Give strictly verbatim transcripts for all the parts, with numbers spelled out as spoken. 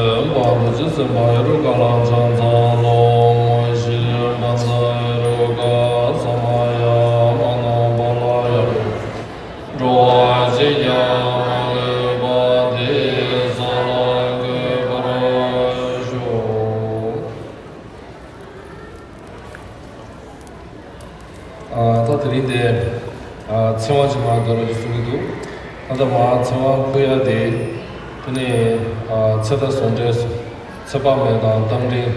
བདེན་པ་རྡོ་རྗེ་སེམས་དཔའ་ཧེ་རུ་ཀ་ལ་ཕྱག་འཚལ་ལོ། མ་གཞི་བཛྲ་ཧེ་རུ་ཀ་ས་མ་ཡ་མ་ན་པ་ལ་ཡ། འགྲོ་བ་གཅིག་ཀྱང་མ་ལུས་པ་དེ་ས་ལ་འགོད་པར་ཤོག། ཨ། ད་དེ་རིང་དེ། ཨ། ཚེ་དབང་ཅིག་མར་དགའ་རོགས་ཀྱིས་གསུང་གི་འདུག་ད་ལྟ་མར་ཚེ་དབང་ཕུལ་ཡ་དེ། དེ་ནས། ཨ། ཚེ་དང་ཟུང་འབྲེལ། ཚེ་དཔག་མེད་དང་རྟ་མགྲིན།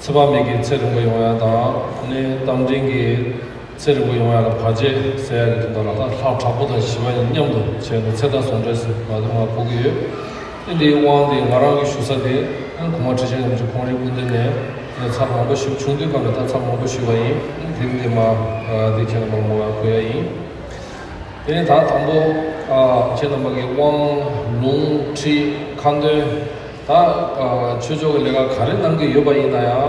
ཚེ་དཔག་མེད་ཀྱི་ཚེ་རིང་པོ་ཡོང་ཡ་དང་། དེ་ནས་རྟ་མགྲིན་གྱི་ཚེ་རིང་པོ་ཡོང་ཡ་ལ་བར་ཆད་སེལ་ཡ་གི་དོན་དག་ལ། ད་ལྷ་དྲག་པོ་དང་ཞི་བ་ཡིན་མཉམ་དུ་བྱས་ནས་ཚེ་དང་ཟུང་འབྲེལ་ཟེར་བ་དེ་མར་ཕུལ་གྱི་ཡོད། དེ་འདྲའི་དབང་དེ་ང་རང་གིས་ཞུ་ས་དེ། གོང་མ་ཁྲི་ཆེན་རིན་པོ་ཆེ་ཁོང་རའི་སྐུ་མདུན་ནས་ཚར་མང་པོ་ཞིག་བྱུང་དུས་སྐབས་ནས་ད་ཚར་མང་པོ་ཞུས་པ་ཡིན། དེ་རིང་འདི་མར། ཨ། འདི་ཁྱེད་རྣམ་པར་མར་ཕུལ་ཡ་ཡིན། དེ་ནས་ད་དང་པོ། ཨ། ཁྱེད་རྣམ་པ་གི་དབང་ལུང་ཁྲིད་ཁ་འདོན། ད། ཨ། ཆོས་ཕྱོགས་ཀྱི་ལས་ཀ་ག་རེ་གནང་གི་ཡོད་པ་ཡིན་ན་ཡང་།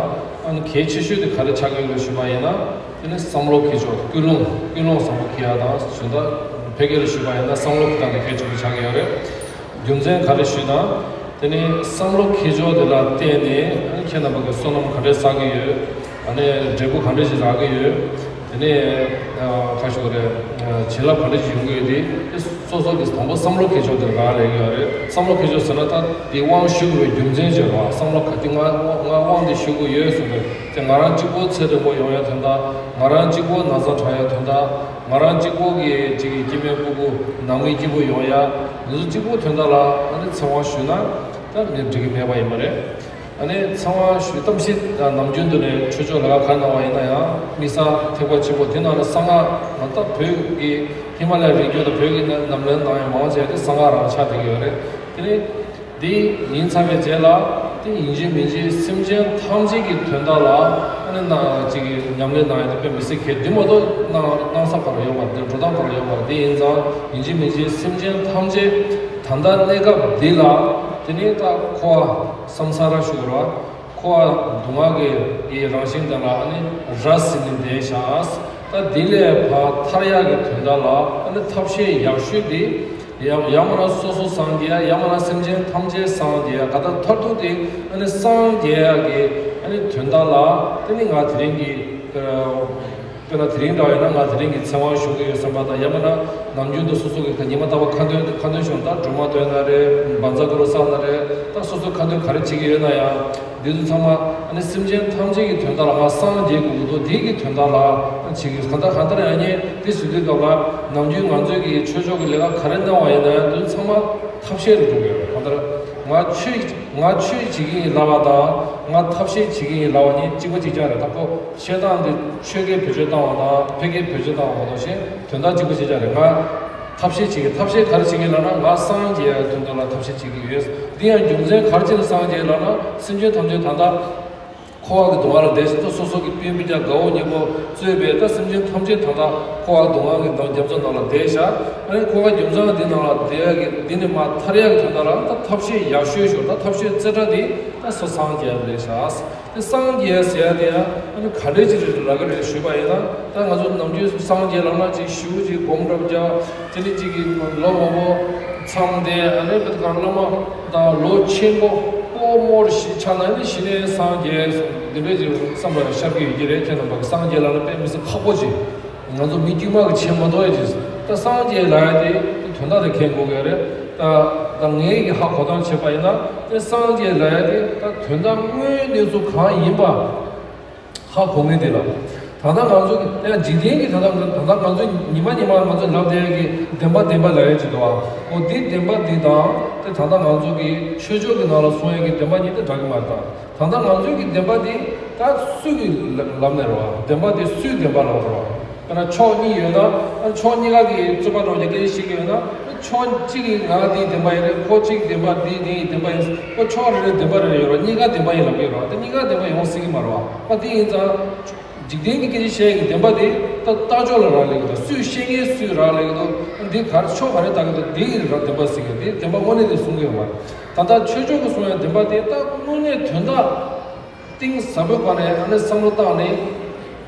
ཨ་ནི་གལ་ཆེ་ཤོས་དེ་ག་རེ་ཆགས་ཀྱི་ཡོད་ལ་ཞུས་པ་ཡིན་ན། དེ་ནི་བསམ་བློ་འཁྱེར་ཕྱོགས། ཀུན་སློང་། ཀུན་སློང་བཟང་པོ་འཁྱེར་ཡ་དང་། གཞན་དག་ཕལ་སྐད་ལ་ཞུས་པ་ཡིན་ན་བསམ་བློ་འཁྱེར་སྟངས་དེ་གལ་ཆེན་པོ་ཆགས་ཀྱི་ཡོད་རེད། རྒྱུ་མཚན་ག་རེ་ཞུས་ན། དེ་ནི་བསམ་བློ་འཁྱེར་ཕྱོགས་དེ་ལ་བརྟེན་ནས། ཨ་ནི་ཁྱེད་རྣམ་པ་གི་བསོད་ནམས་ག་འདྲས་བསགས་ཀྱི་ཡོད། ཨ་ནི་འབྲས་བུ་ག་འདྲས་ཞིག་རག་གི་ཡོད། དེ་ནས། ཨ། ག་ཞུ་དགོས་རེད། ཨ། བྱིན་རླབས་ག་འདྲས་ཞིག་ཡོང་གི་ཡོད། དེ་དེ་སོ་སོ་གི་དང་པོ་བསམ་བློ་འཁྱེར་ཕྱོགས་དེ་ལ་རག་ལས་ཀྱི་ཡོད་རེད། བསམ་བློ་འཁྱེར་ཕྱོགས་ཟེར་ན། ད་དེ་དབང་ཞུ་དགོས་པའི་རྒྱུ་མཚན་བྱས་པ། བསམ་བློ་ག་དེ་ང་ང་དབང་དེ་ཞུ་དགོས་ཡོད་ཟེར་བས། དེ་ང་རང་གཅིག་པོ་ཚེ་རིང་པོ་ཡོང་ཡ་དོན་དག་ང་རང་གཅིག་པོ་ན་ཚ་དྲག་ཡ་དོན་དག་ང་རང་གཅིག་པོ་གི་གཅིག་གི་སྐྱེ་དམན་ཕྲུ་གུ་ནང་མི་སྐྱིད་པོ་ཡོང་ཡ། འདི་ཚོ་གཅིག་པོ་དོན་དག་ལ། ཨ་ནི་ཚེ་དབང་ཞུས་ན་ད་ནི་འགྲིག་གི་མེད་པ་ཡིན་པ་རེད། ཨ་ནི་ཚེ་དབང་ཞུས། གཏམ་བཤད་དང་ནམ་རྒྱུན་དུ་ནས་ཆོས་ཕྱོགས་ལ་ག་གནང་བ་ཡིན་ན་ཡང་། དམིགས་བསལ་ཐེག་པ་ཆེན་པོ་དེ་ནང་ལ་གསང་སྔགས། ད་བོད་ཀྱི་ཧི་མ་ལ་ཡའི་རི་རྒྱུད་དང་བོད་ཀྱི་ནང་ལ་གནང་ཡ་མང་ཆེ་བ་དེ་གསང་སྔགས་རང་ཆགས་བསྡད་ཀྱི་ཡོད་རེད། དེ་ནི་འདི་ཡིན་ཚར་བའི་རྗེས་ལ། དེ་ཡིན་གཅིག་མིན་གཅིག་སེམས་ཅན་ཐམས་ཅད་ཀྱི་དོན་དག་ལ། ཨ་ནི་ན་ཅིག་གི་ཉམས་ལེན་གནང་ཡ་དེ་དཔེ་མི་སྲིད་གལ། འདི་མ་གཏོགས་གནང་གནང་ས་ག་རང་ཡོད་མ་རེད། འགྲོ་སྟངས་ག་རང་ཡོད་མ་རེད། དེ་ཡིན་ཙང་ཡིན་གཅིག་མིན་གཅིག་སེམས་ཅན་ཐམས་ཅད་ད་ལྟ་གནས་སྐབས་འདི་ལ། དེ་ནི་ད་འཁོར་བ་བསམ་ཚར་ཞུ་དགོས་རེད་བ། འཁོར་བ་སྡུག་བསྔལ་གྱི་རང་བཞིན་དེ་ལ། ཨ་ནི་ར་བཟི་ནས་བསྡད་བཞག་ད་འདི་ལས་ཕར་ཐར་ཡག་གི་དོན་དག་ལ། ཨ་ནི་ཐབས་ཤེས་ཡག་ཤོས་དེ། ཡང་ཡང་མིན་ན་སོ་སོ་སངས་རྒྱས། ཡང་མིན་ན་སེམས་ཅན་ཐམས་ཅད་སངས་རྒྱས། གང་ལྟར་མཐར་ཐུག་དེ། ཨ་ནི་སངས་རྒྱས་ཡག་གི། ཨ་ནི་དོན་དག་ལ། དེ་ནི་ང་དེ་རིང་གི། ཨ། དཔེར་ན་དེ་རིང་འདྲ་བ་ཡིན་ན་ང་དེ་རིང་གི་ཚེ་དབང་ཞུ་གི་ཡོད་བསམ་པ་དང་། ཡང་མིན་ན་ནམ་རྒྱུན་དུ་སོ་སོ་གི་ཉི་མ་རྟག་པར་ཁ་འདོན། ཁ་འདོན་ཞུ་ན། ད་སྒྲོལ་མ་འདོན་ན་རེད། བཛྲ་གུ་རུ་བསགས་ན་རེད། ད་སོ་སོ་ཁ་འདོན་ག་རེ་བྱེད་ཀྱི་ཡོད་ན་ཡང་། འདི་ཚོ་ཚང་མ། ཨ་ནི་སེམས་ཅན་ཐམས་ཅད་ཀྱི་དོན་དག་ལ་ང་སངས་རྒྱས་དགོས་ཀྱི་འདུག་འདི་གི་དོན་དག་ལ་བྱེད་ཀྱི་ཡོད། གང་ལྟར་གང་ལྟར་ཡང་ཉིན་འདི་ཞུ་དུས་སྐབས་ལ། ནམ་རྒྱུན་ང་ཚོས་ཀྱི་ཆོས་ཕྱོགས་ཀྱི་ལས་ཀ་ག་རེ་གནང་བ་ཡིན་ན་ཡང་། འདི་ཚོ་ཚང་མ་ཐབས་ཤེས་རེད་འགྲོ་གི་ཡོད། གང་ལྟར་ང་ཆོས། ང་ཆོས་བྱེད་ཀྱི་ཡིན་ལབ་པ་དང་། ང་ཐབས་ཤེས་བྱེད་ཀྱི་ཡིན་ལབ་པ་གཉིས་གཅིག་པ་གཅིག་རྐྱང་རེད། ད་ཁོ་བཤད་སྟངས་འདི་ཆོས་སྐད་བེད་སྤྱོད་བཏང་བ་དང་ཕལ་སྐད་བེད་སྤྱོད་བཏང་བ་མ་གཏོགས། གཞན་དོན་དག་གཅིག་པ་གཅིག་རྐྱང་རེད། ང་ཐབས་ཤེས་བྱེད་ཀྱི། ཐབས་ཤེས་ག་རེ་བྱེད་ཀྱི་ལབ་ན། ང་སངས་རྒྱས་ཡག་དོན་དག་ལ་ཐབས་ཤེས་བྱེད་ཀྱི་ཡོད། འདི་ཡང་རྒྱུ་མཚན་ག་རེ་བྱས་ནས་སངས་རྒྱས་ལབ་ན། སེམས་ཅན་ཐམས་ཅད་ད་ལྟ་འཁོར་བ་གི་སྡུག་བསྔལ་ལ་བསྡད་ཤག་ད་སོ་སོ་གི་སྤུན་སྤུན་ཀྱག་དགའ་བོ་ཉེ་བོ་གཙོས་པའི་ད་སེམས་ཅན་ཐམས་ཅད་ད་ལྟ་འཁོར་བ་སྡུག་བསྔལ་གྱི་ནང་རྒྱ་མཚོ་ནང་ལ་བསྡད་ཤག་ཨ་ནི་འཁོར་བ་རྒྱ་མཚོ་འདི་ནང་ལ་བསྡད་ཡག་གི། འདི་ནས་མར་ཐར་ཡག་གི་དོན་དག་ལ་ད་ཐབས་ཤེས་ཡག་ཤོས་ཤོས། ད་ཐབས་ཤེས་རྩེ་གྲ་འདི་ད་སོ་སངས་རྒྱས་རེད་ཤག་དེ་སངས་རྒྱས་ཟེར་ཡ་དེ་ཡང་ཨ་ནི་ག་འདྲས་ཅིག་རེད་ལབ་ཀྱི་རེད་ཞུས་པ་ཡིན་ན། ད་ང་ཚོ་ནམ་རྒྱུན་སངས་རྒྱས་ལབ་ན་ཅིག་ཞུ་ཅིག་སྒོམ་རབ་རྒྱག་དེ་ནི་གཅིག་གིས་ལོ་མང་པོ་མཚམས་བསྡད། ཨ་ནི་བོད་གང་བླ་མ་དང་ལོ་ཆེན་པོ་སྐུ་མོར་ཞིག་ཆགས་ན་ནི་གཞི་ནས་སངས་རྒྱས་འདི་འདྲས་ཀྱི་བསམ་པ་ཤར་གྱི་ཡོད་ཀྱི་རེད། ཁྱེད་རྣམ་པ་གི་སངས་རྒྱས་ལབ་ན་དཔེ་མི་སྲིད་ཁག་པོ་ཅིག་ང་ཚོ་མི་དཀྱུས་མ་གི་ཆེན་མོ་ཏོ་ཡ་ཅིག་ད་སངས་རྒྱས་ལབ་ཡ་དེ་དོན་དག་དེ་མཁྱེན་དགོས་ཀྱི་རེད། ད་ད་ངས་ཀྱི་ཧ་གོ་སྟངས་བྱས་པ་ཡིན་ན། དེ་སངས་རྒྱས་ལབ་ཡ་དེ་ད་དོན་དག་དངོས་གནས་ཚུལ་གང་ཡིན་པ། ཧ་གོ་མེད་དེ་ལ། ད་ལྟ་ང་ཚོ་ཡང་འཇིག་རྟེན་གྱི་ད་ལྟ་ད་ལྟ་ང་ཚོ་ཉི་མ་ཉི་མ་ང་ཚོ་ལབ་བསྡད་ཀྱི་བདེན་པ་བདེན་པ་ལབ་ཡ་ཅིག་འདུག་ཨ། འོ་འདི་བདེན་པ་འདི་དང་དེ་ད་ལྟ་ང་ཚོ་གི་ཆོས་ཕྱོགས་ཀྱི་ནང་ལ་གསུང་ཡ་གི་བདེན་པ་གཉིས་དེ་འདྲ་གི་མ་རེད། ད་ད་ལྟ་ང་ཚོ་གི་བདེན་པ་འདི་ད་སུ་གི་ལབ་ནས་རེད་བ། བདེན་པ་འདི་སུའི་བདེན་པ་ལབ་དགོས་རེད་བ། དཔེར་ན་ཕྱོགས་གཉིས་ཡོད་ན། ཕྱོགས་གཉིས་ཀ་གི་རྩོད་པ་འགྲོ་རྒྱུ་སྐད་ཆ་བཤད་ཀྱི་ཡོད་ན། ཕྱོགས་གཅིག་གིས་ང་འདིའི་བདེན་པ་ཡིན་རེད། ཁོ་གཅིག་བདེན་པ་འདི་འདིའི་བདེན་པ་ཡིན། ཁོ་ཕྱོགས་རེ་རེ་བདེན་པ་རེ་རེ་ཡོད་རེད། གཉིས་ཀ་བདེན་པ་ཡིན་ལབ་ཀྱི་ཡོད་རེད། དེ་གཉིས་ཀ་བདེན་པ་ཡོང་སྲིད་ཀྱི་མ་རེད་བ། ཨ། དེ་ཡིན་ཙང་འཇིག་རྟེན་གྱི་སྐད་ཆ་བཤད་ཀྱི་བདེན་པ་དེ་ད་ལྟ་ཕྱོགས་ལ་རག་ལས་ཀྱི་འདུག་སུས་བཤད་མཁན་སུས་རག་ལས་ཀྱི་འདུག་འདི་ག་རེ་ཕྱོགས་ག་རེ་ལྟ་གི་འདུག་འདི་ཡིན་ར་བདེན་པ་ཟེར་གྱི། འདི་བདེན་པ་དངོས་གནས་དེ་གསུང་གི་ཡོད་མ་རེད། ད་ལྟ་ཆོས་ཕྱོགས་ཀྱི་གསུང་ཡ་བདེན་པ་དེ་ད་དངོས་གནས་དོན་དག་གཏིང་ཟབ་པོའི་སྒོ་ནས་ཨ་ནི་བསམ་བློ་བཏང་ནས།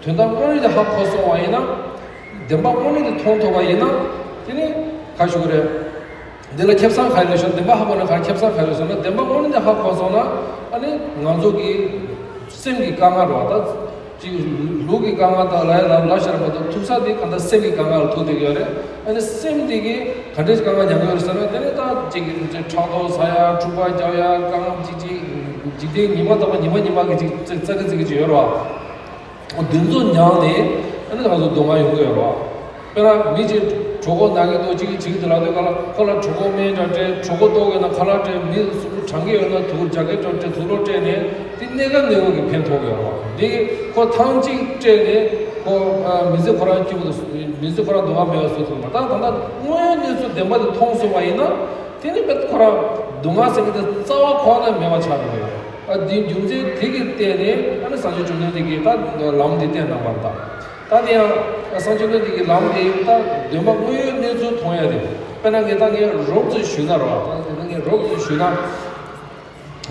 དོན་དག་དངོས་གནས་དེ་ཧ་གོ་སོང་བ་ཡིན་ན། བདེན་པ་དངོས་གནས་དེ་མཐོང་ཐུབ་པ་ཡིན་ན། དེ་ནི་ག་ཞུ་གི་རེད། འདི་ལ་ཁེ་བཟང་ག་རེ་ཡོད་ཟེར་ན། བདེན་པ་ཧ་གོ་ན་ག་རེ་ཁེ་བཟང་ག་རེ་ཡོད་ཟེར་ན། བདེན་པ་དངོས་གནས་ཧ་གོ་སོང་ན། ཨ་ནི་ང་ཚོ་གི་སེམས་ཀྱི་དཀའ་ངལ་རོ། ད་ཅིག་ལུས་ཀྱི་དཀའ་ངལ་དང་ལ་ཡ་ལ་ལ་ཤར་མ་གཏོགས། ཐུག་ས་དེ་གང་ལྟར་སེམས་ཀྱི་དཀའ་ངལ་ལ་ཐུག་བསྡད་ཀྱི་ཡོད་རེད། ཨ་ནི་སེམས་དེ་གི་ག་འདྲས་དཀའ་ངལ་མྱངས་ཀྱི་ཡོད་རེད་ཟེར་ན། དེ་ནི་ད་ཅིག་ཕྲག་དོག་ཟ་ཡ། འཁྲུག་པ་རྒྱག་ཡ། དཀའ་ངལ་ཅིག་ཅིག་འཇིག་རྟེན་ཉི་མ་རྟག་པ་ཉི་མ་ཉི་མ་གི་ཅིག་ཙག་ཙག་གི་ཅིག་ཡོད་རེད་བ། འདི་ཚོ་མྱངས་ནས་ཨ་ནི་ང་ཚོ་སྡུག་བསྔལ་ཡོང་གི་ཡོད་རེད་བ། དཔེར་ན་མི་གཅིག་གྲོད་ཁོག་ན་གི་འདུག་ཅིག་ཅིག་དེ་ལ་དེ་ག་ལ་ཁོ་ལ་གྲོད་ཁོག་སྨན་འདྲ་སྤྲད། གྲོད་ཁོག་ལྟོགས་ཡོད་ན་ཁ་ལག་སྤྲད། མི་གཟུགས་པོ་གྲང་གི་ཡོད་ན་དུག་རྒྱག་གི་འདྲ་སྤྲད། དུག་སློག་སྤྲད་ནས་དེ་གནས་སྐབས་གནས་སྐབས་ཀྱི་ཕན་ཐོགས་ཀྱི་ཡོད་རེད་བ། འདི་ཁོ་ཐེངས་གཅིག་སྤྲད་ནས་ཁོ་མི་ཚེ་ཁོ་རང་སྐྱིད་པོ་དང་། མི་ཚེ་ཁོ་རང་སྡུག་བསྔལ་མེད་པ་བཟོ་ཐུབ་མ། ད་ད་ལྟ་དངོས་ཡོད་གནས་ཚུལ་བདེན་པ་དེ་མཐོང་སོང་བ་ཡིན་ན། དེ་ནི་དཔེ་ཁོ་རང་སྡུག་བསྔལ་ཟེར་མཁན་དེ་རྩ་བ་ཁོ་ནས་མེད་པ་ཆགས་འགྲོ་གི་ཡོད། ཨ། དེའི་རྒྱུ་མཚན་དེ་གིས་བརྟེན་ནས་ཨ་ནི་སངས་རྒྱས་བཅོམ་ལྡན་འདས་ཀྱིས་ད་ལམ་འདི་བསྟན་གནང་བ་རེད། ད་དེ་ཡང་སངས་རྒྱས་བཅོམ་ལྡན་འདས་ཀྱིས་ལམ་འདི་ད་བདེན་པ་དངོས་ཡོད་གནས་ཚུལ་མཐོང་ཡ་རེད། དཔེར་ན་ངས་ད་ངས་རོབ་ཙམ་ཞུས་ན་རོ། ད་དེ་ན་ངས་རོབ་ཙམ་ཞུས་ན།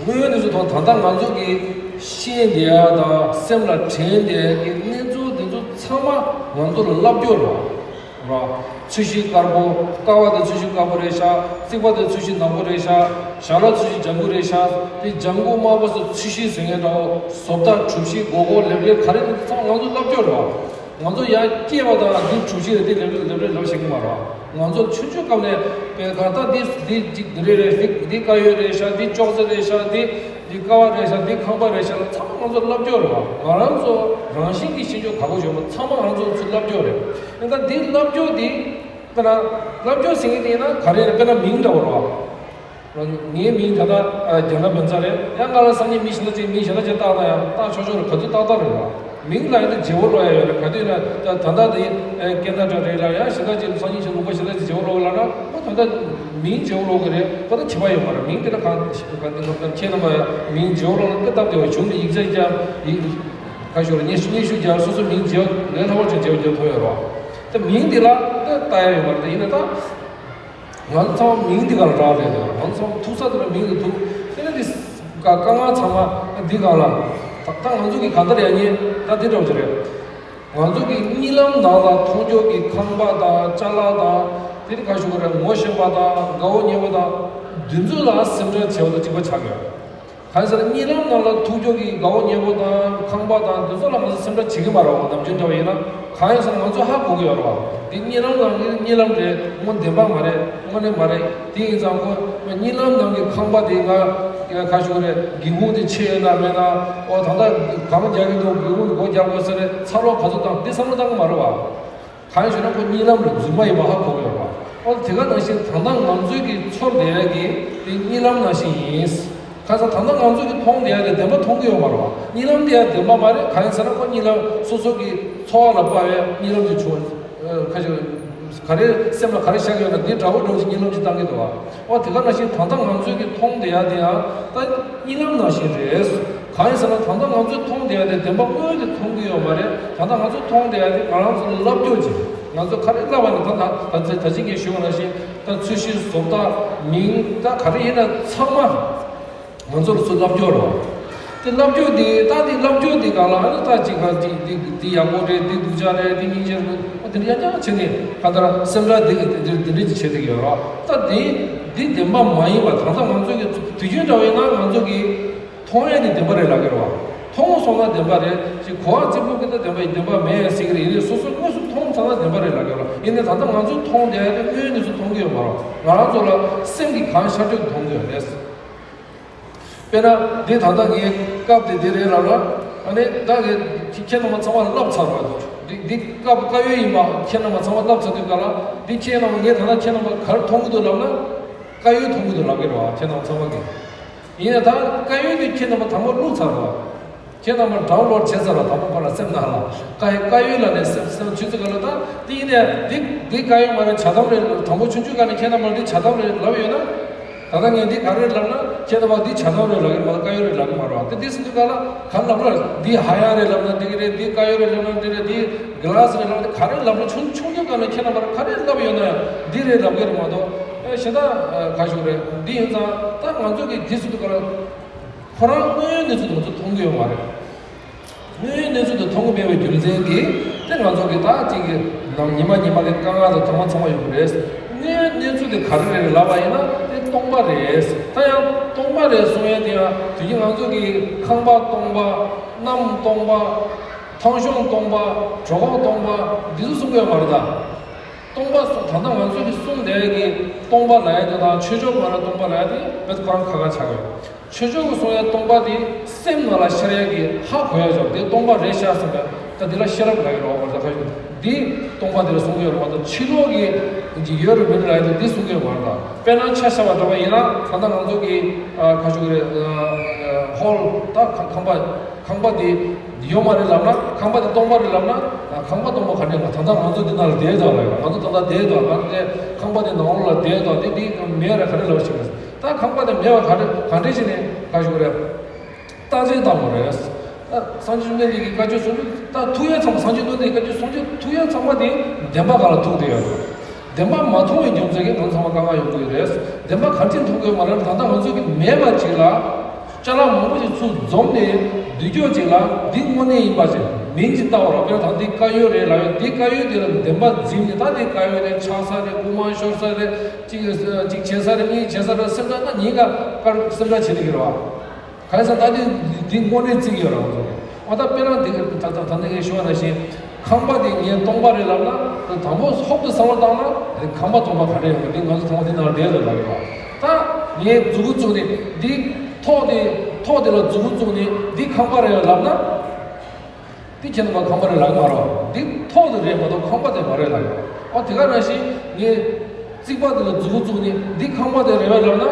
དངོས་ཡོད་གནས་ཚུལ་མཐོང་། ད་ལྟ་ང་ཚོ་གི་ཤེས་བསྡད་ཡ་དང་སེམས་ལ་དྲན་བསྡད་ཡ་གི་གནས་ཚུལ་འདི་ཚོ་ཚང་མ་ང་ཚོ་ལ་ལབ་རྒྱུ་རེད་བ། ར། ཚོས་གཞི་དཀར་པོ། ཀ་བ་དེ་ཚོས་གཞི་དཀར་པོ་རེད་ཤག་རྩིག་པ་དེ་ཚོས་གཞི་ནག་པོ་རེད་ཤག་ཞལ་ལག་ཚོས་གཞི་ལྗང་གུ་རེད་ཤག་དེ་ལྗང་གུ་དམར་པོ་སོགས་ཚོས་གཞི་ཟེར་མཁན་འདྲ་བོ། བཟོ་ལྟ། གྲུ་བཞི། སྒོར་སྒོར། ལེབ་ལེབ། ག་རེ་ཚང་མ་ང་ཚོ་ལབ་རྒྱུ་རེད་བ། ང་ཚོ་ཡར་སྐྱེས་པ་དང་འདི་གྲུ་བཞི་རེད། དེ་ལེབ་ལེབ་ལེབ་ལེབ་ལབ་ཤེས་ཀྱི་མ་རེད་བ། ང་ཚོ་ཆུང་ཆུང་སྐབས་ནས་དཔེ་གང་ལྟར་འདི་འདི་འདི་རེད་རེད། འདི་འདི་དཀར་ཡོལ་རེད་ཤག་འདི་ཅོག་ཙེ་རེད་ཤག་འདི་འདི་ཀ་བ་རེད་ཤག་འདི་ཁང་པ་རེད་ཤག་ལ་ཚང་མ་ང་ཚོ་ལབ་རྒྱུ་རེད་བ། ང་རང་ཚོ་རང་བཞིན་གྱིས་ཤེས་རྒྱུ་ག་གོ་ཡོད་མ། ཚང་མ་ང་ཚོ་ཚུར་ལབ་རྒྱུ་རེད། ཡིན་ད་འདི་ལབ་རྒྱུ་འདི་དཔེར་ན་ལབ་རྒྱུ་ཟེར་མཁན་དེ་ཡིན་ན་ག་རེ་རེད། དཔེར་ན་མིང་འདྲ་བོ་རེད་བ། ངའི་མིང་ད་ལྟ་རྒྱ་ནག་བན་ཚ་རེད། ཡང་ང་ལ་སང་ཉིན་མི་གཞན་དག་ཅིག་མིང་གཞན་དག་ཅིག་བཏགས་ན་ཡང་བཏགས་ཆོག་ཆོག་རེད། ག་ཚོད་ཏག་ཏག་རེད་བ། མིང་ལ་ཡང་ན་བརྗེ་བོ་ལོག་ཡ་ཡོད་རེད། ག་དུས་ན་ད་ད་ལྟ་དེ་ཨེ་སྐད་ན་འདྲ་རེད་ལ། ཡང་གཞན་དག་ཅིག་སང་ཉིན་ཞིག་ལུང་པ་གཞན་དག་ཅིག་བརྗེ་བོ་ལོག་ལབ་ན། ཨོ་ད་ལྟ་མིང་བརྗེ་བོ་ལོག་གི་རེད། ཁོ་ད་ཁྱད་པར་ཡོད་མ་རེད། མིང་དེ་ལ་གང་གང་དེ་ཁྱེད་རྣམ་པ་མིང་བརྗེ་བོ་ལོག་ན་དེ་སྟབས་བདེ་བ་བྱུང་ནས་ཡིག་ཆ་རྒྱབ་ཡིག་ཁ་ཤོར་སྙན་སྙན་ཞུ་རྒྱབ། སོ་སོ་མིང་བརྗེ་བ་ལས་སླ་བོ་ཅིག་བརྗེ་བོ་རྒྱབ་ཐུབ་ཡོད་རེད་བ། ད་མིང་དེ་ལ་ད་ལྟ་ཡ་ཡོད་མ་རེད། ད་ཡིན་ན་ད། ང་ཚོ་ཚང་མ་མིང་འདི་ག་ལ་རག་རེད། ང་ཚོ་ཚང་མ་ཐུག་ས་དེ་ལ་མིང་དེ་ཐུག་དེ་ནས་འདི་ཀ་དཀའ་ངལ་ཚང་མ་འདི་ག་ལ། ད་ད་ང་ཚོ་གི་ག་འདྲ་ཡ་ཉེ་ད་འདི་འདྲ་བོ་ཅིག་རེད། ང་ཚོ་གི་གཉིད་ལམ་ནང་ལ་མཐོང་རྒྱུ་གི་ཁང་པ་དང་ཅ་ལག་དང་དེ་ནི་ག་ཞུ་གི་རེད། ངོ་ཤེས་པ་དང་དགའ་བོ་ཉེ་བོ་དང་འདི་ཚོ་ལ་སེམས་ཁྲལ་བྱེད་པ་དང་གཅིག་པ་ཆགས་ཡོད། གང་ཡིན་ཟེར་ན་གཉིད་ལམ་ནང་ལ་ཐུག་རྒྱུ་གི་དགའ་བོ་ཉེ་བོ་དང་ཁང་པ་དང་འདི་ཚོ་ལ་ང་ཚོ་སེམས་ཁྲལ་བྱེད་ཀྱི་མ་རེད་བ། ནམ་རྒྱུན་འདྲ་བ་ཡིན་ན། གང་ཡིན་ཟེར་ན་ང་ཚོ་ཧ་གོ་གི་ཡོད་རེད་བ། འདི་གཉིད་ལམ་ནང་གི་གཉིད་ལམ་རེད། དངོས་བདེན་པ་མ་རེད། དངོས་གནས་མ་རེད། དེ་ཡིན་ཙང་ཁོ་གཉིད་ལམ་ནང་གི་ཁང་པ་དེ་ང་ཁ་ཤུག་རེད། སྒེའུ་ཁུང་དེ་ཕྱེ་ཡོད་ན་མེད་ན། ཨོ་ད་ལྟ་གང་རྒྱག་གི་འདུག་སྒེའུ་ཁུང་དེ་སྒོ་རྒྱག་དགོས་ས་རེད། ཚ་གློག་ག་ཚོད་བཏང་། འདི་བསམ་བློ་བཏང་གི་མ་རེད་བ། གང་ཡིན་ཟེར་ན་ཁོ་གཉིད་ལམ་རེད། རྫུན་མ་ཡིན་པ་ཧ་གོ་གི་ཡོད་རེད་བ། ཨོ་དེ་ག་ནང་བཞིན་ད་ལྟ་ང་ཚོའི་གི་ཚོར་བསྡད་ཡ་གི་དེ་གཉིད་ལམ་ནང་བཞིན་ཡིན། ཁ་སང་ད་ལྟ་ང་ཚོ་གི་མཐོང་བསྡད་ཡ་དེ་བདེན་པ་མཐོང་གི་ཡོད་མ་རེད་བ། གཉིད་ལམ་དེ་ཡང་བདེན་པ་མ་རེད། གང་ཡིན་ཟེར་ན་ཁོ་གཉིད་ལམ་སོ་སོ་གི་ཚོར་བ་ལ་དཔག་པའི་གཉིད་ལམ་གྱི་ཆོ་ཁ་ཅིག་ག་རེ་སེམས་ལ་ག་རེ་ཤར་གི་ཡོད་ན་དེ་འདྲ་བོ་འདྲ་བོ་ཅིག་གཉིད་ལམ་ཅིག་བཏང་གི་འདུག་བ། ཨོ་དེ་ག་ནང་བཞིན་ད་ལྟ་ང་ཚོའི་གི་མཐོང་བསྡད་ཡ་དེ་ཡང་ད་གཉིད་ལམ་ནང་བཞིན་རེད། གང་ཡིན་ཟེར་ན་ད་ལྟ་ང་ཚོས་མཐོང་བསྡད་ཡ་དེ་བདེན་པ་དངོས་དེ་མཐོང་གི་ཡོད་མ་རེད། ད་ལྟ་ང་ཚོས་མཐོང་བསྡད་ཡ་དེ་ང་རང་ཚོ་ལ་ལབ་རྒྱུ་ཅིག་ང་ཚོ་ག་རེ་ལབ་པ་ནི་ད་ད་ད་ད་ཅི་ངས་ཞུས་པ་ནང་བཞིན་ད་ཚོས་གཞི་བཟོ་ལྟ་མིང་ད་ག་རེ་ཡིན་ན་ཚང་མ། ང་ཚོར་ཚུར་ལབ་སྐྱོར་རོ། དེ་ལབ་སྐྱོར་དེ་ད་དེ་ལབ་སྐྱོར་དེ་གང་ལ་ཨ་ནི་ད་ཅིག་ག་ཅིག་དེ་དེ་ཡག་པོ་རེད། དེ་སྡུག་ཅག་རེད། དེ་སྙིང་རྗེ་རེད། ཨ་དེ་འདྲ་ཡང་ཡང་བྱས་ནས་གང་ལྟར་སེམས་ཁྲལ་དེ་དེ་དེ་དེ་འདྲ་ཅིག་བྱེད་བསྡད་ཀྱི་ཡོད་རོ། ད་དེ་དེ་བདེན་པ་མ་ཡིན་པ་ད་ལྟ་ང་ཚོ་གི་དུས་རྒྱུན་འདྲ་བོ་ཡིན་ན་ང་ཚོ་གི་མཐོང་ཡས་དེ་བདེན་པ་རེད་ལབ་ཀྱི་རོ། མཐོང་སོང་ན་བདེན་པ་རེད། ཅིག་གོ་བ་གཅིག་པུ་གི་ད་བདེན་པ་ཡིན་བདེན་པ་མེད་ཟེར་གྱི་རེད། ཡིན་ནའི་སོ་སོ་དངོས་སུ་མཐོང་ཚར་ན་བདེན་པ་རེད་ལབ་ཀྱི་རོ། ཡིན་ནའི་ད་ལྟ་ང་ཚོས་མཐོང་བསྡད་ཡས་དེ་དངོས་ཡོད་གནས་ཚུལ་མཐོང་གི་ཡོད་མ་རོ། ང་རང་ཚོ་ལ་སེམས་ཀྱི་གང་ཤར་ཆོག་མཐོང་གི་ཡོད་རེད། དཔེར་ན་འདི་ད་ལྟ་ངའི་སྐབས་དེ་འདི་རེད་ལབ་ན། ཨ་ནི་ད་ངས་ཁྱེད་རྣམ་པ་ཚང་མ་ལ་ལབ་ཚར་བ། འདི་འདི་སྐབས་དཀར་ཡོལ་ཡིན་པ་ཁྱེད་རྣམ་པ་ཚང་མ་ལབ་ཚར་དུས་ག་ལ། འདི་ཁྱེད་རྣམ་པ་ངས་ད་ལྟ་ཁྱེད་རྣམ་པ་ག་རེ་མཐོང་གི་འདུག་ལབ་ན། དཀར་ཡོལ་མཐོང་གི་འདུག་ལབ་ཀྱི་རེད་བ། ཁྱེད་རྣམ་པ་ཚང་མ་གིས། ཡིན་ན་ད་དཀར་ཡོལ་དེ་ཁྱེད་རྣམ་པ་དང་པོ་བླུགས་ཚར་བ། ཁྱེད་རྣམ་པ་ཌའོན་ལོཌ་བྱས་ཚར་བ། དང་པོ་ཁོ་ལ་སེམས་ནང་ལ་དཀར་དཀར་ཡོལ་ལ་ནས་སེམས་སེམས་ཆུ་ཚོད་ག་ལ་ད་དེ་ཡིན་ནས་འདི་འདི་དཀར་ཡོལ་མ་རེད། ཇ་དམ་རེད། དང་པོ་ཆུང་ཆུང་ག་ནས་ཁྱེད་རྣམ་པ་འདི་ཇ་དམ་རེད་ལབ་ཡོད་ན། ད་ལྟ་ངས་འདི་ག་རེ་ལབ་ན་ཁྱེད་རྣམ་པ་འདི་ཇ་དམ་རེད་ལབ་ཀྱི་མ་གཏོགས་དཀར་ཡོལ་རེད་ལབ་ཀྱི་མ་རེད་བ། དེ་འདི་སྲིད་དུས་ག་ལ་ག་ལབ་ར་འདི་ཧ་ཡ་རེད་ལབ་ན་འགྲིག་གི་རེད། འདི་དཀར་ཡོལ་རེད་ལབ་ན་འགྲིག་རེད། འདི་གི་ལ་སི་རེད་ལབ་ན། ག་རེ་ལབ་ན་ཆུང་ཆུང་རྒྱུ་ག་ནས་ཁྱེད་རྣམ་པར་ག་རེ་ལབ་ཡོད་ན་ཡང་འདི་རེད་ལབ་ཀྱི་རེད་མ་གཏོགས། ཨེ་གཞན་དག་ག་ཞུ་རེད། འདི་ཡིན་ཙང་ད་ང་ཚོ་གི་འདི་སྲིད་དུས་ག་ལ་ཁོ་རང་དངོས་ཡོད་གནས་ཚུལ་དེ་ང་ཚོ་མཐོང་གི་ཡོད་མ་རེད། དངོས་ཡོད་གནས་ཚུལ་དེ་མཐོང་གི་མེད་པའི་རྒྱུ་མཚན་གྱིས་དེ་ང་ཚོ་གི་ད་ཅིག་གི་ནམ་ཉི་མ་ཉི་མ་གི་དཀའ་ངལ་དང་དོགས་པ་ཚང་མ་ཡོང་གི་རེད། གནས་ཚུལ་དེ་ག་རེ་རེད་ལབ་པ་ཡིན་ན་དེ་སྟོང་པ་རེད། ད་ཡང་སྟོང་པ་རེད་གསུང་ཡས་དེ་ཡང་དེ་གི་ང་ཚོ་གི་ཁང་པ་སྟོང་པ། གནམ་སྟོང་པ། ཐང་གཤོང་སྟོང་པ། གྲོད་ཁོག་སྟོང་པ། འདི་ཚོ་གསུང་གི་ཡོད་མ་རེད་ད། སྟོང་པ་སོགས་ད་ལྟ་ང་ཚོས་ཀྱི་གསུང་བསྡད་ཀྱི་སྟོང་པ་ལབ་ཡ་དེ་དང་ཆོས་ཕྱོགས་ཀྱི་ང་རང་སྟོང་པ་ལབ་ཡ་དེ་བེད་ཁོ་རང་ཁ་ཁ་ཆགས་ཡོད། ཆོས་ཕྱོགས་ཀྱི་གསུང་ཡ་སྟོང་པ་དེ་སེམས་ནང་ལ་ཤར་ཡ་གི་ཧ་གོ་ཡ་ཅོག་དེ་སྟོང་པ་རེད་ཤག་བསམ་པ་ད་དེ་ལ་ཤེས་རབ་ལབ་ཡོད་རེད་བ། ད་ཁ་ཤས་འདི་སྟོང་པ་དེ་ལ་གསུང་གི་ཡོད་རེད་བ། ད་ཕྱི་ལོགས་ཀྱི་ཀྱི་ཡོད་རེད་མེད་རེད་ལབ་ཡ་དེ་འདི་གསུང་གི་ཡོད་མ་རེད། ད་དཔེར་ན་ཆ་བཞག་པ་འདྲ་བ་ཡིན་ན་ད་ལྟ་ང་ཚོ་གི་ཁ་ཤས་རེད། ཧོལ་ད་ཁང་པ་ཁང་པ་དེ། ཡོད་མ་རེད་ལབ་ན་ཁང་པ་དེ་སྟོང་པ་རེད་ལབ་ན། ཨ། ཁང་པ་སྟོང་པ་ག་འདྲས་ང་ད་ལྟ་ང་ཚོ་འདི་ནང་ལ་བསྡད་འདུག་ལབ་ཡོད། ང་ཚོ་ད་ལྟ་བསྡད་འདུག་ང་ཚོ་དེ་ཁང་པ་དེ་ནང་ལོགས་ལ་བསྡད་འདུག་དེ་འདི་མེད་རེད་ག་རེ་ལབ་ཞིག་ད་ཁང་པ་དེ་མེད་པ་ག་འདྲས་ག་འདྲས་ཞིག་ནས་ག་ཞུ་རེད། རྟགས་ཅན་ལྟ་བུ་རེད། ད་སངས་རྒྱས་བཅོམ་ལྡན་འདས་ཀྱི་བཀའ་ཆོས་སྲུང་རྒྱུ་ད་ཐུག་ཡས་ཚང་མ་སངས་རྒྱས་བཅོམ་ལྡན་འདས་ཀྱི་བཀའ་ཆོས་སྲུང་རྒྱུ་ཐུག་ཡས་ཚང་མ་དེ་བདེན་པ་ག་ལ་ཐུག་བསྡད་ཡོད། བདེན་པ་མ་མཐོང་བའི་རྒྱུ་མཚན་གྱིས་ང་ཚང་མ་དཀའ་ངལ་ཡོང་གི་རེད། བདེན་པ་ག་འདྲས་མཐོང་དགོས་མ་རེད། ད་ལྟ་ང་ཚོ་གི་མེད་པ་ཅིག་ལ་ཅ་ལག་མང་པོ་ཞིག་ཚུར་འཛོམས་ནས་བསྡུས་རྒྱུ་ཅིག་ལ་འདི་དངོས་གནས་ཡིན་པ་ཅིག་མིང་ཅིག་བཏགས་པ་ར། དཔེར་ན་ད་འདི་དཀར་ཡོལ་རེད་ལབ་ཡོད། འདི་དཀར་ཡོལ་དེ་ལ་བདེན་པ་འཛིན་ནས་ད་འདི་དཀར་ཡོལ་རེད། ཆག་ས་རེད། རྐུ་མ་ཤོར་ས་རེད། གཅིག་གཅིག་བྱེད་ས་རེད། གཉིས་བྱེད་ས་རེད། སེམས་ཁྲལ་ད་ཉིན་ག་ཀར་སེམས་ཁྲལ་བྱེད་ཀྱི་རེད་བ། གང་ཟག་ལྟ་དུས་འདི་དངོས་གནས་བརྩི་གི་ཡོད་རང་ཚོ། འོ་ད་དཔེར་ན་འདི་ད་ད་ད་ནི་ངས་ཞུ་བ་ནང་བཞིན་ཁང་པ་འདི་ངས་སྟོང་པ་རེད་ལབ་ན། དང་པོ་ཧོབ་ཏེ་བསམ་བློ་བཏང་ན་ཁང་པ་སྟོང་པ་ག་འདྲ་ཡོད་མེད་འདི་ང་ཚོ་ཚང་མ་འདི་ནང་བསྡད་ཡོད་ལབ་ཡོད། ད་ངས་མཛུ་གུ་བཙུགས་ནས་འདི་ཐོག་འདི་ཐོག་འདི་ལ་མཛུ་གུ་བཙུགས་ནས་འདི་ཁང་པ་རེད་ལབ་ན། དེ་ཁྱེད་རྣམ་པ་ཁང་པ་རེད་ལབ་མ་རེད། འདི་ཐོག་དེ་རེད་མ་གཏོགས་ཁང་པ་དེ་མ་རེད་ལབ་ཡོད། ཨ་དེ་ག་ནང་བཞིན་ངས་རྩིག་པ་དེ་ལ་མཛུ་གུ་བཙུགས་ནས་འདི་ཁང་པ་དེ་རེད་པས་ལབ་ན།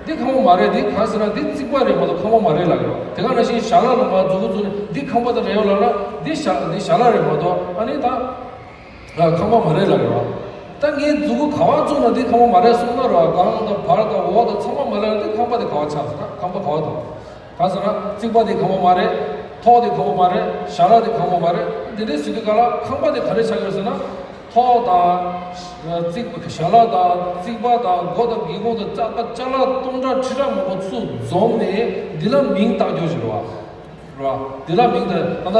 འདི་ཁང་པ་མ་རེད། འདི་གང་ཟེར་ན་འདི་རྩིག་པ་རེད་མ་གཏོགས་ཁང་པ་མ་རེད་ལབ་ཡོད། དེ་ག་ནང་བཞིན་ཞལ་ལག་ལ་མར་མཛུ་གུ་བཙུགས་ནས་འདི་ཁང་པ་དེ་རེད་པས་ལབ་ན། འདི་ཞལ་འདི་ཞལ་ལག་རེད་མ་གཏོགས་ཨ་ནི་ད་ཁང་པ་མ་རེད་ལབ་ཡོད། ད་ངས་མཛུ་གུ་ག་པར་བཙུགས་ན་འདི་ཁང་པ་མ་རེད་གསུངས་ན་རོ། སྒང་དང་བར་དང་འོག་དང་ཚང་མ་མ་རེད་ན་འདི་ཁང་པ་དེ་ག་པར་ཆགས་སོང་ན་ཁང་པ་ག་པར་འདུག་གང་ཟེར་ན་རྩིག་པ་དེ་ཁང་པ་མ་རེད། ཐོག་དེ་ཁང་པ་མ་རེད། ཞལ་ལག་དེ་ཁང་པ་མ་རེད། འདི་འདྲའི་ཟེར་དུས་ག་ལ་ཁང་པ་དེ་ག་རེ་ཆགས་ཡོད་ཟེར་ན། ཐོག་དང་། རྩིག་ཞལ་ལག་དང་རྩིག་པ་དང་སྒོ་དང་སྒེའུ་ཁུང་དང་ཅ་ལག་ཅ་ལག་སྟོང་ཕྲག་ཁྲི་ཕྲག་མང་པོ་ཚུར་འཛོམས་ནས་འདི་ལ་མིང་བཏགས་རྒྱུ་ཞིག་རེད་བ། རེད་བ། འདི་ལ་མིང་དང་ད་ལྟ་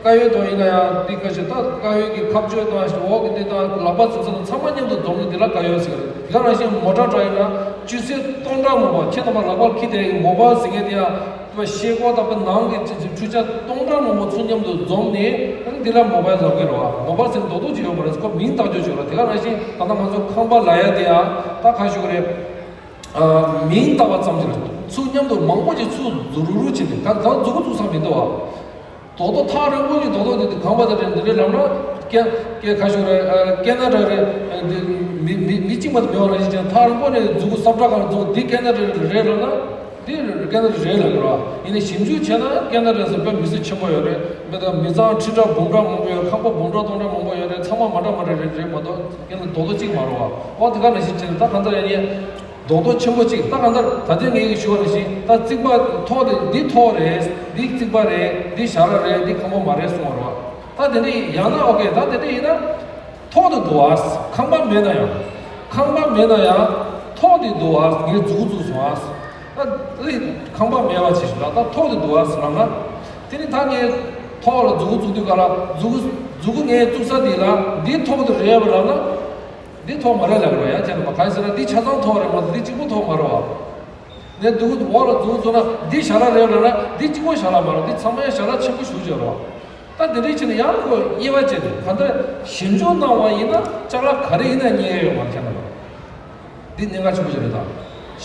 དཀར་ཡོལ་དང་ཡིན་ན་ཡང་འདི་ཀ་ཞིག་ད་དཀར་ཡོལ་གྱི་ཁ་གཅོད་དང་འོག་གི་འདི་དང་ལག་པ་འཛིན་ས་དང་ཚང་མ་མཉམ་དུ་འཛོམས་ནས་འདི་ལ་དཀར་ཡོལ་ཟེར་གི་རེད། དེ་ག་ནང་བཞིན་མོ་ཊ་འདྲ་ཡིན་ན་ཅུ་སེ་སྟོང་ཕྲག་མང་པོ་ཁྱེད་རྣམ་པ་ལག་པར་འཁྱེར་བསྡད་ཡོད་མོ་བཱལ་ཟེར་མཁན་དེ་ཡང་། ཤེལ་སྒོ་དང་པོ་ནང་གི་འཕྲུལ་ཆས་སྟོང་ཕྲག་མང་པོ་ཚུར་མཉམ་དུ་འཛོམས་ནས་འདི་ལ་མོ་བཱལ་ལབ་ཀྱི་རེད་བ། མོ་བཱལ་ཟེར་ན་རྡོག་རྡོག་ཅིག་ཡོད་མ་རེད། ཁོ་མིང་བཏགས་རྒྱུ་ཅིག་ཡོད་རེད། དེ་ག་ནང་བཞིན་ད་ལྟ་ང་ཚོ་ཁང་པ་ལབ་ཡ་དེ་ཡང་ད་ག་ཞུ་གི་རེད། མིང་བཏགས་པ་ཙམ་ཞིག་རེད། ཚུར་མཉམ་དུ་མང་པོ་ཅིག་ཚུར་འཛུགས་རུག་རུག་བྱས་ནས་ད་ད་མཛུབ་གུ་བཙུགས་ས་མི་འདུག་བ། རྡོག་རྡོག་ཐག་རིང་པོ་ཅིག་རྡོག་རྡོག་དེ་ཁང་པ་དེ་རེད། འདི་རེད་ལབ་ན་སྐད་སྐད་ག་ཞུ་གི་རེད། ཨ། སྐད་ན་འདྲ་རེད། འདི་མི་མི་མི་གཅིག་མ་གཏོགས་མེད་པ་ནང་བཞིན་བྱས་ཐག་རིང་པོ་ནས་མཛུབ་གུ་ས་བཀྲ་གང་མཛུབ་གུ་འདི་སྐད་ན་འདྲ་རེད་ལབ་ན། འདི་སྐད་ན་རེད་ལབ་ཀྱི་རེད་བ། ཡིན་ནའི་ཞིབ་འཇུག་བྱས་ན་སྐད་ན་རེད་ཟེར་དཔེ་མི་སྲིད་ཆེན་པོ་ཡོད་རེད། མི་དང་མི་ཚང་ཁྲི་ཕྲག་འབུམ་ཕྲག་མང་པོ་ཡོད། ཁང་པ་འབུམ་ཕྲག་སྟོང་ཕྲག་མང་པོ་ཡོད་རེད། ཚང་མ་མ་འདྲ་མ་འདྲ་རེད་རེད་མ་གཏོགས་སྐད་ན་རྡོག་རྡོག་གཅིག་མ་རེད་བ། འོ་དེ་ག་ནང་བཞིན་བྱས་ནས་ད་གང་ལྟར་ཡིན་ནའི་རྡོག་རྡོག་ཆེན་པོ་གཅིག་ད་གང་ལྟར་ད་ལྟའི་ངས་ཞུ་བ་ནང་བཞིན་ད་རྩིག་པ་ཐོག་དེ་འདི་ཐོག་རེད། འདི་རྩིག་པ་རེད། འདི་ཞལ་ལག་རེད། འདི་ཁང་པ་མ་རེད་གསུངས་པ་རེད་བ། ད་དེ་འདྲ་ཡང་ན་ཨོ་ཀེ་ད་དེ་འདྲ་ཡིན་ན། ཐོག་དེ་འདུག་ཨ། ཁང་པ་མེད་ན་ཡང་། ཁང་པ་མེད་ན་ཡང་ཐོག་དེ་འདུག་ཨ། ངས་མཛུབ་གུ་བཙུགས་སོང་ཨ། ད་ཨེ་ཁང་པ་མེད་པ་བྱས་ཤིག་ལ་ད་ཐོག་དེ་འདུག་ཨ་ཟེར་ལབ་ན། དེ་ནི་ད་ངས་ཐོག་ལ་མཛུབ་གུ་བཙུགས་དུས་ག་ལ་མཛུབ་གུ་མཛུབ་གུ་ངས་བཙུགས་ས་དེ་ལ་འདི་ཐོག་དེ་རེད་པས་ལབ་ན། འདི་ཐོག་མ་རེད་ལབ་རོ་ཡ་ཁྱེད་རྣམ་པ་གང་ཟེར་ན་འདི་ཆ་ཚང་ཐོག་རེད་མ་གཏོགས་འདི་གཅིག་པོ་ཐོག་མ་རེད་བ། ངས་མཛུབ་གུ་འོག་ལ་མཛུབ་གུ་བཙུགས་ན་འདི་ཞལ་ལག་རེད་ལབ་ན་འདི་གཅིག་པོ་ཞལ་ལག་མ་རེད། འདི་ཚང་མ་ཡང་ཞལ་ལག་ཆེན་པོ་ཞེ་པོ་ཅིག་རེད་བ། ད་དེ་འདྲའི་ཕྱིར་ན་ཡང་ཁོ་དབྱེ་བ་བྱས་ཏེ་གང་ལྟར་ཞིབ་འཇུག་གནང་བ་ཡིན་ན་ཅ་ལག་ག་རེ་ཡིན་ན་རྙེད་ཡོད་མ་རེད་ཁྱེད་རྣམ་པ། འདི་གནད་འགག་ཆེན་པོ་ཞིག་རེད་ད།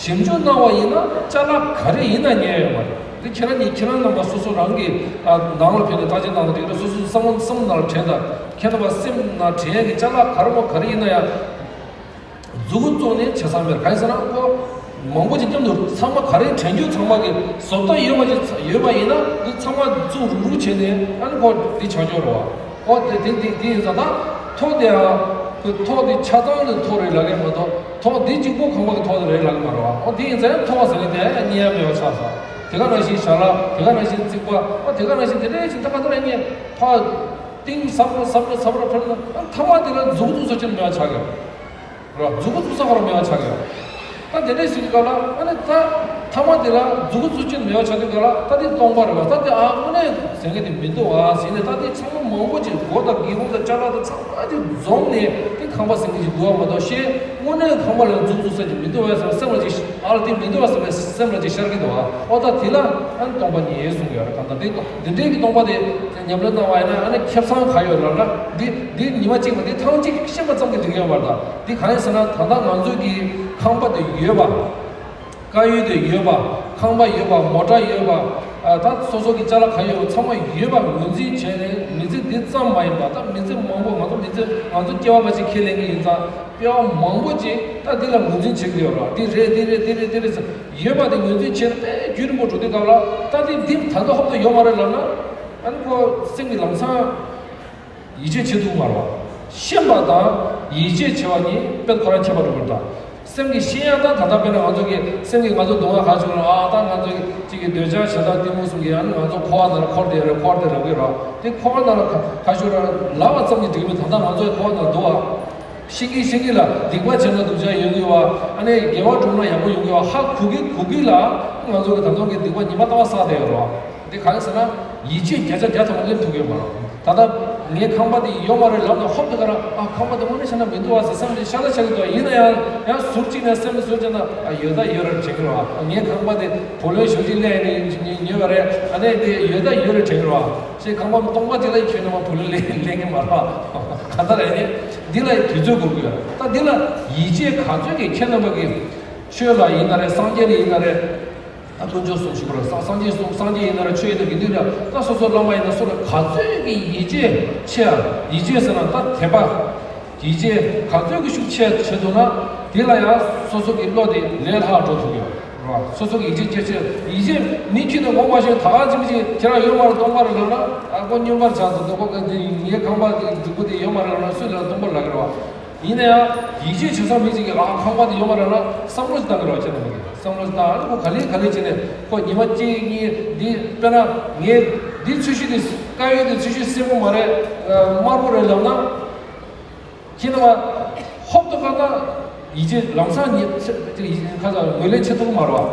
ཞིབ་འཇུག་གནང་བ་ཡིན་ན་ཅ་ལག་ག་རེ་ཡིན་ན་རྙེད་ཡོད་མ་རེད། འདི་ཁྱེད་རང་གཉིས་ཁྱེད་རང་རྣམ་པ་སོ་སོ་རང་གི་ཨ་ནང་ལ་ཕེབས་ནས་བརྟག་དཔྱད་གནང་ན་འགྲིག་རེད། སོ་སོའི་བསམ་བློ་བསམ་བློ་ནང་དྲན་དང་། ཁྱེད་རྣམ་པ་སེམས་ནང་དྲན་ཡས་ཀྱི་ཅ་ལག་ག་རེ་མོ་ག་རེ་ཡིན་ན་ཡང་། མཛུབ་གུ་བཙུགས་ནས་བྱས་ཙང་མེད། གང་ཡིན་ཟེར་ན་ཁོ་མང་པོ་ཅིག་མཉམ་དུ་ཚང་མ་ག་རེ་དྲན་རྒྱུ་ཚང་མ་གི་བཟོ་ལྟ་ཡོད་པ་ཅིག་ཡོད་པ་ཡིན་ན་འདི་ཚང་མ་བཙུགས་རུག་རུག་བྱས་ནས་ཨ་ནི་ཁོ་འདི་ཆགས་ཆོག་རེད་བ། ཨོ་དེ་དེ་དེ་དེ་ཡིན་ཙང་ད་ཐོག་དེ་ཨ་ཁོ་ཐོག་དེ་ཆ་ཚང་དེ་ཐོག་རེད་ལབ་ཀྱི་མ་གཏོགས་ཐོག་འདི་གཅིག་པོ་ཁང་པ་གི་ཐོག་དེ་རེད་ལབ་ཀྱི་མ་རེད་བ། ཨོ་དེ་ཡིན་ཙང་ཐོག་ཟེར་ནས་དེ་རྙེད་ཡ་མེད་པ་ཆགས་སོང་། དེ་ག་ནང་བཞིན་ཞལ་ལག་དེ་ག་ནང་བཞིན་རྩིག་པ་ཨོ་དེ་ག་ནང་བཞིན་དེ་འདྲ་ཞིག་ད་ག་ད་རེད་ངས་ཕ་ཏིང་བསམ་རོ་བསམ་རོ་བསམ་རོ་ཕེབས་ན་ཨ་ཐ་མ་དེ་ལ་མཛུབ་གུ་བཙུགས་ས་ཅིག་མེད་པ་ཆགས་ཀྱི་རེད། རོ་མཛུབ་གུ་བཙུགས་ས་ཁོ་རང་མེད་པ་ཆགས་ཀྱི་ཡོད། ད་དེ་འདྲའི་ཞིག་གི་སྐབས་ལ་ཨ་ནི་ད་ ཚང་མ་དེ་ལ་མཛུ་གུ་ཚུར་ཕྱིན་མེད་པ་ཆགས་དུས་ག་ལ་ད་དེ་སྟོང་པ་རེད་བ། ད་དེ་ཨ་དངོས་གནས་ཟེར་མཁན་དེ་མི་འདུག་ཨ་ཟེར་ནས། ད་དེ་ཚང་མ་མང་པོ་ཅིག་སྒོ་དང་སྒེའུ་ཁུང་དང་ཅ་ལག་དང་ཚང་མ་ཅིག་འཛོམས་ནས་དེ་ཁང་པ་ཟེར་མཁན་ཅིག་འདུག་ཨ་མ་གཏོགས། ཤེས་དངོས་གནས་ཁང་པ་ལ་མཛུ་གུ་ཚུར་ས་ཅིག་མི་འདུག་ཨ་ཟེར་སེམས་ལ་ཅིག་ཨ་ལ་དེ་མི་འདུག་ཨ་ཟེར་བའི་སེམས་ལ་ཅིག་ཤར་གི་འདུག་ཨ། ཨོ་ད་དེ་ལ་ཨ་ནི་སྟོང་པ་ཉིད་གསུང་གི་ཡོད་རེད། གང་ལྟར་དེ་དེ་འདྲའི་གི་སྟོང་པ་དེ་ཉམས་ལེན་བཏང་བ་ཡིན་ན་ཨ་ནི་ཁེ་བཟང་ག་ཡོད་ལབ་ན། འདི་འདི་ཉི་མ་གཅིག་པ་འདི་ཐེངས་གཅིག་ཤེས་པ་ཙམ་གྱིས་འགྲིག་ཡོད་མ་རེད། ད་འདི་གང་ཡིན་ཟེར་ན་ད་ལྟ་ང་ཚོའི་གི་ཁང་པ་དེ་ཡོད་པ། དཀར་ཡོལ་དེ་ཡོད་པ། ཁང་པ་ཡོད་པ། མོ་ཊ་ཡོད་པ། ཨ་ད་སོ་སོ་གི་ཅ་ལག་ག་ཡོད་པ་ཚང་མ་ཡོད་པ་ངོས་འཛིན་བྱས་ནས། མི་ཚེ་འདི་ཙམ་མ་ཡིན་པ་ད་མི་ཚེ་མང་པོ་ང་ཚོ་མི་ཚེ་ང་ཚོ་སྐྱེ་བ་ཕལ་ཆེར་ཁས་ལེན་གྱི་ཡིན་ཙང་། སྐྱེ་བ་མང་པོ་ཅིག་ད་འདི་ལ་ངོས་འཛིན་བྱེད་ཀྱི་ཡོད་ར། འདི་རེད་འདི་རེད་འདི་རེད་འདི་རེད་ཟེར་ཡོད་པ་དེ་ངོས་འཛིན་བྱས་ནས་དཔེ་རྒྱུན་རིང་པོ་འགྲོ་དུས་སྐབས་ལ་ད་འདི་འདི་ད་ལྟ་ཧོབ་ཏེ་ཡོད་མ་རེད་ལབ་ན། ཨ་ནི་ཁོ་སེམས་ཀྱི་ལམ་སང་ཡིད་ཆེས་བྱེད་ཐུབ་མ་རེད་བ། ཤེས་པ་དང་ཡིད་ཆེས་བྱེད་པ་གཉིས་དཔེ་ཁོ་རང་ཁྱད་པར་འགྲོ་གི་རེད། ད་སེམས་ཀྱིས་ཤེས་ཡ་ད་ད་ལྟ་དཔེར་ན་ང་ཚོ་གི་སེམས་ཀྱིས་ང་ཚོ་སྡུག་བསྔལ་ག་ཅིག་ཡོད་ན། ཨ་ད་ང་ཚོ་གི་གཅིག་གི་འདོད་ཆགས་ཞེ་སྡང་གཏི་མུག་གསུམ་གྱིས་ཨ་ནི་ང་ཚོ་འཁོར་བ་ནང་ལ་འཁོར་བསྡད་རེད། འཁོར་བསྡད་ལབ་ཀྱི་རེད། དེ་འཁོར་བ་ནང་ལ་ག་ག་ཞུ་ར་ལབ་པ་ཙམ་གྱིས་འགྲིག་གི་མེད། ད་ལྟ་ང་ཚོ་ཡི་འཁོར་བ་ནང་འདུག་བ། ཤེས་ཀྱི་ཤེས་ཀྱི་ལ་སྡིག་པ་བྱས་ན་སྡུག་ཅག་ཡོང་གི་བ། ཨ་ནི་དགེ་བ་བསྒྲུབས་ན་ཡག་པོ་ཡོང་གི་བ། ཧ་གོ་གི་གོ་གི་ལ་ང་ཚོ་གི་ད་དུང་གི་སྡིག་པ་ཉི་མ་ལྟ་བ་བསགས་བསྡད་ཡོད་རེད་བ། འདི་གང་ཡིན་ཟེར་ན་ཡིད་ཆེས་བརྒྱ་ཆ་བརྒྱ་ཐམ་པ་སླེབས་ཐུབ་ཀྱི་ཡོད་མ་རེད། ད་ལྟ་ངའི་ཁང་པ་འདི་ཡོད་མ་རེད་ལབ་ནས་ཧོབ་ཏེ་ག་ར་ཨ་ཁང་པ་འདི་དངོས་གནས་བྱས་ན་མི་འདུག་བ་ཟེར་སེམས་འདི་ཤ་ལ་ཆགས་ཀྱི་འདུག་ཡིན་ན་ཡང་ཡང་ཟུར་གཅིག་ནས་སེམས་ཟུར་བྱས་ན་ཨ་ཡོད་ད་ཡོད་རེད་དྲན་གྱི་རེད་བ། ངའི་ཁང་པ་འདི་བུ་ལོན་ཞེ་པོ་ཅིག་ལེན་ནས་ཉོས་པ་རེད། ཨ་ནི་འདི་ཡོད་ད་ཡོད་རེད་དྲན་གྱི་རེད་བ། ཞེས་ཁང་པ་སྟོང་པ་ཅིག་ལ་ཁྱོན་ནས་མ་བུ་ལོན་ལེན་ལེན་གྱི་མ་རེད་བ། ག་ད་རེད་ནི་འདི་ལ་དུས་ཚོད་འགོར་གྱི་ཡོད་རེད། ད་འདི་ལ་ཡིད་ཆེས་ག་ཚོད་ཀྱིས་ཁྱེད་རྣམ་པ་གི་ཆོས་ལ་ཡིན་ན་རེད། སངས་རྒྱས་ལ་ཡིན་ན་རེད། ད་དཀོན་མཆོག་གསུམ་ཞུ་དགོས་རེད། སངས་སངས་རྒྱས་གསུམ། སངས་རྒྱས་ཡིན་ན་རེད། ཆོས་ཡིན་ན་དགེ་འདུན་རེད། ད་སོ་སོ་བླ་མ་ཡིན་ན་སུ་རེད། ག་ཚོད་ཀྱི་ཡིད་ཆེས་ཆེ་ཡ། ཡིད་ཆེས་ཟེར་ན་ད་དད་པ། ཡིད་ཆེས་ག་ཚོད་ཀྱི་ཤུགས་ཆེ་ཆེ་ཐུབ་ན་དེ་ལ་ཡང་སོ་སོ་གི་བློ་དེ་ལས་ལྷག་འགྲོ་ཐུབ་ཡོད་རེད། སོ་སོ་གི་ཡིད་ཆེས་ཆེ་ཆེ། ཡིད་ཆེས་མི་ཁྱོད་ནས་ངོ་མ་ཤེས་ད་ག་ཅི་མི་ཅི་ཁྱེད་རང་ཡོད་མ་རེད། སྟོང་པ་རེད་ལབ་ན་ཨ་ཁོ་སྨྱོན་པར་ཆགས་འདུག་ཁོ་ག་དེ་ངའི་ཁང་པ་དེ་འདུག་པོ་དེ་ཡོད་མ་རེད་ལབ་ན་སུས་ལབ་སྟོང་པ་ལབ་ཀྱི་རེད་བ། ཡིན་ན་ཡང་ཡིད་ཆེས་བྱེད་ས་མི་གཅིག་གིས་ཨ་ཁང་པ་དེ་ཡོད་མ་རེད་ལབ་ན་བསམ་བློ་ཞིག་བཏང་གི་རེད་བ། ཁྱེད་རང་གིས་བསམ་བློ་ཞིག་བཏང་། ཨ་ནི་ཁོ་ག་ལེ་ག་ལེ་བྱས་ནས་ཁོ་ཉི་མ་གཅིག་གཉིས་འདི་དཔེར་ན་ངས་འདི་ཚོས་གཞི་དེ་དཀར་ཡོལ་དེ་ཚོས་གཞི་སེར་པོ་མ་རེད། དམར་པོ་རེད་ལབ་ན། ཁྱེད་རྣམ་པ་ཧོབ་ཏེ་ག་ན་ཡིད་ཆེས་ལམ་སང་ཉེ་ཁ་ས་ངོས་ལེན་བྱེད་ཐུབ་ཀྱི་མ་རེད་བ།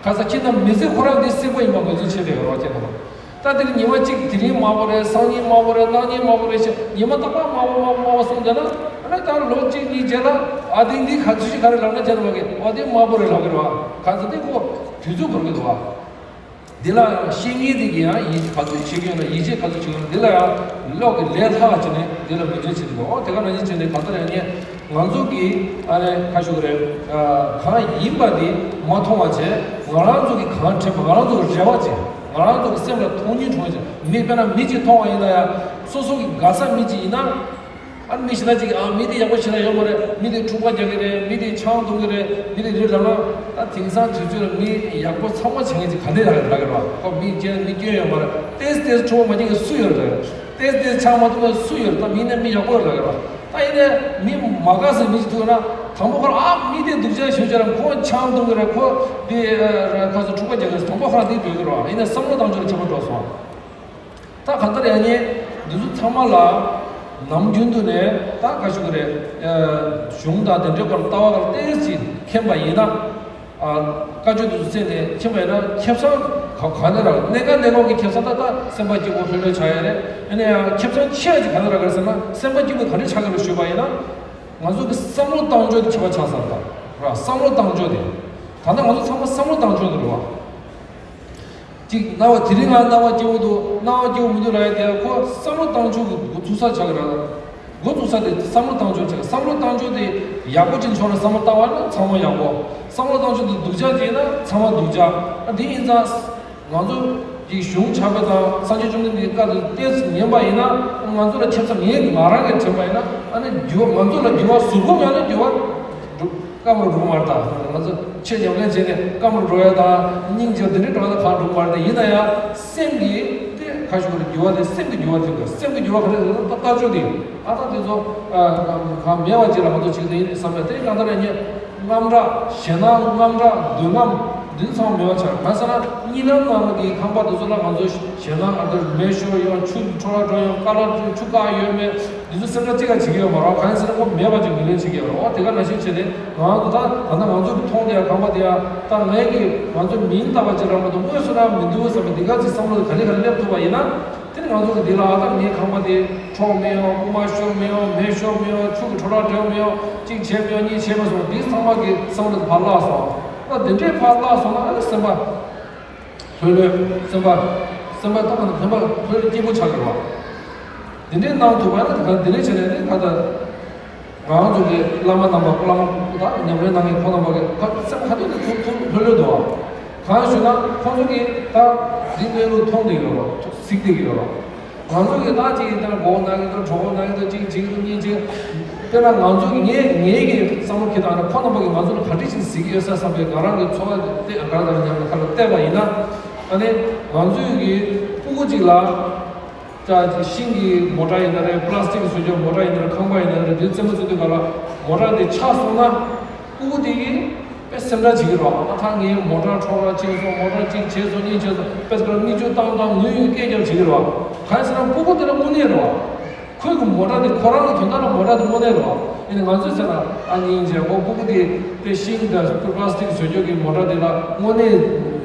ག་ས་ཁྱེད་རྣམ་མི་ཚེ་ཁོ་རང་འདི་སེར་པོ་ཡིན་པ་ངོས་འཛིན་བྱེད་བསྡད་ཡོད་རེད་བ། ཁྱེད་རྣམ་པ་ད་དེ་རིང་ཉི་མ་གཅིག་དེ་རིང་དམར་པོ་རེད། སང་ཉིན་དམར་པོ་རེད། གནངས་ཉིན་དམར་པོ་རེད་ཞེས་ཉི་མ་རྟག་པར་དམར་པོ་དམར་པོ་དམར་པོ་གསུངས་བསྡད་ན། ཨ་ནི་ད་ལོ་གཅིག་གཉིས་རྗེས་ལ་ཨ་དེ་འདི་ག་ཚོད་ཞིག་ག་རེ་ལབ་ན་ཁྱེད་རྣམ་པ་གིས་ཨ་དེ་དམར་པོ་རེད་ལབ་ཀྱི་རེད་བ། ག་ཚོད་དེ་ཁོ་དུས་ཚོད་འགོར་གྱི་འདུག་བ། འདི་ལ་ཡང་ཤེས་མཁན་དེ་གིས་ཡང་ཡིད་ག་ཚོད་བྱེད་ཀྱི་ཡོད་ན། ཡིད་ཆེས་ག་ཚོད་བྱེད་ཀྱི་ཡོད་ན། འདི་ལ་ཡང་བློ་གི་ལས་ལྷག་བྱས་ནས་འདི་ལ་ངོས་འཛིན་བྱེད་ཀྱི་འདུག་འོ་དེ་ག་ནང་བཞིན་བྱས་ནས་གང་ལྟར་ཡང་ངས་ང་ཚོ་གིས་ཨ་ནི་ཁ་ཤོ་གི་རེད། གང་ཡིན་པ་འདི་མ་མཐོང་བ་བྱས། ང་རང་ཚོ་གིས་གང་དྲན་པ། ང་རང་ཚོ་གི་རེ་བ་བྱས། ང་རང་ཚོ་གི་སེམས་ལ་མཐོང་སྙིང་འདོད་པ་བྱས། མི་དཔེར་ན་མི་གཅིག་མཐོང་བ་ཡིན་ན་ཡང་སོ་སོ་གི་དགའ་ས་མི་གཅིག་ཡིན་ན། ཨ་ནི་མི་ཞིག་ན་ཅིག་ཨ་མི་དེ་ཡག་པོ་ཞིག་ན་ཡོད་མ་རེད། མི་དེ་འཁྲུག་པ་རྒྱག་གི་རེད། མི་དེ་ཆང་འཐུང་གི་རེད། མི་དེ་རེད་ལབ་ན། ད་དེང་སང་དུས་ཚོད་ལ་མི་ཡག་པོ་ཚང་མ་བྱེད་མཁན་ཅིག་ག་འདྲ་ཡག་རེད་ལབ་ཀྱི་རེད་བ། ཁོ་མི་སྐྱོན་མི་སྐྱོན་ཡོད་མ་རེད། ཏོག་ཙམ་ཏོག་ཙམ་འཁྲུག་པ་མ་རྒྱག་མཁན་སུ་ཡོད་རེད། ཏོག་ཙམ་ཏོག་ཙམ་ཆང་མ་འཐུང་མཁན་སུ་ཡོད་རེད། ད་མི་ནི་མི་ཡག་པོ་རེད་ལབ་ཀྱི་རེད་བ། ད་ཡིན་ནའི་མི་མ་དགའ་སའི་མི་ཞིག་ཐུག་ན་དང་པོ་ཁོ་ཨ་མི་དེ་སྡུག་ཅག་ཞུ་ཅག་རེད། ཁོ་ཆང་འཐུང་གི་རེད། ཁོ་དེ་ཁ་སང་འཁྲུག་པ་རྒྱག་གི་རེད། དང་པོ་ཁོ་རང་དེ་འདོད་ཀྱི་རེད་བ། ཡིན་ནའི་བསམ་བློ་བཏང་ཕྱོགས་ལ་ཁྱད་པར་འགྲོ་སོང་། ད་གང་ལྟར་ཡང་ངས་འདི་ཚོ་ཚང་མ་ལ་ནམ་རྒྱུན་དུ་ནས་ད་ག་ཞུ་གི་རེད། གཞུང་དང་དེ་འདྲའི་སྐོར་ལྟ་བ་ག་ལ་ཏོག་ཙམ་མཁྱེན་པ་ཡིན་ན། བཀའ་ཆོས་འདི་ཚོ་བཙལ་ནས་མཁྱེན་པ་ཡིན་ན་ཁེ་བཟང་ག་ག་ནས་རག་གནས་ག་གནས་སྐབས་ཀྱི་ཁེ་བཟང་ད་ད་སེམས་པ་སྐྱིད་པོ་ལྷོད་ལྷོད་ཆགས་ཡ་རེད། ཨ་ནི་ཡང་ཁེ་བཟང་ཆེ་ཡ་ཅིག་ག་ནས་རག་གི་རེད་ཟེར་ན། སེམས་པ་སྐྱིད་པོ་ག་འདྲས་ཆགས་གི་རེད་ཞུས་པ་ཡིན་ན། ང་ཚོ་གི་བསམ་བློ་བཏང་ཕྱོགས་དེ་ཁྱད་པར་ཆགས་ས་རེད། ད་ར་བསམ་བློ་བཏང་ཕྱོགས་དེ། ད་ལྟ་ང་ཚོ་ཚང་མ་བསམ་བློ་བཏང་ཕྱོགས་དེ་རེད་བ། གཅིག་སྣང་བ་དེ་རིང་ང་སྣང་བ་སྐྱིད་པོ་འདུག་སྣང་བ་སྐྱིད་པོ་མི་འདུག་ལབ་ཡ་དེ་ཁོ་བསམ་བློ་བཏང་ཕྱོགས་ཀྱི་འགོ་ཚུགས་ས་ཆགས་ཀྱི་རེད། འགོ་ཚུགས་ས་དེ་བསམ་བློ་བཏང་ཕྱོགས་ཆགས། བསམ་བློ་བཏང་ཕྱོགས་དེ་ཡག་པོ་ཅིག་བྱུང་ན་བསམ་བློ་བཏང་བ་ན་ཚང་མ་ཡག་པོ། བསམ་བློ་བཏང་ཕྱོགས་དེ་སྡུག་ཅག་ཅིག་ཡིན་ན་ཚང་མ་སྡུག་ཅག་ཨ་དེ་ཡིན་ཙང་ང་ཚོ་གི་གཞུང་ཆགས་པ་དང་སངས་རྒྱས་བཅོམ་ལྡན་འདས་ཀྱི་བཀའ་དེ་ཏོག་ཙམ་ཉན་པ་ཡིན་ན། ང་ཚོ་ལ་ཁེ་བཟང་ངས་ང་རང་གིས་དྲན་པ་ཡིན་ན། ཨ་ནི་འགྱུར་བ་ང་ཚོ་ལ་འགྱུར་བ་ཟུར་ཕོག་ཡང་ན་འགྱུར་བ་འགྲོ། སྐམ་རུ་འགྲོ་མ་རེད། ད་ང་ཚོ་ཆེས་ཉམས་ལེན་བྱས་ནས་སྐམ་རུ་འགྲོ་ཡ་དང་སྙིང་རྗེ་དེ་འདྲའི་འགྲོ་ཡ་ད་གང་འགྲོ་མ་རེད། ད་ཡིན་ན་ཡང་སེམས་ཀྱི་དེ་ཁ་ཤུགས་ཀྱི་འགྱུར་བ་དེ། སེམས་ཀྱི་འགྱུར་བ་དེ་འདུག་སེམས་ཀྱི་འགྱུར་བ་ག་རེ་རེད་ད་ལྟ་ཕྱོགས་དེ། ཨ་ད་དེ་ཚོ་གང་མེད་པ་ཅིག་ལ་ང་ཚོ་བྱེད་ཀྱི་ཡིན་བསམ་པས། དེ་གང་ལྟར་ཡང་ངས་རྔམ་སྐྲག་ཞེད་སྣང་རྔམ་སྐྲག་འདོད་རྔམ་ འདི་ཚང་མེད་པ་ཆགས། གང་ཟེར་ན་གཉིད་ལམ་ནང་གི་ཁང་པ་དེ་ཚོ་ལ་ང་ཚོ་ཞེད་སྣང་ཨ་འདིར་མེ་ཤོར་ཡོང་ཆུ་འཕྲོ་བརླག་འགྲོ་ཡོང་ཀ་ལ་ཆུ་བཀག་ཡོད་མེད་འདི་ཚོ་སེམས་ཁྲལ་གཅིག་ཀྱང་བྱེད་ཀྱི་ཡོད་མ་རེད། གང་ཟེར་ན་ཁོ་མེད་པ་ཅིག་ངོས་ལེན་བྱེད་ཀྱི་ཡོད་རེད། འོ་དེ་ག་ནང་བཞིན་བྱས་ཏེ་ང་ཚོ་ད་ད་ལྟ་ང་ཚོ་གི་མཐོང་བསྡད་ཡ་ཁང་པ་དེ་ཡ་ད་ངས་ཀྱི་ང་ཚོ་མིང་བཏགས་པ་ཅིག་རང་མ་གཏོགས་དངོས་སུ་རང་མི་འདུག་བསམ་པ་འདི་ག་ཚིག་བསམ་བློ་ག་ལེ་ག་ལེ་སླེབས་ཐུབ་པ་ཡིན་ན། དེ་ནི་ང་ཚོ་གི་འདི་ལ་ཨ་ད་ངའི་ཁང་པ་དེ་འཕྲོག་མི་ཡོང་རྐུན་མ་ཤོར་མི་ཡོང་མེ་ཤོར་མི་ཡོང་ཆུ་གི་འཕྲོ་བརླག་འགྲོ་མི་ཡོང་གཅིག་བྱས་མི་ཡོང་གཉིས་བྱས་མི་སོང་འདི་ཚང་མ་གི་བསམ་བློ་དེ་ཕར་བརླག་སོང་། ད་འདི་འདྲའི་ཕར་བརླག་སོང་ན་ཨ་ནི་སེམས་པ་ལྷོད་ལྷོད་སེམས་པ་སེམས་པ་ད་ང་ཚོ་སེམས་པ་ལྷོད་ལྷོད་སྐྱིད་པོ་ཆགས་ཀྱི་རེད་བ། འདི་འདྲའི་གནང་ཐུབ་པ་ན་ད་འདི་འདྲའི་བྱས་ནས་ནི་ད་ལྟ་ང་ཚོ་གི་བླ་མ་རྣམ་པ་བླ་མ་ད་ཉམས་ལེན་གནང་མཁན་ཁོང་རྣམ་པ་གི་ད་སེམས་ཁ་ཐུག་ནས་ཐུག་ཐུག་ལྷོད་ལྷོད་འདུག་བ། གང་ཞུ་ན་ཁོང་ཚོ་གི་ད་འདི་གནས་ལུགས་མཐོང་བསྡད་ཡོད་རེད་བ་གཟིགས་བསྡད་ཀྱི་ཡོད་རེད་བ། ང་ཚོ་གི་ད་ཅིག་ཡིན་ན་མགོ་ན་གི་འདུག་གྲོད་ཁོག་ན་གི་འདུག་ཅིག་བྱེད་ཀྱི་འདུག་གཉིས་བྱེད། དཔེར་ན་ང་ཚོ་གི་ངའི་ངའི་གི་བསམ་བློ་འཁྱེར་སྟངས་ནི་ཁོང་རྣམ་པ་གིས་ང་ཚོ་ལ་ག་འདྲ་ཞིག་གཟིགས་ཀྱི་ཡོད་ས་བསམ་པའི་ང་རང་གི་ཚོར་བ་དེ་ག་རེ་དང་མཉམ་དུ་ཁ་ལ་བལྟས་པ་ཡིན་ན། ཨ་ནི་ང་ཚོའི་གི་སྤུ་གུ་གཅིག་ལ་ཅག་ཅིག་ཤིང་གི་མོ་ཊ་ཡིན་ན་རེད་པ་ལ་སི་ཊིག་བཟོ་རྒྱུ་མོ་ཊ་ཡིན་ན་རེད་ཁང་པ་ཡིན་ན་རེད་དེ་རྩེད་མོ་རྩེ་དུས་ག་ལ་མོ་ཊ་དེ་ཆག་སོང་ན་སྤུ་གུ་དེ་གི་དཔེ་སེམས་ཁྲལ་བྱེད་ཀྱི་རེད་བ། ཨ་ད་ངའི་མོ་ཊ་འཕྲོག་ར་བཅིངས་སོང་མོ་ཊ་གཅིག་བྱས་སོང་གཉིས་བྱས་སོང་དཔེ་སྐར་མིག་ཆུ་བཏང་བཏང་ངུས་ངུས་སྐད་རྒྱབ་བྱེད་ཀྱི་རེད་བ། གང་ཡིན་ཟེར་ན་སྤུ་གུ་དེ་ལ་དངོས་གནས་རེད་བ། ཁོའི་གི་མོ་ཊ་དེ་ཁོ་རང་གི་དོན་དག་ལ་མོ་ཊ་དེ་དངོས་གནས་རེད་བ། ཡིན་ནའི་ང་ཚོས་ཟེར་ན་ཨ་སྙིང་རྗེ་ཁོ་སྤུ་གུ་དེ་དཔེ་ཤིང་དང་པ་ལ་སི་ཊིག་བཟོ་རྒྱུ་གི་མོ་ཊ་དེ་ལ་དངོས་གནས་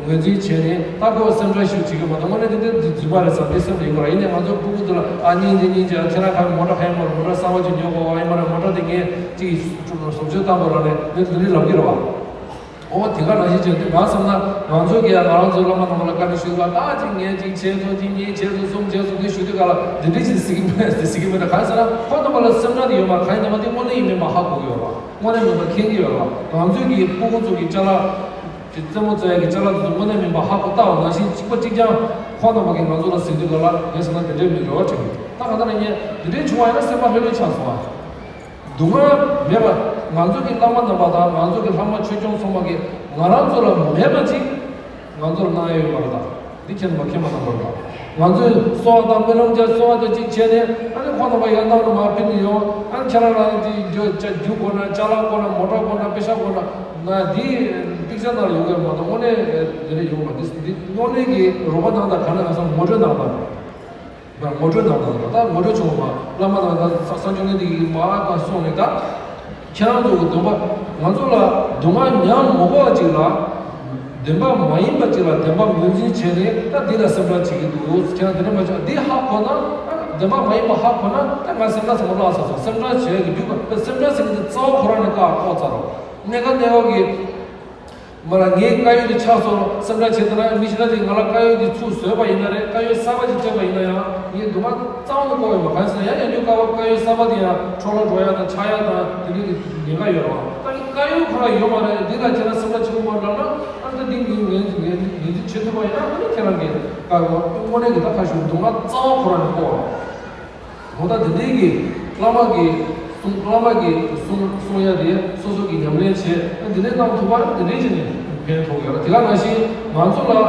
ངོས་འཛིན་བྱས་ནས་ད་ཁོ་སེམས་ཁྲལ་ཞིག་བྱེད་ཀྱི་མ་གཏོགས་དངོས་གནས་དེ་འདྲ་རྫུན་མ་རེད་བསམ་དེ་སེམས་ལ་ཡོད་པ་རེད། ཡིན་ནའི་ང་ཚོ་སྤུ་གུ་དེ་ལ་ཨ་སྙིང་རྗེ་སྙིང་རྗེ་ཨ་ཁྱེད་རང་ག་མོ་ཊ་ག་ཡིན་མ་རེད་མོ་ཊ་གསར་པ་ཅིག་ཉོ་དགོས་བ་ཡིན་མ་རེད་མོ་ཊ་དེ་ངས་ཅིག་བཟོ་བཅོས་བཏང་དགོས་ར་ནས་ངས་དེ་འདྲ་ལབ་ཀྱི་རེད་བ། འོ་དེ་ག་ནང་བཞིན་བྱས་ཏེ་ང་བསམ་ན་ང་ཚོ་གིས་ཡང་ང་རང་ཚོའི་བླ་མ་རྣམས་ལ་བཀའ་འདྲི་ཞུས་པ་ད་ཅིག་ངས་ཅིག་བྱས་སོང་ཅིག་གཉིས་བྱས་སོང་གསུམ་བྱས་སོང་དེ་ཞུ་དུས་ག་ལ་འདི་འདྲ་ཅིག་ཟེར་གྱི་མེད་ཟེར་གྱི་མེད་ད་གང་ཟེར་ན་ཁོ་རྣམ་པ་ལ་སེམས་ཁྲལ་དེ་ཡོད་མ་གང་ཡིན་ན་མ་དེ་དངོས་གནས་ཡིན་མིན་མ་ཧ་གོ་གི་ཡོད་ར་དངོས་གནས་མིན་པ་མཁྱེན་གྱི་ཡོད་ར་ང་ཚོའི་གི་སྤུ་གུ་ཚོ་གི་ཅ་ལག་ཅིག་རྩེད་མོ་རྩེ་ཡ་གི་ཅ་ལག་དེ་ཚོ་དངོས་གནས་མིན་པ་ཧ་གོ་ལྟ་བ་ནང་བཞིན་གཅིག་པ་གཅིག་རྐྱང་ཁོ་རྣམ་པ་གིས་ང་ཚོ་ལ་ཟེར་དུས་ག་ལ་ངས་བསམ་ན་དེ་འདྲའི་མི་འགྲོ་བ་དྲན་གི་ད་ག་ད་ན་ངས་དེ་འདྲའི་བྱུང་བ་ཡིན་ན་སེམས་པ་ལྷོད་ལྷོད་ཆགས་སོང་ཨ། སྡུག་བསྔལ་མེད་པ་ང་ཚོ་གི་བླ་མ་རྣམ་པ་དང་ང་ཚོ་གི་ལྷ་མོ་ཆོས་སྐྱོང་སྲུང་མ་གིས་ང་རང་ཚོ་ལ་མེད་པ་ཅིག་ང་ཚོར་གནང་ཡ་ཡོད་མ་རེད་ད། འདི་ཁྱེད་རྣམ་པ་མཁྱེན་པ་གནང་དགོས་རེད་ད། ང་ཚོས་གསོལ་བ་དང་སྨོན་ལམ་བརྒྱབ་གསོལ་བ་དང་གཅིག་བྱས་ནས་ཨ་ནི་ཁོང་རྣམ་པ་ཡར་ནང་ལ་མར་ཕུལ་ནས་ཡོང་ཨ་ནི་ཁྱེད་རང་རང་གི་རྒྱུ་ཅ་རྒྱུ་དགོས་ན་ཅ་ལག་དགོས་ན་མོ་ཊ་དགོས་ན་པེ་ཤ་དགོས་ན་ང་འདི་པིག་ཅར་ནང་ལ་ཡོང་གི་རེད་མ་གཏོགས་དངོས་གནས་འདི་འདྲ་ཡོང་མ་འདི་འདི་དངོས་གནས་ཀྱི་རོགས་པ་གནང་དང་ག་ན་ག་ས་ངོ་སྤྲོད་གནང་དང་། ངོ་སྤྲོད་གནང་དང་ད་ངོ་སྤྲོད་བྱུང་བ་བླ་མ་དང་ད་ས་སངས་རྒྱས་གནས་འདི་ཡི་མ་ཨ་ད་སོང་ནས་ད་ཁྱེད་རང་ཚོ་གི་བདེན་པ་ང་ཚོ་ལ་སྡུག་བསྔལ་མྱངས་མ་དགོས་པ་ཅིག་ལ་བདེན་པ་མ་ཡིན་པ་ཅིག་ལ་བདེན་པ་ངོས་འཛིན་བྱས་ནས་ད་འདི་ལ་སེམས་ཁྲལ་བྱེད་ཀྱི་འདུག་ཁྱེད་རང་དེ་འདྲ་མ་བྱེད་འདི་ཧ་གོ་ན་བདེན་པ་མ་ཡིན་པ་ཧ་གོ་ན་ད་ང་སེམས་ཁྲལ་ཚང་མ་བརླག་ཚར་སོང་སེམས་ཁྲལ་བྱེད་ཀྱི་འདུག་པ་སེམས་ཁྲལ་ཟེར་གྱི་འདི་རྩ་བ་ཁོ་རང་ནས་བཀག་ཁོག་ཚར་རོ་གནས་ཀ་གནས་བབ་ཀྱི། མ་ལ་ངའི་དཀར་ཡོལ་དེ་ཆགས་སོང་སེམས་ཁྲལ་བྱེད་དུས་ན་མི་ཞིག་ན་ཅིག་ང་ལ་དཀར་ཡོལ་དེ་ཚུར་བཟོས་པ་ཡིན་ན་རེད་དཀར་ཡོལ་གསར་པ་ཅིག་སྤྲད་པ་ཡིན་ན་ཡང་ངས་སྡུག་བསྔལ་རྩ་བ་ནས་ཕོག་ཡོད་མ་གང་ཟེར་ན་ཡང་ཡང་དུས་སྐབས་དཀར་ཡོལ་གསར་པ་དེ་ཡང་འཕྲོ་བརླག་འགྲོ་ཡ་དང་ཆག་ཡ་དང་དེ་འདྲའི་ཉེན་ཁ་ཡོད་རེད་བ། ད་ངས་དཀར་ཡོལ་ཁོ་རང་ཡོད་མ་རེད་འདི་ལ་ཁྱེད་རང་སེམས་ཁྲལ་བྱེད་དགོས་མ་འདྲ་ན་ཨ་ད་འདི་ངས་ངས་ངས་ངས་འདི་བྱེད་ཐུབ་པ་ཡིན་ན་ཨ་ནི་ཁྱེད་རང་གིས་དཀར་ཡོལ་དངོས་གནས་ཀྱི་ད་ཁ་ཤུགས་སྡུག་བསྔལ་རྩ་བ་ཁོ་རང་ནས་ཕོག་རེད། འོ་ད་དེ་འདྲའི་གི་བླ་མ་གི་གསུང་བླ་མ་གི་གསུང་གསུང་ཡ་དེ་སོ་སོ་གི་ཉམས་ལེན་བྱས་ཨ་དེ་འདྲའི་གནང་ཐུབ་པ་དེ་འདྲའི་བྱས་ནས་ཕན་ཐོགས་ཡོད་རེད། དེ་ག་ནང་བཞིན་ང་ཚོ་ལ་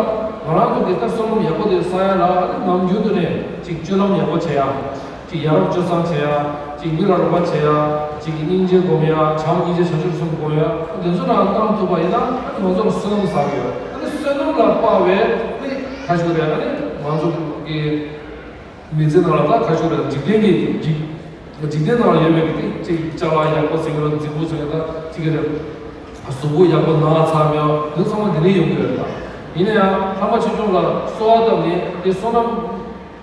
ང་རང་ཚོ་གི་ད་བསོད་ནམས་ཡག་པོ་དེ་བསགས་ཡ་ལ་ནམ་རྒྱུན་དུ་ནས་ཅིག་སྤྱོད་ལམ་ཡག་པོ་བྱེད་ཡ་ཅིག་ཡ་རབས་སྤྱོད་བཟང་བྱེད་ཡ་ཅིག་མི་ལ་རོགས་པ་བྱེད་ཡ་ཅིག་སྙིང་རྗེ་སྒོམ་ཡ་བྱམས་སྙིང་རྗེ་བྱང་ཆུབ་གསུམ་སྒོམ་ཡ་དེ་ཚོ་ནང་གནང་ཐུབ་པ་ཡིན་ན་ང་ཚོ་ལ་བསོད་ནམས་བསགས་ཡོད། ཨ་ནི་བསོད་ནམས་ལ་དཔག་པའི་ནི་ཁ་ཤོར་རེད། ཨ་ནི་ང་ཚོ་གི་མི་ཚེ་ནང་ལ་ད་ཁ་ཤོར་རེད། འཇིག་རྟེན་གྱི་འཇིག་འཇིག་རྟེན་ནང་ལ་ཡོད་པའི་གི་ཅིག་ཅ་ལག་ཡག་པོ་ཟེར་གི་རེད། རྫིག་པོ་ཟེར་གི་ད་ཅིག་གི་རེད། གཟུགས་པོ་ཡག་པོ་ན་ཚ་མེད་པ་འདི་ཚང་མ་འདི་ནས་ཡོང་གི་རེད། ད་ཡིན་ན་ཡང་ལྷ་མ་ཆོས་སྐྱོང་ལ་གསོལ་བ་བཏབ་ནས་དེ་བསོད་ནམས་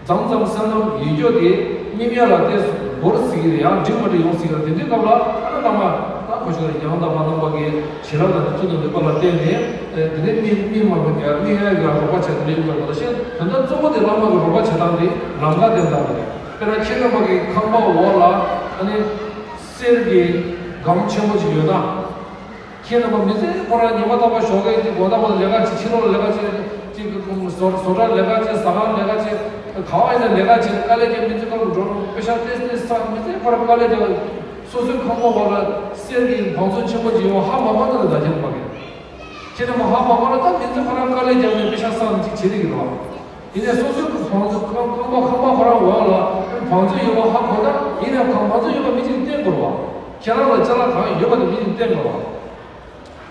མཚམས་མཚམས་བསོད་ནམས་ཡོད་རྒྱུ་དེ་སྨིན་ཡ་ལ་ཏོག་ཙམ་འགོར་སྲིད་ཀྱི་རེད། ཡང་འགྲིག་མ་འགྲིག་ཡོང་སྲིད་ཀྱི་རེད། དེ་འདྲའི་སྐབས་ལ་ཨ་ནི་བླ་མ་ད་ཁོ་ཤོད་ཡང་དག་པ་རྣམ་པ་གི་བྱིན་རླབས་དང་ནི་ཐུགས་དང་ནུས་པ་ལ་བརྟེན་ནས་དེ་ནས་སྨིན་སྨིན་མ་སྨིན་ག་སྨིན་ཡ་གི་རོགས་པ་བྱས་ཏེ་ཡོང་དགོས་པ་དང་ཤེས། དོན་དག་གཙོ་བོ་དེ་བླ་མ་གི་རོགས་པ་བྱེད་སྟངས་དེ་ལམ་ཁ་དེ་དང་རེད། དཔེར་ན་ཁྱེད་རྣམ་པ་གི་ཁང་པ་འོག་ལ་ཨ་ནི་གསེར་གྱི་སྒམ་ཆེན་པོ་ཅིག་ཡོད་ན། ཁྱེད་རྣམ་པ་མི་ཚེ་ཁོ་རང་ཉི་མ་རྟག་པར་ཞོགས་ཀས་ཀྱི་དགོང་དག་བར་ལས་ཀ་བྱེད། ཕྱི་ལོགས་ལས་ཀ་བྱེད། ཅིག་བཟོ་བཟོ་གྲྭ་ལས་ཀ་བྱེད། ཟ་ཁང་ལས་ཀ་བྱེད། ག་བ་ཡིན་ན་ལས་ཀ་བྱེད། དཀའ་ལས་རྒྱབ། མི་ཚེ་སྐབས་འགྲོ་རུང་པེ་ཤག་ཏེས་ཏེས་བསགས། མི་ཚེ་ཁོ་རང་དཀའ་ལས་རྒྱབ། སོ་སོའི་ཁང་པ་འོག་ལ་གསེར་གྱི་བང་མཛོད་ཆེན་པོ་ཅིག་ཡོད་པ་ཧ་མ་གོ་ནི་རེད། ད་ཁྱེད་རྣམ་པ་གིས་ཁྱེད་རྣམ་པ་ཧ་མ་གོ་ན་ད་མི་ཚེ་ཁོ་རང་དཀའ་ལས་རྒྱབ་ནས་པེ་ཤག་བསགས་ནས་ཅིག་བྱེད་ཀྱི་རེད་བ། ཡིན་ནའི་སོ་སོའི་བང་མཛོད་ཁང་ཁང་པ་ཁང་པ་ཁོ་རང་འོག་ལ་བང་མཛོད་ཡོད་པ་ཧ་གོ་ན། ཡིན་ནའི་ཁང་བང་མཛོད་ཡོད་པ་མི་གཅིག་བསྟན་དགོས་རེད་བ། ཁྱེད་རང་ལ་ཅ་ལག་གང་ཡོད་པ་དེ་མི་གཅིག་བསྟན་དགོས་རེད་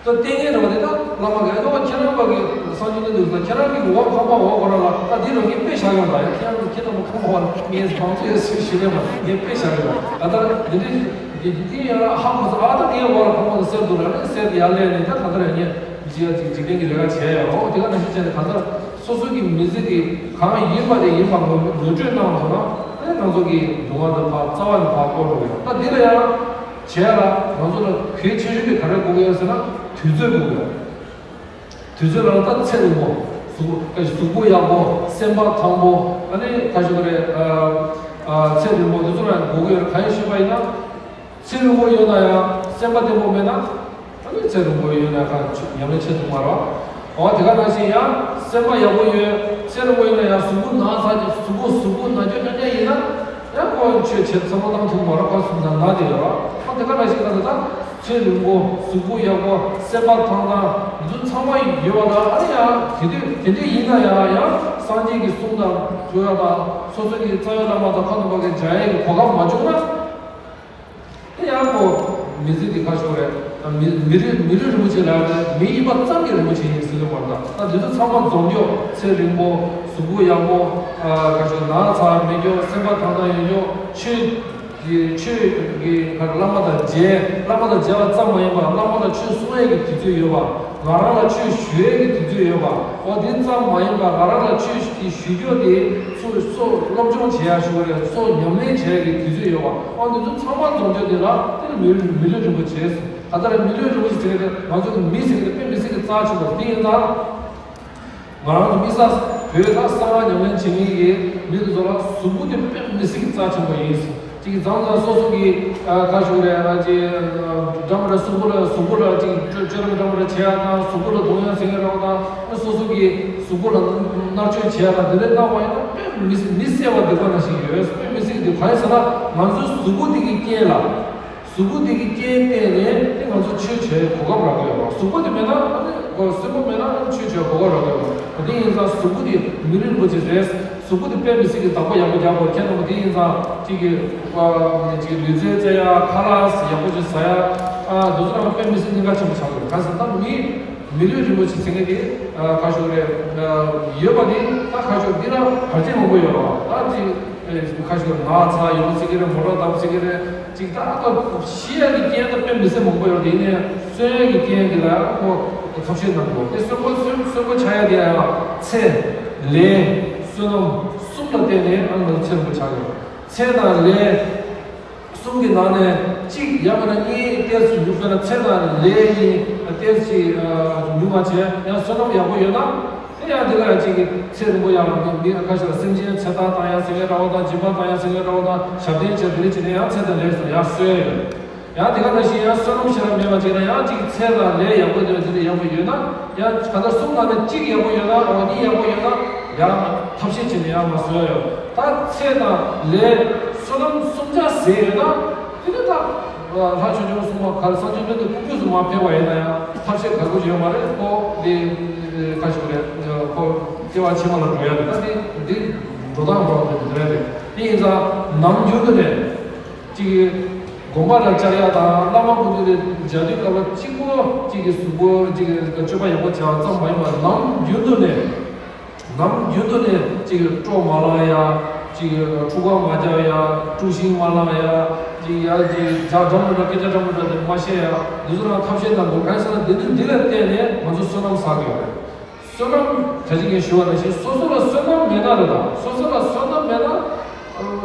བ། ད་ལྟས་ངན་རེད་བ། དེ་ད་བླ་མ་གིས་ཨ་ཁྱེད་རང་པ་གི་སངས་རྒྱས་གནས་འདུག་ཟེར། ཁྱེད་རང་གི་འོག་ཁང་པ་འོག་ཁོ་རང་ལ་ད་འདི་རུ་ངས་དཔེ་བཞག་ཡོང་ད། ཡ་ཁྱེད་རང་ཁྱེད་རང་ཁང་པ་འོག་ལ་ངས་བང་མཛོད་ཡོད་ཟེར་ཞུ་ལེ་མ་ངས་དཔེ་བཞག་ཡོང་ད། ད་ལྟ་འདི་འདྲའི་འདི་འདི་ཡང་ཧ་གོ་ས། ཨ་ད་ངའི་འོག་ལ་ཁང་པ་འདི་གསེར་འདུག་ལ་ནི་གསེར་དེ་ཡར་ལེན་ནས་ད་ད་ལྟ་ར་ངས་འཇིག་ཡ་འཇིག་འཇིག་རྟེན་གྱི་ལས་ཀ་བྱས་ཡོད། འོ་དེ་ག་ནང་བཞིན་བྱས་ནས་གང་ལྟར་སོ་སོ་གི་མི་ཚེ་གི་གང་ཡིན་པ་དེ་ཡིན་པ་ངོ་ངོ་སྤྲོད་གནང་སོང་ན་ཨ་ནི་ང་ཚོ་གི་སྡུག་བསྔལ་དེ་ཕར་རྩ་བ་ནས་ཕར་བཀོག་འགྲོ་གི་ཡོད། ད་འདི་ལ་ཡང་། བྱས་ལ་ང་ཚོ་ལ་གལ་ཆེ་ཤོས་དེ་ག་རེ་དགོས་ཀྱི་ཡོད་ཟེར་ན་དུས་ཚོད་དགོས་ཀྱི་ཡོད། དུས་ཚོད་ལ་ད་ཚེ་རིང་པོ། གཟུགས་གཟུགས་པོ་ཡག་པོ། སེམས་པ་ཐང་པོ། ཨ་ནི་ག་ཞུ་གི་རེད། ཨ་ཨ་ཚེ་རིང་པོ་དེ་ཚོ་ལ་དགོས་ཀྱི་ཡོད། གང་ཡིན་ཞུས་པ་ཡིན་ན། ཚེ་རིང་པོ་ཡོད་ན་ཡང་སེམས་པ་བརྟན་པོ་མེད་ན། ཨ་ནི་ཚེ་རིང་པོ་ཡོད་ན་ག་ཉམས་ལེན་བྱེད་ཐུབ་མ་རེད། འོ་དེ་ག་ནང་བཞིན་ཡང་སེམས་པ་ཡག་པོ་ཡོད། ཚེ་རིང་པོ་ཡོད་ན་ཡང་གཟུགས་པོ་ན་ཚ་གི་གཟུགས་པོ་གཟུགས་པོ་ན་སྐྱོ་སྐྱོ་སྐྱོ་ཡིན་ན། ཡང་ཁོ་ཆོས་བྱེད་བསམ་བློ་བཏང་ཐུབ་མ་རེད། ཁོ་ན་ན་དེ་ཡོད་རེད། ཁོ་དེ་ག་ནང་བཞིན་ད་ད་ཚེ་རིང་པོ་གཟུགས་པོ་ཡག་པོ་སེམས་པ་ཐང་ཐང་འདི་ཚོ་ཚང་མ་ཡོད་པ་ལ་ཨ་ནི་ཡང་དེ་དུས་དེ་འདྲ་ཡིན་ན་ཡང་ཡང་སངས་རྒྱས་ཀྱི་གསུང་དང་འགྲོ་ཡ་དང་སོ་སོ་གི་རྩ་བའི་བླ་མ་དང་ཁ་ཐུག་པ་གི་མཇལ་ཡ་གི་གོ་སྐབས་མ་བྱུང་ན། དེ་ཡང་ཁོ་མི་ཚེ་འདི་ཁ་ཤོར་རེད། ད་མི་མི་རིགས་མི་རིགས་རིན་པོ་ཆེ་ལ་རེད། མི་ཡིན་པ་ཙམ་གྱི་རིན་པོ་ཆེ་ཡིན་ཟེར་གྱི་མ་རེད། ད་ད་འདི་ཚོ་ཚང་མ་འཛོམས་ཀྱོག་ཚེ་རིང་པོ། གཟུགས་པོ་ཡག་པོ། ཨ་ཁ་ཤོར་ན་ཚ་མེད་ཀྱོག་སེམས་པ་ཐང་ཐང་ཡོད་ཀྱོག་ཆོས་ཀྱི་ཆོས་ཀྱི་བླ་མ་དང་མཇལ། བླ་མ་དང་མཇལ་བ་ཙམ་མ་ཡིན་པར་བླ་མ་ལ་ཆོས་གསུང་ཡས་ཀྱི་དུས་ཚོད་ཡོད་པ། ང་རང་ལ་ཆོས་ཞུ་ཡས་ཀྱི་དུས་ཚོད་ཡོད་པ། འོ་དེ་ཙམ་མ་ཡིན་པར་ང་རང་ལ་ཆོས་ཀྱི་ཞུ་རྒྱུ་དེ་ཚུར་སོ་སློབ་སྦྱོང་བྱེད་ཡ་ཞུ་བ་རེད། སོ་ཉམས་ལེན་བྱེད་ཡ་གི་དུས་ཚོད་ཡོད་པ། འོ་འདི་ཚོ་ཚང་མ་འཛོམས་རྒྱུ་དེ་ལ་དེ་ལ་མི་ལུས་མི་ལུས་རིན་པོ་ཆེ་ཟེར། ད་ལྟ་ར་མི་ལུས་རིན་པོ་ཆེ་ཟེར་གི་རེད། ང་ཚོ་གི་མི་ཟེར་གི་རེད། དཔེ་མི་སྲིད་གི་རྩ་ཆེན་པོ་དེ་ཡིན་ཙང་། ང་རང་ཚོ་དམིགས་བསལ་བོད་ད་གསང་སྔགས་ཉམས་ལེན་བྱེད་མཁན་གྱི་མི་དེ་ཚོ་ལ་གཟུགས་པོ་དེ་དཔེ་མི་སྲིད་ཀྱི་རྩ་ཆེན་པོ་ཡིན། ཅིག་མཚམས་མཚམས་སོ་སོ་གི་ཨ་ཁ་ཤོར་རེད། ཨ་ཅེ་འདྲ་མི་འདྲ་གཟུགས་པོ་ལ་གཟུགས་པོ་ལ་ཅིག་བཅོས་བཅོས་ར་འདྲ་མི་འདྲ་བྱེད་ཡ་དང་གཟུགས་པོ་ལ་རྡུང་ཡ་ཟེར་མཁན་རང་དང་སོ་སོ་གི་གཟུགས་པོ་ལ་མནར་གཅོད་བྱེད་ཡ་དང་དེ་འདྲ་གནང་བ་ཡིན་ན་དཔེ་མི་སྲིད་མི་གསལ་བ་སྡིག་པ་ནང་བཞིན་ཡོད། དཔེ་མི་སྲིད་ཀྱི་སྡིག་པ་ཡིན་ཟེར་ན་ང་ཚོའི་གཟུགས་པོ་འདི་གི་རྐྱེན་ལ། གཟུགས་པོ་འདི་གི་རྐྱེན་བརྟེན་ནས་ནི་ང་ཚོ་ཆོས་བྱེད་གོ་སྐབས་རག་གི་ཡོད་པ། གཟུགས་པོ་དེ་མེད་ན་ཨ་ནི་གོ་སེམས་པོ་མེད་ན་ཨ་ནི་ཆོས་བྱེད་གོ་སྐབས་རག་གི་ཡོད་པ། དེ་ཡིན་ཙང་གཟུགས་པོ་དེ་མི་ལུས་རིན་པོ་ཆེ་རེད། གཟུགས་པོ་དེ་དཔེ་མི་སྲིད་ཀྱི་བདག་པོ་ཡག་པོ་རྒྱག་དགོས། ཁྱེད་རྣམ་པ་དེ་ཡིན་ཙང་གཅིག་གི་ཨ་གཅིག་ལུས་རྩལ་རྩེ་ཡ་ཁ་ལག་ཡག་པོ་ཅིག་ཟ་ཡ་ཨ་འདི་ཚོ་རྣམས་དཔེ་མི་སྲིད་གནད་འགག་ཆེན་པོ་ཆགས་ཀྱི་ཡོད། གང་ཟེར་ན་མི་མི་ལུས་རིན་པོ་ཆེ་ཟེར་མཁན་དེ་ཨ་ཁ་ཤོར་རེད། ཨ་ཡོད་པ་དེ་ད་ཁ་ཤོར་འདི་ལ་བར་ཆད་མང་པོ་ཡོད་རེད་བ། ད་ཅིག་ཁ་ཤོར་ན་ཚ་ཡོང་སྲིད་ཀྱི་རེད། མོ་ཊ་བརྡབ་སྲིད་ཀྱི་རེད། ཅིག་ད་ཨ་ད་ཤི་ཡ་གི་རྐྱེན་ད་དཔེ་མི་སྲིད་མང་པོ་ཡོད་རེད། དེ་ནས་གསོན་ཡ་གི་རྐྱེན་དེ་ལ་ཁོ་ཐབས་ཤེས་གནང་དགོས། དེ་གསོན་པོ་གསོན་གསོན་པོ་ཆགས་ཡ་དེ་ཡང་ཚེ་ལས་བསོད་ནམས་གསུམ་ལ་བརྟེན་ནས་ཨ་ང་ཚོ་ཚེ་རིང་པོ་ཆགས་ཡོད། ཚེ་དང་ལས་གསུམ་གྱི་ནང་ནས་གཅིག་ཡང་མིན་ན་གཉིས་ཏོག་ཙམ་ཉུང་། དཔེར་ན་ཚེ་དང་ལས་གཉིས་ཏོག་ཙམ་ཉུང་བ་བྱས་ཡང་བསོད་ནམས་ཡག་པོ་ཡོད་ན། དེ་ཡང་དེ་ལ་ཡང་གཅིག་གི་ཚེ་རིང་པོ་ཡང་མི་མི་ཁ་ཤས་ལ་སེམས་ཅན་ཚེ་ཐར་བཏང་ཡང་སེམས་ཡང་ར་བ་དང་སྦྱིན་པ་བཏང་ཡང་སེམས་ཡང་ར་བ་དང་ཞབས་བརྟན་བྱས་དེ་འདྲ་བྱས་ནས་ཡང་ཚེ་དང་ལས་སུ་ཡང་གསོས་ཡོད། ཡང་དེ་ག་ནང་བཞིན་ཡང་བསོད་ནམས་ཞེ་དྲག་མེད་པ་བྱས་ན་ཡང་གཅིག་ཚེ་དང་ལས་ཡག་པོ་དེ་འདྲ་དེ་འདྲ་ཡག་པོ་ཡོད་ན་ཡང་ག་ད་གསུམ་ནང་ནས་གཅིག་ཡག་པོ་ཡོད་ན་འོ་གཉིས་ཡག་པོ་ཡོད་ན་ཡང་ཐབས་ཤེས་བྱས་ནས་ཡང་མ་བཟོས་ཡོད། ད་ཚེ་དང་ལས་བསོད་ནམས་གསུམ་ཆ་ཟད་ཡོད་ན། དེ་ནས་ད་ལྷ་ཆོས་སྐྱོང་སྲུང་མ་ག་རེ་སངས་རྒྱས་བཅོམ་ལྡན་འདས་ཁོང་དངོས་སུ་མར་ཕེབས་པ་ཡིན་ན་ཡང་ཐབས་ཤེས་ག་དགོས་ཡོད་མ་རེད། ཁོ་དེ་ཁ་ཤོར་རེད། ཁོ་སྐྱེ་བ་ཕྱི་མ་ལ་འགྲོ་ཡ་རེད། ད་དེ་དེ་འགྲོ་སྟངས་འགྲོ་བ་དེ་རེད། དེ་ཡིན་ཙང་ནམ་རྒྱུན་དུ་ནས་ཅིག་དགོན་པ་ལ་བཅར་ཡ་དང་བླ་མ་སྐུ་མདུན་ལ་མཇལ་དུས་སྐབས་ལ་གཅིག་པོ་གཅིག་གི་གཟུགས་པོ་གཅིག་གི་སྤྱོད་པ་ཡག་པོ་བྱ་བ་ཙམ་མ་ཡིན་པར་ནམ་རྒྱུན་དུ་ནས། ནམ་རྒྱུན་དུ་ནས་ཅིག་སྤྲོ་མ་ལངས་ཡ། ཅིག་འཁྲུག་པ་མ་རྒྱག་ཡ། དཀྲུག་ཤིང་མ་ལངས་ཡ། ཅིག་ཡ་ཅིག་ཇག་འདྲ་མི་འདྲ་སྐད་ཆ་འདྲ་མི་འདྲ་དེ་མ་བཤད་ཡ། འདི་ཚོ་རང་ཐབས་ཤེས་གནང་དགོས། གང་ཡིན་ཟེར་ན་འདི་འདི་འདི་ལ་བརྟེན་ནས་ང་ཚོ་བསོད་ནམས་བསགས་ཀྱི་ཡོད་རེད། བསོད་ནམས་ད་ཅི་ངས་ཞུ་བ་ནང་བཞིན་སོ་སོ་ལ་བསོད་ནམས་མེད་ན་རེད། ད་སོ་སོ་ལ་བསོད་ནམས་མེད་ན།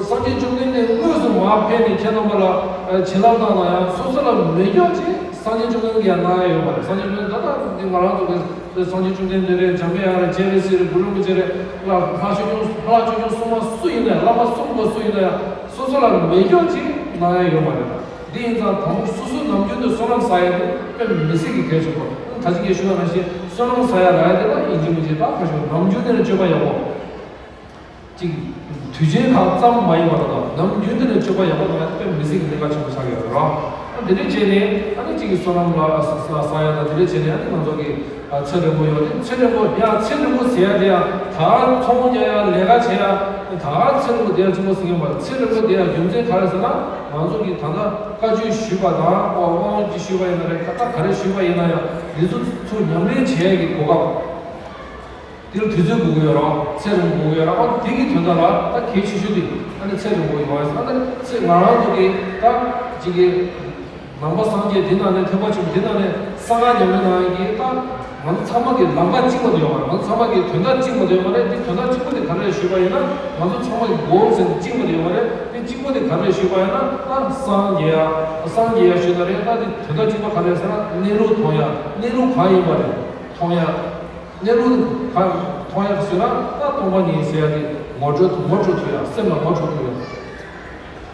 སངས་རྒྱས་བཅོམ་ལྡན་འདས་དངོས་སུ་མར་ཕེབས་ནས་ཁྱེད་རྣམ་པ་ལ་བྱིན་རླབས་གནང་ན་ཡང་སོ་སོ་ལ་མེད་ཀྱོག་ཅིག་སངས་རྒྱས་བཅོམ་ལྡན་འདས་ཀྱིས་གནང་ཡ་ཡོད་མ་རེད། སངས་རྒྱས་བཅོམ་ལྡན་འདས་ད་ལྟ་འདི་ང་རང་ཚོ་གི་སངས་རྒྱས་བཅོམ་ལྡན་འདས་རེད། འཇམ་དཔལ་དབྱངས་རེད། སྤྱན་རས་གཟིགས་རེད། གུ་རུ་རིན་པོ་ཆེ་རེད། ལྷ་ལྷ་ཆོས་སྐྱོང་ལྷ་ཆོས་སྐྱོང་སྲུང་མ་སུ་ཡིན་ན་ཡང་བླ་མ་སྲུང་མ་སུ་ཡིན་ན་ཡང་སོ་སོ་ལ་མེད་ཀྱོག་ཅིག་གནང་ཡ་ཡོད་མ་རེད། འདི་ཡིན་ཙང་དང་པོ་སོ་སོ་ནམ་རྒྱུན་དུ་བསོད་ནམས་བསགས་ཡ་དེ་དཔེ་མི་སྲིད་ཀྱི་གལ་ཆེན་པོ། ད་ཅི་ངས་ཞུ་བ་ནང་བཞིན་བསོད་ནམས་བསགས་ཡ་རག་ཡ་དེ་ལ་ཡིན་གཅིག་མིན་གཅིག་ད་ག་ཞུ་ནམ་རྒྱུན་དུ་ནས་སྤྱོད་པ་ཡག་པོ། ཅིག་དུས་ཆེན་ཁག་ཙམ་མ་ཡིན་པར་དང་ནམ་རྒྱུན་དུ་ནས་སྤྱོད་པ་ཡག་པོ་གནང་ཡ་དཔེ་མི་སྲིད་ཀྱི་གནད་འགག་ཆེན་པོ་ཆགས་ཡོད་རེད། ཨ་འདི་འདྲ་བྱས་ནས་ཨ་ནི་གཅིག་གི་བསོད་ནམས་ལ་ས་ས་ས་ཡ་དང་འདི་འདྲ་བྱས་ནས་ཨ་ནི་ང་ཚོ་གི་ཨ་ཚེ་རིང་པོ་ཡོང་དུས་ཚེ་རིང་པོ་ཡ་ཚེ་རིང་པོ་ཟེར་ཡ་དེ་ཡང་ད་ཚོང་རྒྱག་ཡ་ལས་ཀ་བྱེད་ཡ་ ད་ཚེ་རིང་པོ་བསྡད་ཡ་གཅིག་པོ་ཟེར་མཁན་མ་རེད། ཚེ་རིང་པོ་བསྡད་ཡ་རྒྱུ་མཚན་ག་རེ་ཟེར་ན། ང་ཚོ་གིས་ད་ལྟ་བཀའ་ཆོས་ཞུས་པ་དང་། ཨོ། དབང་ལུང་ཅིག་ཞུས་པ་ཡིན་ན་རེད། ད་ག་རེ་ཞུས་པ་ཡིན་ན་ཡང་འདི་ཚོ་ཚུར་ཉམས་ལེན་བྱེད་ཡ་གི་གོ་སྐབས། དེ་ལ་དུས་ཚོད་དགོས་ཀྱི་ཡོད་རེད། ཚེ་རིང་པོ་དགོས་ཀྱི་ཡོད་རེད། ཨོ། དེ་གི་དོན་དག་ལ་ད་གལ་ཆེ་ཤོས་དེ་ཨ་ནི་ཚེ་རིང་པོ་ཡོང་བ་ཡིན་ཙང་། ད་ཚེ་ང་རང་ཚོ་གིས་ད་ཅིག་གི་ནང་པ་སངས་རྒྱས་འདི་ནང་ནས། ཐེག་པ་ཆེན་པོ་འདི་ནང་ནས་གསང་སྔགས་ཉམས་ལེན་གནང་ཡག་གི་ད་ང་ཚོ་ཚང་མ་གི་ལམ་ཁ་གཅིག་པ་དེ་ཡོད་མ་རེད། ང་ཚོ་ཚང་མ་གི་དོན་དག་གཅིག་པ་དེ་ཡོད་མ་རེད། དེ་དོན་དག་གཅིག་པོ་དེ་ག་རེ་ཞུས་པ་ཡིན་ན། ང་ཚོ་ཚང་མ་གི་གོལ་ཟེར་ན་གཅིག་པ་དེ་ཡོད་མ་རེད། དེ་གཅིག་པོ་དེ་ག་རེ་ཞུས་པ་ཡིན་ན། ད་སངས་རྒྱས་ཡ། སངས་རྒྱས་ཡ་ཞུས་ན་རེད། ད་དེ་དོན་དག་གཅིག་པ་ག་རེ་ཟེར་ན། གནས་ལུགས་མཐོང་ཡ། གནས་ལུགས་གང་ཡིན་པ་རེད། མཐོང་ཡ། གནས་ལུགས་གང་མཐོང་ཡ་ཟེར་ན། ད་སྟོང་པ་ཉིད་ཟེར་ཡ་དེ་ངོ་སྤྲོད། ངོ་སྤྲོད་ཐུབ་ཡ། སེམས་ལ་ངོ་སྤྲོད་ཐུབ་ཡ།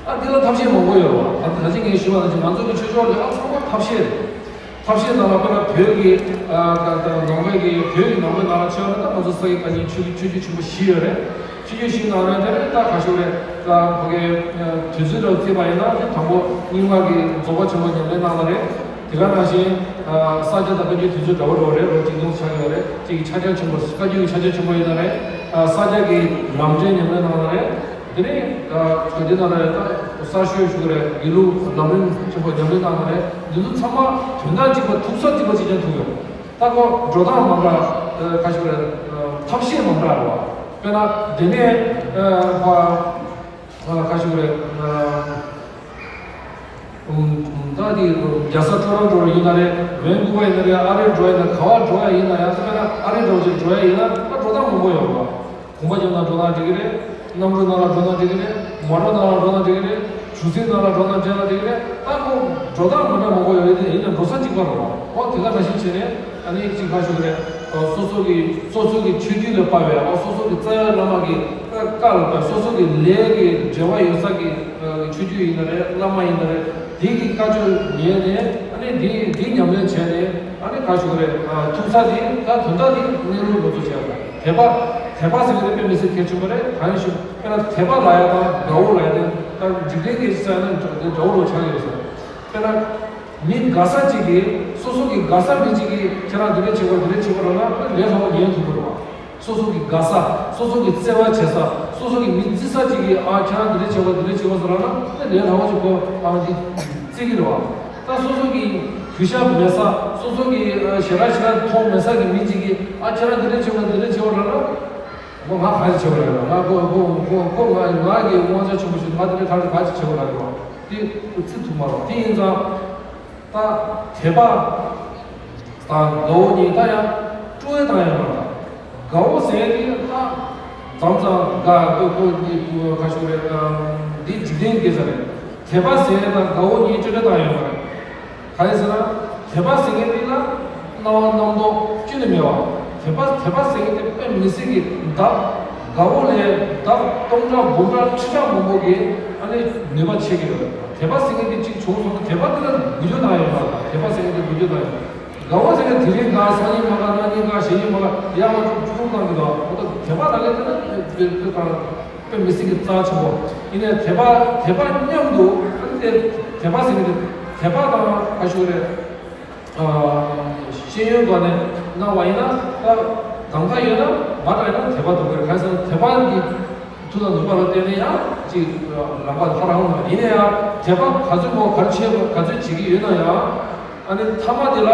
ཨ། འདི་ལ་ཐབས་ཤེས་མང་པོ་ཡོད་རེད་བ། ད་ད་ཅི་ངས་ཞུས་པ་ནང་བཞིན་ང་ཚོ་གི་ཆོས་ཕྱོགས་ལ་ཨ་ཚང་མ་ཐབས་ཤེས་རེད། ཐབས་ཤེས་ནང་ལ་དཔེར་ན་བོད་ཀྱི། ཨ། ད་ད་ནང་པའི་གི། བོད་ཀྱི་ནང་པའི་ནང་ལ་ཆ་བཞག་ན། ད་ང་ཚོ་ས་དགེ་བཀའ་རྙིང་ཆོས་ཆོས་བརྒྱུད་ཆེན་པོ་བཞི་ཡོད་རེད། ཆོས་བརྒྱུད་བཞིའི་ནང་ནས་དེ་རེད། ད་ག་ཞུ་རེད། ད་ཕ་གི་དུས་ཚོད་ལ་བརྩིས་པ་ཡིན་ན། དེ་དང་པོ་རྙིང་མ་གི་རྫོགས་པ་ཆེན་པོ་ཉམས་ལེན་གནང་བ་རེད། དེ་ག་ནང་བཞིན། ཨ། ས་སྐྱ་དང་བཀའ་བརྒྱུད་དུས་ཚོད་འདྲ་བོ་འདྲ་བོ་རེད། ལོ་གཅིག་མཚུངས་ཆགས་ཡོད་རེད། གཅིག་གི་ཕྱག་རྒྱ་ཆེན་པོ། བཀའ་བརྒྱུད་ཀྱི་ཕྱག་རྒྱ་ཆེན་པོ་ཡིན་ན་རེད། ཨ། ས་སྐྱ་གི་ལམ་འབྲས་ཉམས་ལེན་གནང་ན་རེད། དེ་ནས། ཨ། ག་དེ་ན་རེད། ད་གསར་ཤོས་ཞུ་གི་རེད། དགེ་ལུགས་ལམ་རིམ་ཆེན་པོ་ཉམས་ལེན་གནང་ན་རེད། འདི་ཚོ་ཚང་མ་དོན་དག་གཅིག་པ། ཐུག་ས་གཅིག་པ་གཅིག་རྐྱང་ཐུག་ཡོད། ད་ཁོ་འགྲོ་སྟངས་མ་འདྲ། ཨ། ག་ཞུ་གི་རེད། ཨ། ཐབས་ཤེས་མ་འདྲ་རེད་བ། དཔེར་ན་དེ་ནས། ཨ། ཕ། ཨ། ག་ཞུ་གི་རེད། ཨ། ཨུམ། ད་དེ་རྒྱལ་ས་ཀྲོ་རོན་ཀྲོ་ཡིན་ན་རེད། ཝན་ཀུ་ཝར་ཡིན་ན་རེད། ཨ་རིར་འགྲོ་ཡ་ཡིན་ན། ག་པར་འགྲོ་ཡ་ཡིན་ན་ཡང་། དཔེར་ན་ཨ་རིར་འགྲོ་ཅིག་འགྲོ་ཡ་ཡིན་ན། ད་འགྲོ་སྟངས་མང་པོ་ཡོད་རེད་བ། གོམ་པ་རྒྱབ་ན་འགྲོ་སྟངས་འགྲིག་གི་རེད། གནམ་གྲུ་ནང་ལ་འགྲོ་སྟངས་འགྲིག་གི་རེད། མོ་ཊ་ནང་ལ་འགྲོ་སྟངས་འགྲིག་གི་རེད། གྲུ་གཟིངས་ནང་ལ་འགྲོ་སྟངས་འགྲིག་ན་འགྲིག་གི་རེད། ད་ཁོ་འགྲོ་སྟངས་མ་འདྲ་མང་པོ་ཡོད་རེད། དེ་ཡིན་ན་འགྲོ་ས་གཅིག་པ་རེད་བ། ཨོ། དེ་ག་ནང་བཞིན་བྱས་ནས། ཨ་ནི་གཅིག་ག་ཞུ་གི་རེད། ཨོ། སོ་སོ་གི། སོ་སོ་གི་ཆོས་བརྒྱུད་ལ་དཔག་པའི། ཨོ། སོ་སོ་གི་རྩ་བའི་བླ་མ་གི་བཀའ་ལ་དཔག། སོ་སོ་གི་ལས་ཀྱི་འབྲེལ་བ་ཡོད་ས་གི། ཨ། ཆོས་བརྒྱུད་ཡིན་ན་རེད། བླ་མ་ཡིན་ན་རེད། དེ་གི་བཀའ་ཆོས་ཉན་ནས། ཨ་ནི་དེ་དེ་ཉམས་ལེན་བྱས་ནས། ཨ་ནི་ག་ཞུ་གི་རེད། ཨ། ཐུག་ས་དེ། ད་དོན་དག་དེ་གནས་ལུགས་ལ་ཐུག་བྱས་པ། དད་པ། དད་པ་ཟེར་གི་རེད། དཔེ་མི་སྲིད་གལ་ཆེན་པོ་རེད། གང་ཡིན་ཞུ། དཔེར་ན་དད་པ་ལབ་ཡ་དང་དགའ་བོ་ལབ་ཡ་དེ། ད་འཇིག་རྟེན་སྐད་ཆ་ཟེར་ན་འདྲ་བོ་ཆགས་ཀྱི་ཡོད་ས་རེད། དཔེར་ན། མི་དགའ་ས་གཅིག་གིས། སོ་སོ་གི་དགའ་ས་མི་གཅིག་གིས་ཁྱེད་རང་འདི་འདྲ་བྱེད་དགོས། འདི་འདྲ་བྱེད་དགོས་ལབ་ན། ལས་སླ་བོ་ཉན་ཐུབ་ཀྱི་རེད་བ། སོ་སོ་གི་དགའ་ས། སོ་སོ་གི་བརྩེ་བ་བྱེད་ས། སོ་སོ་གི་མི་བརྩི་ས་གཅིག་གིས། ཨ། ཁྱེད་རང་འདི་འདྲ་བྱེད་དགོས། འདི་འདྲ་བྱེད་དགོས་ཟེར་ལབ་ན། ལས་སླ་བོ་ཅིག་གོ། ཨ། འདི་བརྩི་གི་རེད་བ། ད་སོ་སོ་གི་གུས་ཞབས་མེད་ས། སོ་སོ་གི། ཨ། ཞེ་དྲག་ཞེ་དྲག་མཐོང་མེད་ས་གི་མི་གཅིག་གིས། ཨ། ཁྱེད་རང་འདི་འདྲ་བྱེད་དགོས། འདི་འདྲ་བྱེད་དགོས་ལབ་ན། ཁོ་ང་ག་རེ་བྱེད་དགོས་ལབ་ཡོད། ང་ཁོ་ཁོ་ཁོ་ཁོ་ང་ང་གི་དབང་ཆ་ཆེན་པོ་ཞིག་ང་དེ་འདྲ་ག་རེ་ག་རེ་བྱེད་དགོས་ལབ་ཡོད། དེ་བརྩི་ཐུབ་མ་རེད། དེ་ཡིན་ཙང་། ད་དད་པ། ད་དགའ་བོ་ཉིད་ད་ཡང་སྤྲོ་བས་བཏང་ཡ་མ་རེད། དགའ་བོ་ཟེར་དེ་ད་མཚམས་མཚམས་དགའ་དགོས་དགོས་འདི་ག་ཞུ་རེད། འདི་འཇིག་རྟེན་སྐད་ཆ་རེད། དད་པ་ཟེར་ད་དགའ་བོ་ཉིད་སྤྲོ་བས་བཏང་ཡ་མ་རེད། གང་ཡིན་ཟེར་ན། དད་པ་ཟེར་མཁན་དེ་ལ་སྣང་བ་རྣམ་རྟོག་ཅི་ནས་མེད་པ། དད་པ། དད་པ་ཟེར་མཁན་དེ་དཔེ་མི་སྲིད་ཀྱི་བདག་དགའ་བོ་ལས་བདག་སྟོང་ཕྲག་འབུམ་ཕྲག་ཁྲི་ཕྲག་མང་པོ་གི་ཨ་ནི་ནུས་པ་ཆེ་གི་ཡོད། དད་པ་ཟེར་མཁན་དེ་གཅིག་བྱུང་སོང་ན། དད་པ་དེ་ལ་འགུལ་སྐྱོད་བཏང་ཡོད་མ་རེད། དད་པ་ཟེར་མཁན་དེ་འགུལ་སྐྱོད་བཏང་ཡོད། དགའ་བོ་ཟེར་མཁན་དེ་རིང་དགའ། སང་ཉིན་མ་དགའ། གནངས་ཉིན་དགའ། གཞེས་ཉིན་མ་དགའ། ཡར་མར་འཁྲུག་འཁྲུག་བཏང་གི་འདུག་འོ་ད་དད་པ་ལབ་མཁན་དེ་ལ་དཔེ་དཔེ་དང་། དཔེ་མི་སྲིད་ཀྱི་རྩ་ཆེན་པོ། ཡིན་ནའི་དད་པ། དད་པ་མཉམ་དུ་ཨ་ནི་དེ་དད་པ་ཟེར་མཁན་དེ། དད་པ་དང་ག་ཞུ་རེད། ཨ། ཤེས་ཡོན་སྒོ་ནས་གནང་བ་ཡིན་ན། ད་གདམ་ག་ཡོད་ན་མ་དྲག་ཡིན་ན་དད་པ་འདུག་གི་རེད། གང་ཟེར་ན་དད་པ་གི་མཐུ་དང་ནུས་པ་ལ་བརྟེན་ནས་ཡང་ཅིག་ལམ་ཁ་ལྷ་རང་ལ། ཡིན་ནའི་ཡང་དད་པ་ག་ཚོད་མང་ག་ཚོད་བྱེད་དགོས། ག་ཚོད་བྱེད་ཀྱི་ཡོད་ན་ཡང་། ཨ་ནི་མཐའ་མ་དེ་ལ་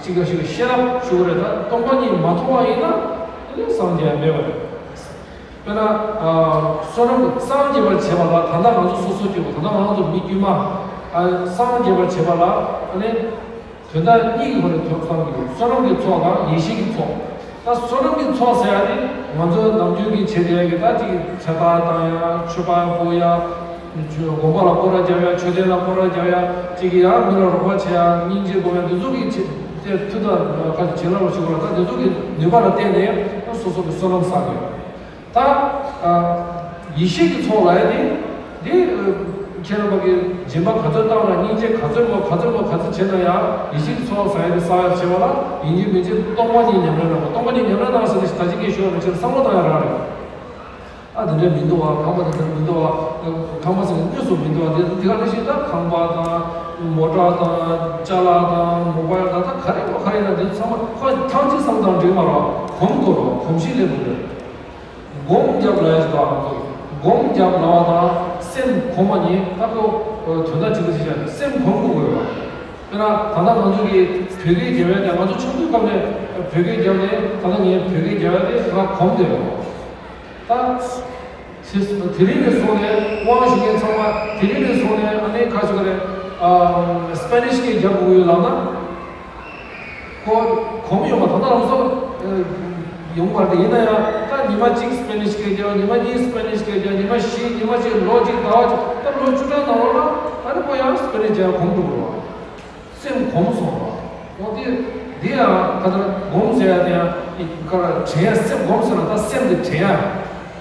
ཅིག་ག་ཞིག་ཤེས་རབ་ཞུ་གི་རེད། ད་སྟོང་པ་ཉིད་མ་མཐོང་བ་ཡིན་ན་ཨ་ནི་སངས་རྒྱས་མེད་པ་རེད། དཔེར་ན། ཨ། བསོད་ནམས་སངས་རྒྱས་པར་བྱེད་པ་ལ། ད་ལྟ་ང་ཚོ་སོ་སོ་སྐྱེ་བོ། ད་ལྟ་ང་ཚོ་མི་དཀྱུས་མ། ཨ། སངས་རྒྱས་པར་བྱེད་པ་ལ། ཨ་ནི་དོན་དག་གཉིས་ཀྱི་སྒོ་ནས་ཐོབ་སངས་རྒྱས། བསོད་ནམས་ཀྱི་ཚོགས་དང་ཡེ་ཤེས་ཀྱི་ཚོགས། ད་བསོད་ནམས་ཀྱི་ཚོགས་ཟེར་ཡ་དེ་ང་ཚོ་ནམ་རྒྱུན་གྱི་བྱེད་བསྡད་ཡ་གི། ད་ཅིག་ཚེ་ཐར་བཏང་ཡ། མཆོད་པ་ཕུལ་ཡ། དགོན་པ་ལ་སྐོར་ར་རྒྱབ་ཡ། མཆོད་རྟེན་ལ་སྐོར་ར་རྒྱབ་ཡ། ཅིག་གི་ཡང་མི་ལ་རོགས་པ་བྱེད་ཡ། སྙིང་རྗེ་སྒོམ་ཡ། འདི་ཚོ་གི་བྱེད་དེ་མཐུ་དང་ཁ་བྱེད་ལ་རོགས་བྱེད་དགོས་ལ། ད་འདི་ཚོ་གི་ནུས་པ་ལ་བརྟེན་ནས་སོ་སོ་གི་བསོད་ནམས་བསགས་དགོས། ད། ཨ། ཡེ་ཤེས་ཀྱི་ཚོགས་ལབ་ཡ་དེ། འདི། ཨ། ཁྱེད་རྣམ་པ་གིས་སྦྱིན་པ་ག་ཚོད་བཏང་ན། སྙིང་རྗེ་ག་ཚོད་མང་ག་ཚོད་མང་ག་ཚོད་བྱས་ན་ཡང་ཡེ་ཤེས་ཀྱི་ཚོགས་ཟེར་ཡ་དེ་བསགས་ཡ་བྱེད་པ་ལ། ཡིན་གཅིག་མིན་གཅིག་སྟོང་པ་ཉིད་ཉམས་ལེན་གནང་བ། སྟོང་པ་ཉིད་ཉམས་ལེན་གནང་ཟེར་ནས་ད་ཅི་སྐད་ཞུ་བ་མ་བྱས་བསམ་བློ་བཏང་ཡ་རང་རེད། ཨ། དེ་འདྲ་མི་འདུག་བ། ཁང་པ་དེ་འདྲ་མི་འདུག་བ། ཁང་པ་ཟེར་ནས་དངོས་སུ་མི་འདུག་བ། དེ་དེ་ག་ནང་བཞིན་ད་ཁང་པ་དང་མོ་ཊ་དང་ཅ་ལག་དང་མོ་བལ་དང་། ད་ག་རེ་མོ་ག་རེ་ཡིན་ན་དེ་ཚང་མ་ཁོ་ཐང་ཅིག་བསམ་བཏང་འགྲིག་མ་རེད། གོམས་དགོས་རེད། གོམས་གཤིས་སླེབས་དགོས་རེད། སྒོམ་རྒྱབ་ལ་ཡ་ཞིག་དང་། སྒོམ་རྒྱབ་ལབ་པ་དང་སེམས་སྒོམ་པ་གཉིས་ད་ཁོ་དོན་དག་གཅིག་པ་ཞིག་བྱས་ནས་སེམས་སྒོམ་དགོས་དགོས་པ། དཔེར་ན་ད་ལྟ་ང་ཚོ་གི་བོད་སྐད་རྒྱབ་ཡ་དེ་ང་ཚོ་ཆུང་དུས་སྐབས་ནས་བོད་སྐད་རྒྱབ་ནས་ད་ལྟ་ངས་བོད་སྐད་རྒྱབ་ཡ་དེ་ང་གོམས་བསྡད་ཡོད། ད་དེ་དེ་རིང་ནས་བཟུང་ནས་དབང་ཞུ་མཁན་ཚང་མ་དེ་རིང་ནས་བཟུང་ནས་ཨ་ནེ་ཁ་ཤོ་རེ་སྤེ་ནིཤ་སྐད་རྒྱབ་དགོས་ཡོད་ལབ་ན། ཁོ་གོམས་ཡོང་བ་ད་ལྟ་རང་སོ་ཡོང་བར་དེ་ཡིན་ན་ཡང་ད་ཉི་མ་གཅིག་སྤེ་ནིཤ་སྐད་རྒྱབ། ཉི་མ་གཉིས་སྤེ་ནིཤ་སྐད་རྒྱབ། ཉི་མ་བཞི། ཉི་མ་གཅིག་ལོ་གཅིག་ཟླ་བ་གཅིག་ད་ལོ་བཅུ་གྲངས་ནང་ལོགས་ལ་ཨ་ནི་ཁོ་ཡང་སྤེ་ནིཤ་རྒྱབ་གོམས་འགྲོ་བ། སེམས་གོམས་སོང་བ། ཁོ་དེ་དེ་ཡང་ད་ལྟ་གོམས་ཟེར་ཡ་དེ་ཡང་ཁ་དྲན་ཡ། སེམས་གོམས་ཟེར་ན་ད་སེམས་དེ་དྲན་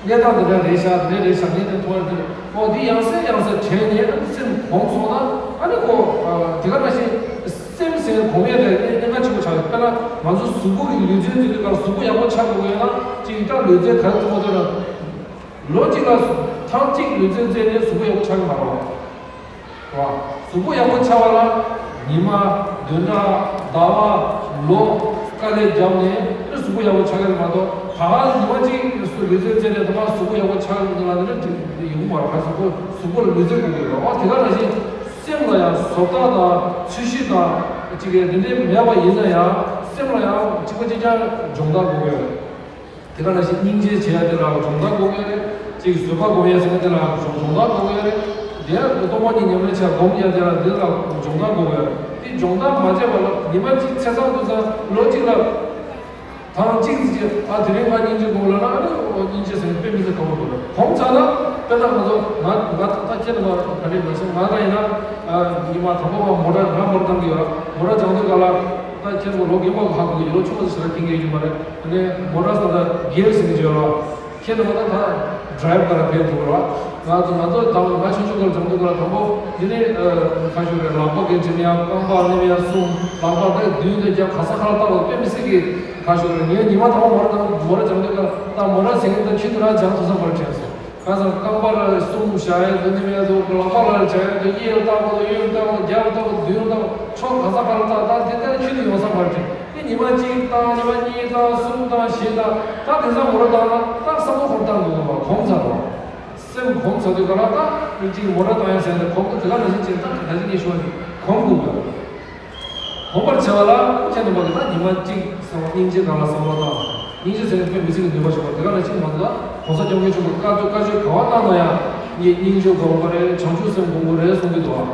ཡ། གནས་སྟངས་དེ་འདྲ་རེད་ཤག་དེ་འདྲ་རེད་ཤག་ངས་དེ་མཐོང་ཡ་དེ་རེད། ཨོ་དེ་ཡང་སེ་ཡང་སེ་དྲན་ནས་ཨ་ནི་སེམས་གོམས་སོང་ན་ཨ་ནི་ཁོ་དེ་ག་ནང་བཞིན་སེམས་ཟེར་གོམས་ཡ་དེ་གནད་འགག་ཆེན་པོ་ཆགས་ཡོད། དཔེར་ན་ང་ཚོ་གཟུགས་པོ་གི་ལུས་རྩལ་འཛིན་དུས་སྐབས་གཟུགས་པོ་ཡག་པོ་ཆགས་དགོས་ཡོད་ན་ཅིག་ད་ལུས་རྩལ་ག་རེ་བྱེད་དགོས་ཟེར་ན། ལོ་གཅིག་ལ་ཐེངས་གཅིག་ལུས་རྩལ་རྩེད་ནས་གཟུགས་པོ་ཡག་པོ་ཆགས་ཀྱི་མ་རེད་བ། གཟུགས་པོ་ཡག་པོ་ཆགས་པ་ལ་ཉི་མ། བདུན་ཕྲག་ཟླ་བ། ལོ། དཀའ་ལས་བརྒྱབ་ནས་ཨེ་གཟུགས་པོ་ཡག་པོ་ཆགས་ཀྱི་མ་གཏོགས་ད་ག་ཉི་མ་གཅིག་ལུས་རྩལ་རྩེད་ནས་ད་ག་གཟུགས་པོ་ཡག་པོ་ཆགས་ཀྱི་ལ་ནི་ཡོང་གི་མ་རེད། གཟུགས་པོ་གཟུགས་པོ་ལ་ལུས་རྩལ་དགོས་ཀྱི་རེད་བ། དེ་ག་ནང་བཞིན་སེམས་ལ་ཡང་བཟོ་ལྟ་དང་ཚུལ་ཤིང་དང་ཅིག་གི་དེ་འདྲའི་མེད་པ་ཡིན་ན་ཡང་སེམས་ལ་ཡང་གཅིག་པ་གཅིག་རྐྱང་སྦྱོང་བརྡར་དགོས་ཀྱི་རེད། དེ་ག་ནང་བཞིན་སྙིང་རྗེ་བྱེད་ཡ་དེ་ལ་སྦྱོང་བརྡར་དགོས་ཀྱི་རེད། ཅིག་བཟོད་པ་སྒོམ་ཡ་ཟེར་ན་དེ་ལ་སྦྱོང་སྦྱོང་བརྡར་དགོས་ཀྱི་རེད། དེ་ཡང་སྟོང་པ་ཉིད་ཉམས་ལེན་བྱ་སྒོམ་ཡ་དེ་ལ་དེ་ལ་སྦྱོང་བརྡར་དགོས་ཀྱི་རེད། དེ་སྦྱོང་བརྡར་མ་བྱས་པ་ལ་ཉི་མ་གཅིག་ཚེས་བཟང་དུས་ཙང་ལོ་གཅིག་ལ་ཐེངས་གཅིག་ཙམ་ཅིག་ཨ་དེ་རིང་ང་སྙིང་རྗེ་སྒོམ་ལབ་ན་ཨ་ནི་སྙིང་རྗེ་ཟེར་ནས་དཔེ་མི་སྲིད་ཁག་པོ་འདུག་རེད། གོམས་ཚར་ན་དཔེར་ན་ང་ཚོ་ང་ང་ད་ཁྱེད་རྣམ་པ་ག་འདྲས་མ་བྱུང་། ང་རང་ཡིན་ན་ཉི་མ་དང་པོ་བ་མོ་ཊ་ང་མོ་ཊ་བཏང་གི་ཡོད། མོ་ཊ་སྦྱང་དུས་ག་ལ་ད་ཁྱེད་རྣམ་པ་ལོ་རྒན་པ་ཧ་གོ་གི་ཡོད། ལོ་ཆུང་བ་ཞིག་ལ་མཁྱེན་གི་ཡོད་མ་རེད། ནས་མོ་ཊ་ས་ད་གེར་ཟིན་གྱི་ཡོད་ར། ཁྱེད་རྣམ་པ་ད་ད་ཌ་རའི་བ་ག་ར་ཕེབས་ཐུབ་ར། ང་ཚོ་ང་ཚོ་དང་ང་ཆུང་ཆུང་སྐབས་སྦྱང་དུས་ག་ལ་དང་པོ་འདི་ནས་ཁ་ཤོར་རེད། ལག་པ་གི་འགྲིམ་ཡ། རྐང་པ་གནོན་ཡ་གསུམ། ལག་པ་ད་མདུན་དུ་རྒྱབ་ག་ས་ག་ལ་བཏགས་པ་དཔེ་མི་སྲིད་གི་ཁ་ཤོར་རེད། ངས་ཉི་མ་དང་པོ་མོ་ཊ་དང་མོ་ཊ་སྦྱང་དུས་ག་ད་མོ་ཊ་ཟེར་མཁན་ད་ཁྱེད་ཚོ་རང་སྦྱང་ཐུབ་ས་མ་རེད་དྲན་སོང་། ཁ་སང་རྐང་པ་ལ་གསུམ་བཞག་ཡ་འདུག་གནོན་ཡ་འདུག་ལག་པ་ལ་བྱ་ཡ་འདུག་གཡས་ལ་བཏགས་པ་འདུག་གཡོན་ལ་བཏགས་པ་འདུག་རྒྱབ་ལ་བཏགས་པ་འདུག་ཡང་བཏགས་པ་ཕྱོགས་ག་ས་ག་ལ་བཏགས། ད་དེ་ལྟར་ཁྱོན་ནས་ཡོང་ས་མ་རེད། དེ་ཉི་མ་གཅིག་བཏང་། ཉི་མ་གཉིས་བཏང་། གསུམ་བཏང་། བཞི་བཏང་། ད་དེང་སང་མོ་ཊ་བཏང་ན་ད་བསམ་བློ་ཁོ་བཏང་དགོས་པ་གོམས་ཚར་བ། སེམས་གོམས་ཚར་དུས་ག་ལ་ད་མི་གཅིག་མོ་ཊ་བཏང་ཡ་ཟེར་ནས་གོམས་དུས་དེ་ག་ནང་བཞིན་བྱས་ད་ད་ཅི་ངས་ཞུ་བ་ནི་གོམས་དགོས་པ། གོམས་པར་བྱ་བ་ལ་ཁྱེད་རྣམ་པ་གིས་ད་ཉི་མ་གཅིག་བསམ་བློ་སྙིང་རྗེ་སྒང་ལ་བསམ་བློ་བཏང་། སྙིང་རྗེ་ཟེར་ནས་དཔེ་མི་སྲིད་ཀྱི་ནུས་པ་ཞིག་ཡོད་པ། དེ་ག་ནང་བཞིན་ང་ཚོ་ལ་༸གོང་ས་༸སྐྱབས་མགོན་ཆེན་པོས་བཀའ་སྩལ་བཀའ་ཆོས་ག་པར་གནང་ན་ཡང་ངས་སྙིང་རྗེ་སྒོམ་དགོས་རེད། བྱང་ཆུབ་སེམས་སྒོམ་དགོས་རེད་གསུང་གི་འདུག་ཨ།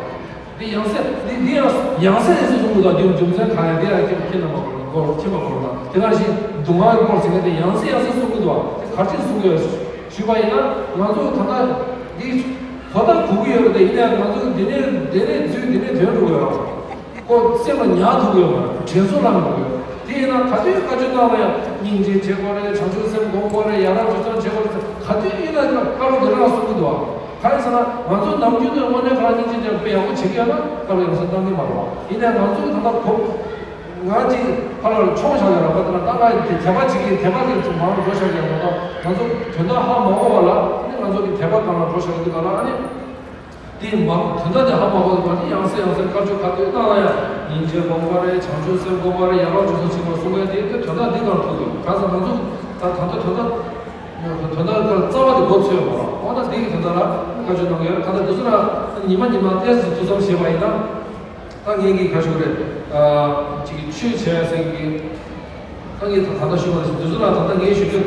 འདི་ཡང་སེ་འདི་འདི་ཡང་ཡང་སེ་ཡང་སེ་གསུང་གི་འདུག་ཨ། རྒྱུ་རྒྱུ་མཚན་གང་ཡང་འདི་ཡང་ཁྱེད་ཁྱེད་རྣམ་པ་སྐོར་ཁྱེད་མ་སྐོར་དང་དེ་ག་ནང་བཞིན་སྡུག་བསྔལ་སྐོར་ཟེར་མཁན་དེ་ཡང་སེ་ཡང་སེ་གསུང་གི་འདུག་ཨ། དེ་ག་རེ་བྱས་གསུང་གི་ཡོད་ཞུས་པ་ཡིན་ན་ང་ཚོ་ད་ལྟ་འདི་གོ་ད་གོ་གི་ཡོད་རེད། དེ་ཡིན་ཡང་ང་ཚོ་འདི་ནས་འདི་ནས་འཛུལ་འདི་ནས་ཐོན་འགྲོ་གི་ཡོད་རེད། ཁོ་སེམས་ལ་ཉར་ཐུབ་ཡོད་མ་རེད། དྲན་གསོ་བསླང་དགོས་ཡོད། དེ་ཡིན་ན་ག་དུས་བཀའ་ཆོས་གནང་ན་ཡང་སྙིང་རྗེ་བྱེད་དགོས་རེད། བྱང་ཆུབ་སེམས་སྒོམ་དགོས་རེད། ཡ་རབས་སྤྱོད་བཟང་བྱེད་དགོས་རེད། ག་དུས་ཡིན་ན་ཡང་བཀའ་སློབ་དེ་རང་གསུང་གི་འདུག་ཨ། གང་ཡིན་ཟེར་ན་ང་ཚོ་ནམ་རྒྱུན་དུ་དངོས་གནས་ཁོ་རང་སྙིང་རྗེ་ཅན་དཔེ་ཡག་པོ་བྱེད་ཀྱི་ཡོད་ན་བཀའ་སློབ་ཡང་སེ་གཏང་གི་མ་རེད་བ། ཡིན་ནའི་ང་ཚོ་གི་ད་ལྟ་གོ་ང་ཅིག་ཕར་ལ་མཆོང་བཞག་ཡོད་ར་བ། དེ་ན་ད་ང་དེ་དད་པ་བྱེད་ཀྱི་དད་པ་གི་མང་རུ་འགྲོ་བཞག་ཡོད་མ་གཏོགས་ང་ཚོ་དོན་དག་ཧ་མ་གོ་བ་ལ་ནི་ང་ཚོ་གི་དད་པ་གང་ལ་འགྲོ་བཞག་ཡོད་དུས་ག་ལ་ཨ་ནི། དེ་མ་དོན་དག་དེ་ཧ་མ་གོ་བ་ནི་ཡང་སེ་ཡང་སེ་བཀའ་ཆོས་ག་དུས་གནང་ན་ཡང་སྙིང་རྗེ་སྒོམ་པ་རེད། བྱང་ཆུབ་སེམས་སྒོམ་པ་རེད། ཡ་རབས་སྤྱོད་བཟང་བྱེད་པ་གསུང་གི་དེ་དེ་དོན་དག་འདི་གང་ཐུག་ཡོད་ག་ས་ང་ཚོ་ད་ད་ལྟ་དོན་དག་དོན་དག་གི་རྩ་བ་དེ་གོ་ཚོད་ཡོད་མ་རེད། འོ་ན་དེ་གི་དོན་དག་ལ་བཀའ་ཆོས་གནང་གི་ཡོད་རེད། ད་ལྟ་དེ་ཚོ་ལ་ཉི་མ་ཉི་མ་ཏོག་ཙམ་ཐུགས་བསམ་བཞེས་པ་ཡིན་ན་ད་ངས་ཀྱི་ཁ་ཤུག་རེད། ཅིག་ཆོས་བྱས་ཟེར་གི་ད་ངས་ད་ད་ལྟ་ཞུ་བ་ནི་འདི་ཚོ་ལ་ད་ལྟ་ངས་ཞུ་རྒྱུ་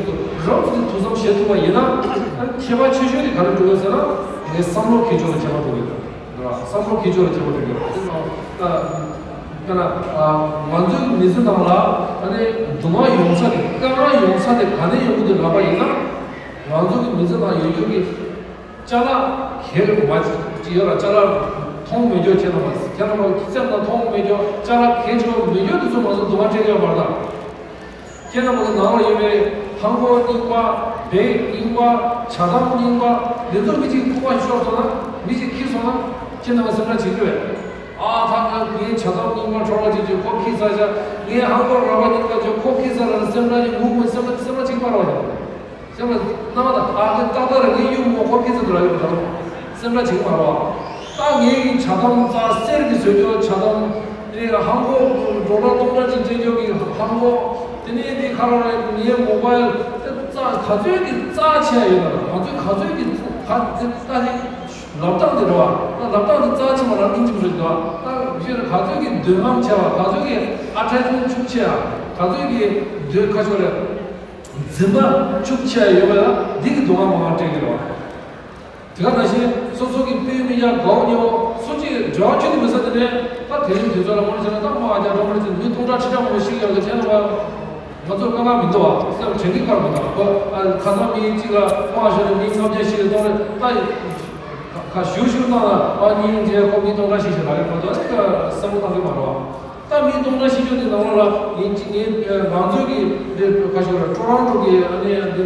རོབ་ཙམ་ཐུགས་བསམ་བཞེས་ཐུབ་པ་ཡིན་ན་ཁྱད་པར་ཆེ་ཤོས་དེ་ག་རེ་འགྲོ་གི་ཟེར་ན་ངའི་བསམ་བློ་འཁྱེར་ཕྱོགས་ལ་ཁྱད་པར་འགྲོ་གི་ཡོད་རེད། བསམ་བློ་འཁྱེར་ཕྱོགས་ལ་ཁྱད་པར་འགྲོ་གི་ཡོད་རེད། དཔེར་ན་ང་ཚོའི་མི་ཚེ་ནང་ལ་ཨ་ནི་སྡུག་བསྔལ་ཡོང་ས་དེ་དཀའ་ངལ་ཡོང་ས་དེ་ག་ནས་ཡོང་གི་འདུག་ལབ་པ་ཡིན་ན་ང་ཚོ་གི་མི་ཚེ་ནང་ཡོད་རྒྱུ་གི་ཅ་ལག་གལ་མ་ཅིག་ཡོད་ལ་ཅ་ལག་མཐོང་མེད་རྒྱུ་ཁྱེད་རྣམ་པ་ཁྱེད་རྣམ་པ་སེམས་ལ་མཐོང་མེད་རྒྱུ་ཅ་ལག་གལ་ཆེ་བ་མེད་རྒྱུ་དེ་ཚོ་ང་ཚོ་སྡུག་བསྔལ་སྤྲད་ཡོད་མ་རེད་ད། ཁྱེད་རྣམ་པ་ནང་ལ་ཡོད་པའི་ལྷམ་གོག་རྙིང་པ། བེག་རྙིང་པ། ཇ་དམ་རྙིང་པ། འདི་ཚོ་མི་གཅིག་ཐུག་པ་ཤོར་སོང་ན་མི་གཅིག་ཁྱེར་སོང་ན་ཁྱེད་རྣམ་པ་སེམས་ཁྲལ་བྱེད་ཀྱི་རེད། ཨ་ད་ང་ངའི་ཇ་དམ་རྙིང་པ་འཕྲོ་བརླག་བྱེད་རྒྱུ་ཁོ་ཁྱེར་ཚར་ཤག་ངའི་ལྷམ་གོག་རལ་པ་རྙིང་པ་ཅིག་ཁོ་ཁྱེར་ཚར་ལ་སེམས་ཁྲལ་ཅིག་ངུ་དགོས། སེམས་ཁྲལ་སེམས་ཁྲལ་ཅིག་མ་རེད་བ། སེམས་ལ་སྣང་བ་དང་ཨ་ཁུ་ཏག་ཏག་རེད། ངའི་ཡུམ་མོ་ཁོ་ཁྱེད་ཚོ་འདྲ་ཡོད་དམ། སེམས་ཁྲལ་བྱེད་ཀྱི་མ་རེད་བ། ད་ངའི་གི་ཇ་དམ་རྩ་གསེར་གྱི་བཟོས་རྒྱུ་ཇ་དམ། དེ་ནས་ལྷམ་གོག་ཌོ་ལར་སྟོང་ཕྲག་གཅིག་སྤྲད་རྒྱུ་གི་ལྷམ་གོག་དེ་ནས་དེ་ཁ་ར་རེད། ངའི་མོ་བལ་དེ་རྩ་ག་ཚོད་ཀྱི་རྩ་ཆེ་ཡ་ཡོད་ན་ང་ཚོས་ག་ཚོད་ཀྱི་ ད་དེ་ལྟ་ཞིག་ལབ་སྟངས་དེ་རེད་བ། ད་ལབ་སྟངས་དེ་རྩ་ཆེན་པོ་རང་སྙིང་རྗེ་པོ་རེད་འདུག་ད་གཞི་ནས་ག་ཚོད་ཀྱི་འདོད་རྔམ་ཆེ་བ། ག་ཚོད་ཀྱི་attachment་ཤུགས་ཆེ་བ། ག་ཚོད་ཀྱི་འདོད་ཁ་ཤོར་རེད། འཛིན་པ་ཤུགས་ཆེ་བ་ཡོད་པ་ལ་འདི་གི་སྡུག་བསྔལ་མང་བ་སྤྲད་ཀྱི་རེད་བ། དེ་ག་ནང་བཞིན་སོ་སོ་གི་སྤུན་སྤུན་ཀྱག་དགའ་བོ་ཉེ་བོ་སུ་གཅིག་འབྲེལ་བ་ཁྱོན་ནས་མེད་ས་དེ་ནས། ད་དེ་རིང་དུས་ཚོད་ལ་དངོས་གནས་བྱས་ན་ད་དམག་རྒྱག་འགྲོ་མ་རེད་ཟེར། མི་སྟོང་ཕྲག་ཁྲི་ཕྲག་མང་པོ་ཤི་ཡོད་ལ་ཁྱེད་རང་ང་ཚོར་དཀའ་ངལ་མི་འདུག་བ། སེམས་དྲན་གི་དཀར་མི་འདུག་བ། ཁ་སང་མི་གཅིག་ལ་དམག་ཤོར་ནས་མི་ལྔ་བརྒྱ་ཤི་རེད་གཏོང་རེད། ད་ཁ་ཞུ་ཞུ་གནང་ལ་ཨ་ཉིན་རྗེས་ཁོ་མི་སྟོང་ཕྲག་ཤི་ཤི་ལ་རེད། ཁོ་ཚོ་བསམ་བློ་བཏང་གི་མ་རེད་བ། ད་མི་སྟོང་ཕྲག་ཤི་རྒྱུ་དེ་ནང་ལོགས་ལ་ཡིན་གཅིག་ངས་ང་ཚོའི་གི་རེད། ཁ་ཤོར་ལ་ཀྲོ་རོན་ཀྲོ་གི་ཨ་ནི་འདི་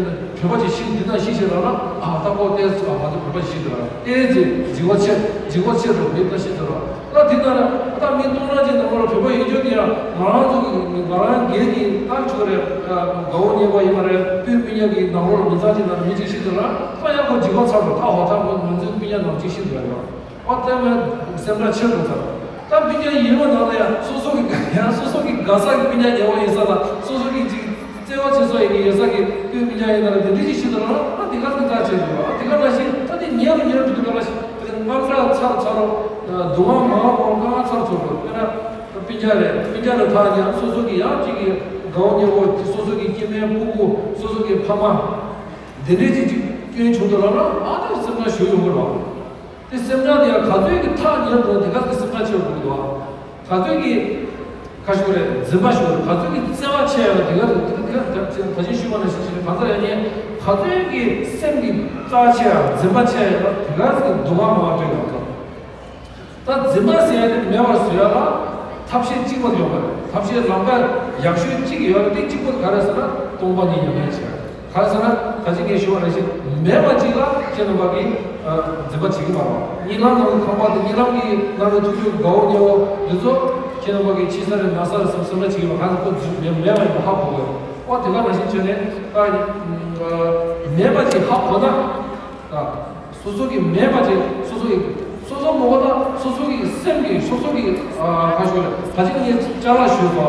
བོད་པ་ཅིག་ཤི་འདི་ན་ཤི་ཤི་ར་ལ་ཨ་ད་ཁོ་ཏོག་ཙམ་ང་ཚོ་བོད་པ་ཅིག་ཤི་འདི་ར་ཏོག་ཙམ་འཇིགས་པ་ཆེ་འཇིགས་པ་ཆེ་འགྲོ་མི་ད་ཤི་འདི་ར། ད་དེ་ན་ར་ད་མི་སྟོང་ཕྲག་ཅིག་ནང་ལོགས་ལ་བོད་པ་ཡོད་རྒྱུ་དེ་ཡང་ང་རང་ཚོ་གི་ང་རང་སྒེར་གྱི་ད་ཆོག་རེད། དགའ་བོ་ཉེ་བོ་ཡིན་པ་རེད། སྤུན་སྤུན་ཀྱག་གི་ནང་ལོགས་ལ་མི་ཚང་ཅིག་ནང་ལ་མི་ཅིག་ཤི་འདི་ར་ད་ཡང་ཁོ་འཇིགས་པ་ཚ་འགྲོ། ད་ཧོ་ད་ཁོ་ང་ཚོའི་སྤུན་ཀྱག་ནང་ཅིག་ཤི་འདི་ར་ཡོད། ཨོ་ལྟད་མོའི་སེམས་ཁྲལ་ཆེར་འགྲོ་ཚར། ད་སྤུན་ཀྱག་ཡིན་པ་ནང་ལ་ཡང་སོ་སོ་གི་ཡང་སོ་སོ་གི་དགའ་ས་གི་སྤུན་ཀྱག་ཉེ་བོ་ཡིན་ས་ལ་སོ་སོ་གི་ཅིག་བརྩེ་བ་ཆེ་ས་ཡིན་གི་ཡོད་ས་གི་སྤུན་སྤུན་ཀྱག་ཡིན་ན་ལ་དེ་འདྲ་ཞིག་ཤི་འདུག་ལ། ཨ་དེ་ག་ཚོད་ཚར་ཆེར་འགྲོ། ཨ་དེ་ག་ནང་བཞིན་ད་དེ་ཉེ་རུ་ཉེ་རུ་འགྲོ་དུས་ག་ལ་ཞིག་དེ་རིང་དངངས་སྐྲག་ཚར་ཚར་རོ། སྡུག་བསྔལ་མང་པོ་དངངས་ཚར་ཚར་འགྲོ། དཔེར་ན་སྤུན་ཀྱག་རེད། སྤུན་ཀྱག་རེད། ད་ཡང་སོ་སོ་གི་ཡང་ཅིག་གི་དགའ་བོ་ཉེ་བོ་སོ་སོ་གི་སྐྱེ་དམན་སྤུ་གུ་སོ་སོ་གི་ཕ་མ་དེ་འདྲའི་ཅིག་ཅིག་སྐྱོན་བྱུང་འདུག་ལ་ལ་ཨ་ད་སེམས་ཁྲལ་ཞུ་ཡོང་གི་རོགས། དེ་སེམས་ཁྲལ་དེ་ཡང་ག་ཚོད་ཀྱི་ཐག་ཉེ་རུ་འགྲོ་དེ་ག་ཚོད་སེམས་ཁྲལ་ཆེ་རུ་འགྲོ་གི་འདུག་ཨ། ག་ཚོད་ཀྱི་ཁ་ཤོར་རེད། འཛིན་པ་ཤོར་རེད། ག་ཚོད་ཀྱི་བརྩེ་བ་ཆེ་ཡང་དེ་ག་ཚོད་དེ་ག་ཚོད་ད་ཅིག་ཤུགས་མ་ན་ཤིག་ཤིག་ག་ཚོད་ཡང་ཉེ་ག་ཚོད་ཀྱི་སེམས་ཀྱི་རྩ་ཆེ་ཡང་འཛིན་པ་ཆེ་ཡང་དེ་ག་ཚོད་ཀྱི་སྡུག་བསྔལ་མང་བ་སྤྲད་ཡོང་གི་འདུག་ད་འཛིན་པ་ཟེར་ཡ་དེ་མེད་པར་བཟོ་ཡ་ལ་ཐབས་ཤེས་གཅིག་པོ་ཡོད་པ་རེད། ཐབས་ཤེས་ལམ་ཁ་ཡག་ཤོས་གཅིག་ཡོད་རེད། དེ་གཅིག་པོ་དེ་ག་རེ་ཟེར་ན་སྟོང་པ་ཉིད་ཉམས་ལེན་བྱེད་ཡ་རེད། ག་རེ་ཟེར་ན་ད་ཅི་ངས་ཞུ་བ་ནང་བཞིན་མེད་པ་གཅིག་ལ་ཁྱེད་རྣམ་པ་གིས་འཛིན་པ་བྱེད་ཀྱི་མ་རེད། གཉིད་ལམ་ནང་གི་ཁང་པ་དེ་གཉིད་ལམ་གྱི་ནང་གི་ཐུག་རྒྱུ་དགའ་བོ་ཉེ་བོ་འདི་ཚོ་ཁྱེད་རྣམ་པ་གིས་ཕྱི་ས་རེད་ན་ས་རེད་བསམ་བསམ་བློ་བྱེད་ཀྱི་མ། ག་ཚོད་ཁོ་མེད་མེད་པ་ཡིན་པ་ཧ་གོ་དགོས། ཨོ་དེ་ག་ནང་བཞིན་བྱས་ནས་ད་མེད་པ་ཅིག་ཧ་གོ་ན། ད་སོ་སོ་གི་མེད་པ་ཅིག་སོ་སོ་གི་སོ་སོ་མོ་གོ་ད་སོ་སོ་གི་སེམས་ཀྱི་སོ་སོ་གི་ཁ་ཤོ་ད་ཅིག་ངས་ཅ་ལག་ཞུས་སོ།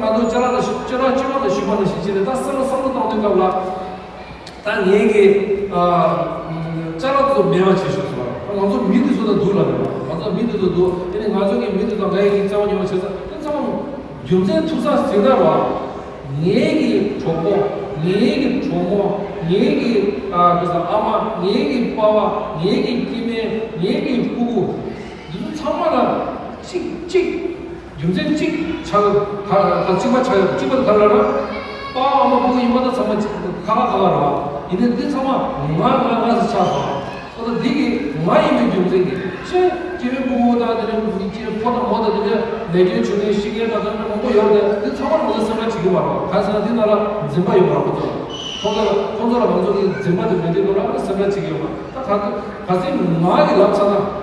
ང་ཚོ་ཅ་ལག་ལ་ཅ་ལག་ཅི་མ་ལ་ཞུས་པ་ནང་བཞིན་བྱས་ནས་ད་སེམས་ལ་བསམ་བློ་བཏང་དུས་སྐབས་ལ་ད་ངས་གི་ཅ་ལག་ཚོ་མེད་པ་བྱེད་ཞུས་སོ། ང་ཚོ་མི་དེ་ཚོ་ད་འདུག་ལ་མེད་པ། ང་ཚོ་མི་དེ་ཚོ་འདུག་དེ་ནས་ང་ཚོ་གི་མི་དེ་ཚོ་ང་ཡི་གི་རྩ་བ་ཉོ་བ་བྱེད་ས་དེ་ཚང་མ་རྒྱུ་མཚན་ཐུག་ས་ཟིན་ན་རོ། ངེད་ཀྱི་གྲོགས་པོ། ངེད་ཀྱི་གྲོགས་མོ། ངེད་ཀྱི་ཨ་ག་ས་ཨ་མ། ངེད་ཀྱི་པ་ཕ། ངེད་ཀྱི་སྐྱེ་དམན། ངེད་ཀྱི་སྤུ་གུ། འདི་ཚོ་ཚང་མ་ལ་གཅིག་གཅིག་རྒྱུ་མཚན་གཅིག་ཆགས་ཡོད། ག་ག་གཅིག་པ་ཆགས་ཡོད། གཅིག་པ་དེ་ག་ལ་ར། པ་ཕ་ཨ་མ་སྤུ་གུ་ཡིན་པ་ད་ཚང་མ་གཅིག་ཁ་ཁ་ཁ་ཁ་ར་བ། ཡིན་ནའི་འདི་ཚང་མ་ང་ང་ང་ཟེར་ཆགས་སོང་། ཨོ་ད་འདི་གི་ང་ཡིན་པའི་རྒྱུ་མཚན་གྱིས་ཆེ་སྐྱེ་བའི་སྤུ་གུ་དང་དེ་ནས་མི་སྐྱེ་ཕོ་དང་མོ་དང་དེ་ནས་ལས་སྐྱོན་བྱུང་ནས་ཤི་མཁན་དང་དེ་འདྲ་མང་པོ་ཡོད་རེད། འདི་ཚང་མ་ང་ཚོ་སེམས་ཁྲལ་བྱེད་ཀྱི་མ་རེད། གང་ཟེར་ན་འདི་ནང་ལ་འཛིན་པ་ཡོད་མ་རེད། ཁོ་ཚོ་ལ་ཁོ་ཚོ་ལ་ཁོ་ཚོ་ལ་ང་ཚོ་གི་འཛིན་པ་དེ་མེད་དུས་ནང་ལ་སེམས་ཁྲལ་བྱེད་ཀྱི་ཡོད་མ་རེད། ད་ག་ག་ཚོད་ང་གི་ལབ་ཚར་ན།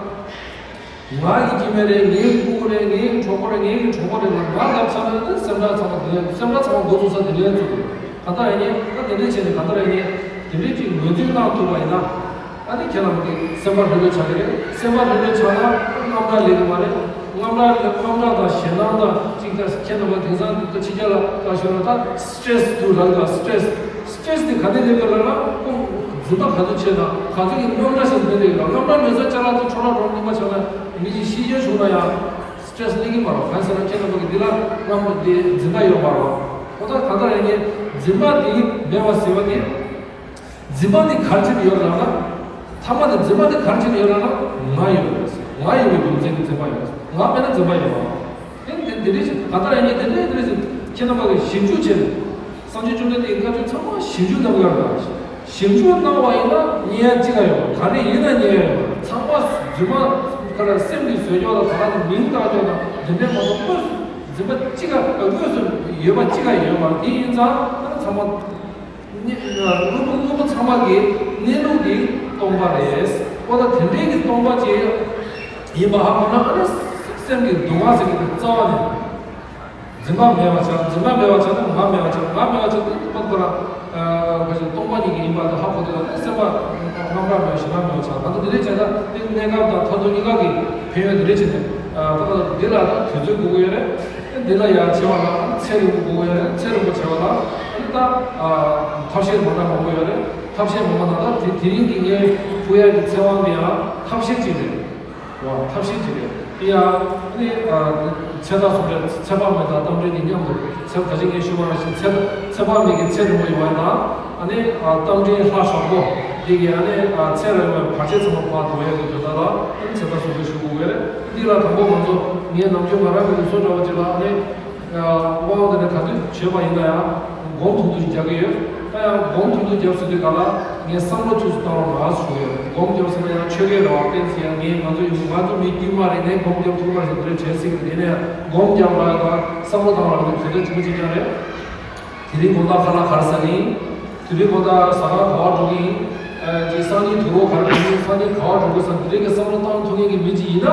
ང་གི་སྐྱེ་དམན་རེད། ངའི་སྤུ་གུ་རེད། ངའི་གྲོགས་པོ་རེད། ངའི་གྲོགས་པོ་རེད་ལ་ང་ལབ་ཚར་ན་ད་སེམས་ཁྲལ་ཚང་མ་དེ་ལས་སེམས་ཁྲལ་ཚང་མ་འགོ་ཚུགས་ས་དེ་ལས་ཚུགས་དགོས། ག་ད་ཡིན་ནའི་ད་དེ་འདྲས་བྱས་ནས་ག་ད་ཡིན་ནའི་དེ་འདྲས་ཅིག་ངོས་འཛིན་གནང་ཐུབ་པ་ཡིན་ན། ཨ་ནི་ཁྱེད་རྣམས་ཀྱི་སེམས་པ་ལྷོད་ལྷོད་ཆགས་ཀྱི་རེད། སེམས་པ་ལྷོད་ལྷོད་ཆགས་ན་རྔམ་སྐྲག་ལེགས་ཀྱི་མ་རེད། རྔམ་སྐྲག་ལ་རྔམ་སྐྲག་དང་ཞེད་སྣང་དང་གཅིག་ད་ཁྱེད་རྣམ་པ་དེང་སང་འདི་ཕྱི་རྒྱལ་ལ་ལྟ་ཞོར་ན་ད་སི་ཊེ་རེ་སི་དུ་རག་ག་སི་ཊེ་རེ་སི། སི་ཊེ་རེ་སི་དེ་ག་ནས་སླེབས་ཡོད་ལབ་ན་ཁོ་འཛིན་པ་ག་ཚོད་ཆེ་དང་ག་ཚོད་ཀྱི་རྔམ་སྐྲག་ཞིག་སླེབས་ཡོད་ལ། རྔམ་སྐྲག་མེད་ས་ཅ་ལག་དེ་འཕྲོ་བརླག་འགྲོ་ནུས་པ་ཆགས་ན་མི་གཅིག་ཤི་རྐྱེན་བྱུང་ན་ཡང་སི་ཊེ་རེ་སི་སླེབས་ཀྱི་མ་རེད། གང་ཟེར་ན་ཁྱེད་རྣམ་པ་གི་འདི་ལ་རྔམ་སྐྲག་དེ་འཛིན་པ་ཡོད་མ་རེད། ཁོ་ད་ག་ད་ཡིན་ནའི་འཛིན་པ་དེ་མེད་པ་ཟེར་བ་དེ། འཛིན་པ་འདི་ག་རེ་བྱེད་ཀྱི་ཡོད་ལབ་ན། ཐ་མ་དེ་འཛིན་པ་འདི་ག་རེ་བྱེད་ཀྱི་ཡོད་ལབ་ན། ང་ཡོད་པས། ང་ཡོད་པའི་རྒྱུ་མཚན་གྱིས་འཛིན་པ་ཡོད། ང་མེད་ན་འཛིན་པ་ཡོད་མ་རེད། དེ་འདི་འདི་འདྲ་ཞིག་ག་ད་ཡིན་ནའི་དེ་འདྲ་འདི་འདྲ་ཞིག་ཁྱེད་རྣམ་པ་གིས་ཞིབ་འཇུག་བྱས་ནས། སངས་རྒྱས་བཅོམ་ལྡན་འདས་ཀྱི་བཀའ་ཆོས་ཚང་མ་ཞིབ་འཇུག་གནང་དགོས་ཡོད་རེད། ཞིབ་འཇུག་གནང་བ་ཡིན་ན་རྙེད་ཡ་གཅིག་ཀ་ཡོད་པ། ག་རེ་ཡིན་ན་རྙེད་ཡ་ཡོད་པ། ཚང་མ་རྫུན་མ་ག་རེ་སེམས་ཀྱིས་བཟོས་ཀྱོག་དང་ད་ག་ཚོད་མིང་བཏགས་ཀྱོག་དང་དེ་འདྲའི་མ་གཏོགས་དངོས་སུ་འཛིན་པ་གཅིག་ཀ་དངོས་སུ་ཡོད་པ་གཅིག་ཀ་ཡོད་མ་རེད། དེ་ཡིན་ཙང་ཚང་མ། དངོས་པོ་དངོས་པོ་ཚང་མ་གི་གནས་ལུགས་དེ་སྟོང་པ་རེད། འོ་ད་དེ་འདྲའི་གི་སྟོང་པ་ཅིག་ཡིན་པ་ཧ་གོ་ན་ཨ་ནི་སེམས་ཀྱི་སྡུག་བསྔལ་ཟེར་གི་རྩ་བ་ནས་འཛིན་པ་མེད་པ་ཆགས། འཛིན་པ་མེད་པ་ཆགས་ན་ང་མེད་པ་ཆགས། ང་མེད་པ་ཆགས་དུས་ད་ཁོ་རང་ག་ཞིག་སྟོང་པ་ཉིད་ཀྱི་ཡིན་པ་དེ་ཧ་གོ་དུས་ད་སེམས་པ་རྔམ་སྐྲག་མེད་པ་ཞེད་སྣང་མེད་པ་ཆགས། ད་ལྟ་འདི་འདྲའི་བྱས་ན་དེ་གནས་སྐབས་དང་མཐར་ཐུག་གཉིས་ཀ་གི་ཕན་ཡོན་འདི་འདྲའི་བྱས་ནས་ད་ལྟ་འདི་ལ་དུས་ཚོད་དགོས་ཀྱི་ཡོད་རེད། འདི་ལ་ཡང་བྱེད་པ་ལ་ཚེ་རིང་པོ་དགོས་ཀྱི་ཡོད་རེད། ཚེ་རིང་པོ་བྱེད་པ་ལ་ད་ཐབས་ཤེས་མ་འདྲ་མང་པོ་ཡོད་རེད། ཐབས་ཤེས་མང་པོ་ན་ད་དེ་དེ་རིང་གི་ངའི་ཕུལ་ཡག་གི་ཚེ་དབང་དེ་ཡང་ཐབས་ཤེས་ཅིག་རེད། བ་ཐབས་ཤེས་ཅིག་རེད། དེ་ཡང་ནི་ཚེ་དང་ཟུང་འབྲེལ་ཚེ་དཔག་མེད་དང་རྟ་མགྲིན་གྱི་མཉམ་དུ་ཚེ་ད་ཅི་ངས་ཞུས་པ་ནང་བཞིན་ཚེ་ཚེ་དཔག་མེད་ཀྱི་ཚེ་རིང་པོ་ཡོང་བ་དང་ཨ་ནི་རྟ་མགྲིན་ལྷ་ཞག་པོ་འདི་གི་ཨ་ནི་ཚེ་རིང་པོའི་བར་ཆད་ཚང་མ་ཕར་དོར་ཡག་གི་དོན་དག་ལ་ཨ་ནི་ཚེ་དང་ཟུང་འབྲེལ་ཞུ་དགོས་ཀྱི་རེད། འདི་ལ་དང་པོ་ང་ཚོ་ངས་ནམ་རྒྱུན་ང་རང་གི་ལུགས་སྲོལ་འདྲ་བ་ཅིག་ལ་ཨ་ནི། དབང་དེ་ནས་ག་དུས་བྱས་པ་ཡིན་ན་ཡང་སྒོམ་ཐུང་ཐུང་ཞིག་རྒྱག་གི་ཡོད། ད་ཡང་སྒོམ་ཐུང་ཐུང་རྒྱབ་ཟེར་དུས་ག་ལ་ངས་བསམ་བློ་ཐུགས་སུ་བཏང་བ་རག་ཞུ་ཡོད། སྒོམ་རྒྱབ་ཟེར་ན་ཡང་ཆོས་སྐད་རེད་བ། བསྟན་ཚེ་ཡང་ངས་ང་ཚོ་ཡིན་ང་ཚོ་མི་དཀྱུས་མ་རེད། ངས་སྒོམ་རྒྱབ་ཐུབ་པ་ཞིག་རེད་བྱས་ཟེར་གི་དེ་ནས་སྒོམ་རྒྱབ་ལ་ཡང་ད་བསམ་བློ་བཏང་བ་རག་གི་དུས་ཚོད་ཆེན་པོ་ཅིག་ཀྱང་རེད། དེ་རིང་དགོང་དག་ཁ་ལག་ག་རེ་ཟ་གི་ཡིན། དེ་རིང་དགོང་དག་ཟ་ཁང་ག་བར་འགྲོ་གི་ཡིན། ཨ་ཅིག་སང་ཉིན་དུག་ལོག་ག་རེ་འགྲོ་གི་ཡིན། སང་ཉིན་ག་བར་འགྲོ་དགོས་བསམ་དེ་རིང་གི་བསམ་བློ་བཏང་ཐུབ་མཁན་གྱི་མི་ཅིག་ཡིན་ན།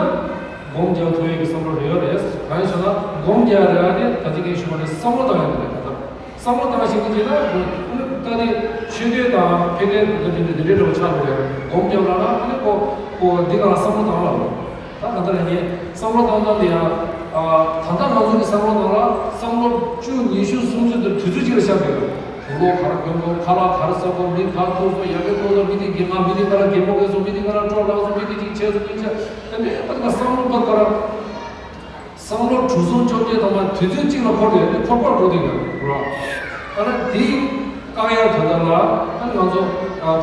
སྒོམ་རྒྱག་ཐུབ་ཡས་ཀྱི་བསམ་བློ་རེ་ཡོད་རེད། གང་ཡིན་ཟེར་ན་སྒོམ་རྒྱག་རེ་བ་ནི་ད་ཅི་ངས་ཞུས་པ་ནི་བསམ་བློ་བཏང་ཡས་རེད། ད་ལྟ་བསམ་བློ་བཏང་ཤེས་ཀྱི་ཅིག་ན་ད་ནི་ཆོས་སྐད་དང་ཕལ་སྐད་དེ་འདྲ་འདི་འདྲའི་འདྲ་བ་ཆགས་འགྲོ་ཡས། སྒོམ་རྒྱག་ལ་ན་ཨ་ནི་ཁོ་ཁོ་འདི་ག་ལ་བསམ་བློ་བཏང་ལ། ད་ག་འདྲ་ཡིན་བསམ་བློ་བཏང་སྟངས་དེ་ཡང་ད་ལྟ་ང་ཚོ་གི་བསམ་བློ་ནང་ལ་བསམ་བློ་བཅུ་ཉི་ཤུ་སུམ་ཅུ་དེ་དུས་ཚོད་གཅིག་ལ་ཤར་བསྡད་ཡོད། དུག་ལོག་ག་རེ་གྱོན་དགོས། ཁ་ལག་ག་རེ་ཟ་དགོས། མི་ག་ཐུག་སོང་། ཡ་གི་ཐུག་སོང་། མི་དེ་གི་ང་མི་དེ་ག་ལ་གད་མོ་བགད་སོང་། མི་དེ་ག་ལ་སྤྲོ་ལངས་སོང་། མི་དེ་ཅིག་བྱས་སོང་། མི་བྱས་ཨ་ནི་ཨ་ནི་བསམ་བློ་བ་ག་ར་བསམ་བློ་གྲུ་གཟུངས་བཅོ་བརྒྱད་དང་མ་དུས་ཚོད་གཅིག་ལ་འཁོར་ཏེ་ཨ་ནི་འཁོར་འཁོར་འགྲོ་དེ་ག་ར་ཨ་ནི་དེ་བཀག་ཡ་དོན་དག་ལ་ཨ་ནི་ང་ཚོ་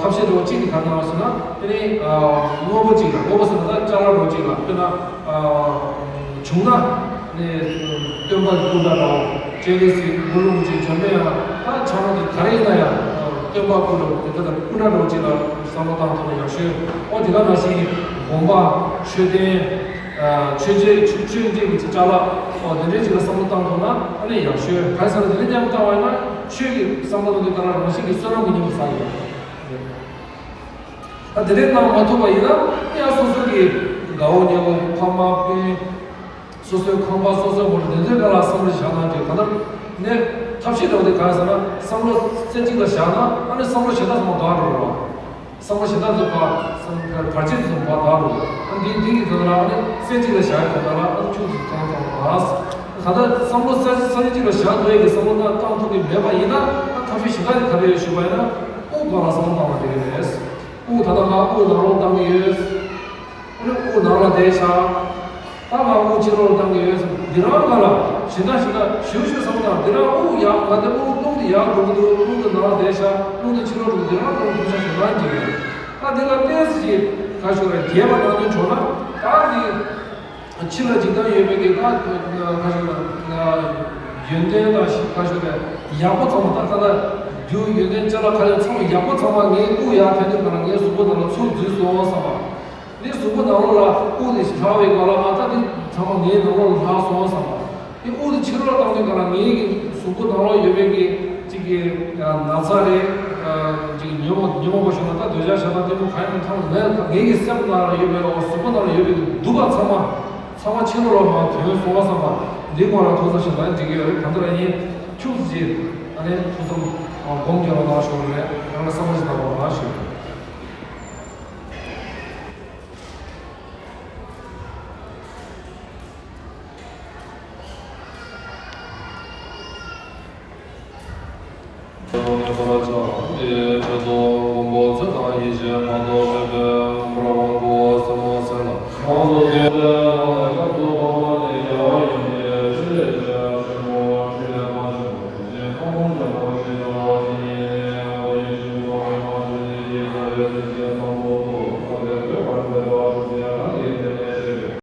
ཐབས་ཤེས་འདྲ་བོ་གཅིག་དེ་ག་རེ་གནང་བ་ཟེར་ན་དེ་ནི་དངོས་པོ་གཅིག་ལ་དངོས་པོ་ཟེར་ན་ད་ཅ་ལག་འདྲ་བོ་གཅིག་ལ་དཔེར་ན། བྱུང་ན་ནི་སྟོན་པ་སྐུ་འདྲ་འདྲ་བོ་སྤྱན་རས་གཟིགས་མགོ་ལུག་ཅིག་བྱམས་པས་ཡང་ད་ཆ་མ་དེ་ག་རེ་ཡིན་ན་ཡང་སྟོན་པ་སྐུ་འདྲ་བོ་དེ་ལྟར་སྐུ་འདྲ་འདྲ་བོ་ཅིག་ལ་བསམ་བློ་བཏང་ཐུབ་ན་ཡག་ཤོས། ཨོ་དེ་ག་ནང་བཞིན་དགོན་པ་མཆོད་རྟེན་ཆོས་རྗེ་ཆོས་ཆོས་རྗེ་གི་ཅ་ལག་ཨོ་དེ་འདྲའི་ཅིག་ལ་བསམ་བློ་བཏང་ཐུབ་ན་ཨ་ནི་ཡག་ཤོས། གང་ཟེར་ན་དེ་འདྲའི་མཉམ་བཏང་བ་ཡིན་ན་ཆོས་ཀྱི་བསམ་བློ་གཏོང་དུས་ག་ལ་རང་བཞིན་གྱི་བསོད་ནམས་ཀྱི་མཉམ་དུ་བསགས་ཡོད། ད་དེ་འདྲའི་གནང་མ་ཐུབ་པ་ཡིན་ན་ཡང་སོ་སོ་གི་དགའ་བོ་ཉེ་བོ་ཕ་མ་སྤུན་སོ་སོའི་ཁང་པ་སོ་སོའི་ངོ་རེ་དེ་ཚོའི་སྒང་ལ་བསམ་བློ་བཞག་གནང་དེ་ག་ནར་ནས་ཐབས་ཤེས་འདྲ་བོ་དེ་ག་རེ་ཟེར་ན་བསམ་བློ་རྩེ་གཅིག་ལ་བཞག་ན་ཨ་ནི་བསམ་བློ་གཞན་དག་ཚང་མ་དག་འགྲོ་རོགས། བསམ་བློ་གཞན་དག་ཚོ་བར་བར་ཆད་ཚོ་བར་དག་འགྲོ། ཨ་འདི་འདི་གི་དོན་ལ་ཨ་ནི་རྩེ་གཅིག་ལ་བཞག་ཡ་དོན་ལ་ཨ་ནི་ཆུ་ཚོད་ཚང་ཚང་མ་ག་ད་བསམ་བློ་རྩེ་རྩེ་གཅིག་ལ་བཞག་འགྲོ་ཡ་གི་བསམ་བློ་བཏང་ཐུབ་ཀྱི་མེད་པ་ཡིན་ན་ཨ་ཐབས་ཤེས་གཞན་དག་གི་ག་རེ་ཡོད་ཞུས་པ་ཡིན་ན་དབུགས་སྒང་ལ་བསམ་བློ་བཏང་བ་དེ་རེད། དབུགས་ད་ལྟ་ང་དབུགས་ནང་ལོགས་བཏང་གི་ཡོད། ཨ་ནི་དབུགས་ནང་ལ་བསྡད་བཞག་ད་ང་དབུགས་ཕྱི་ལོགས་ལ་བཏང་གི་ཡོད། འདི་རང་ག་ལ་ཞེ་དྲག་ཞེ་དྲག་ཞུ་ཞུ་བསམ་བཏང་། འདི་རང་དབུགས་ཡག་ང་དེ་དབུགས་རླུང་དེ་ཡག་འགྲོ་གི་འདུག་རླུང་དེ་ནང་ལ་བསྡད་བཞག་རླུང་དེ་ཕྱི་ལོགས་འགྲོ་གི་འདི་རང་རླུང་ཐུག་ས་ཞེ་དྲག་འགྱེལ་གི་ཡོད། ད་འདི་ལ་ཏོག་ཙམ་ཞིག་ག་ཞུ་རེད་རྒྱས་པ་གནང་དོན་བྱུང་ན་ད་འདི་ཕྱི་ལ་འཇིག་རྟེན་ཡོད་པའི་གི་ད་ག་ཞུ་རེད་ཡོན་ཏན་དང་ཞིག་ག་ཞུ་རེད་ཡག་པོ་ཚང་མ་ད་ད་ད་རྒྱུ་ཡོན་ཏན་ཅ་ལག་ག་རེ་ཚང་མ་ཡག་པོ་ཚང་མ་ངའི་དབུགས་ཡག་ཐོན་དུས་ག་ལ་ངའི་གཟུགས་པོ་ནང་ལ་ཚུར་འཛུལ་སོང་བསམ་པ། ངའི་གཟུགས་པོ་ནང་ལོགས་ལ་དབུགས་དེ་ལྷག་པའི་སྒང་ལ་ཨ་ད་འདི་ཚང་མ་ངའི་ནང་ལོགས་ལ་ལྷག་སོང་བསམ་པ། ངའི་དབུགས་དེ་ཕྱི་ལོགས་བཏང་དུས་ག་ལ་ངའི་གི་གཟུགས་པོ་ནང་ལོགས་ཡོད་པའི་གི་གཅིག་གི་ན་ཚ་རེད། གཅིག་གི་ཉོན་མོངས་ཉོན་མོངས་པ་ཤོར་ན་ད་འདོད་ཆགས་ཞེ་སྡང་གཏི་མུག་གང་ཡིན་ཐམས་ཅད་ངའི་གི་སེམས་ནང་ལ་ཡོད་པའི་གཟུགས་པོ་ནང་ལ་ཡོད་པའི་གི་སྡུག་པ་ཚང་མ་ཚང་མ་ཕྱི་ལོགས་ལ་མར་ཐོན་སོང་བསམ་པ། འདི་སྒང་ལ་ཐུགས་བསམ་ཞེ་དྲག་འགྲིག་གི་ཡོད་རེད། གང་ལྟར་ཡིན་ཁྱུག་ཙམ་ཅིག་ཨ་ནི་ཐུགས་བསམ་སྒོམ་རྒྱག་རོགས་གནང་ཞུ་རེད། རང་ལ་བསམ་བློ་ཞིག་བཏང་རོགས་གནང་ཞུ།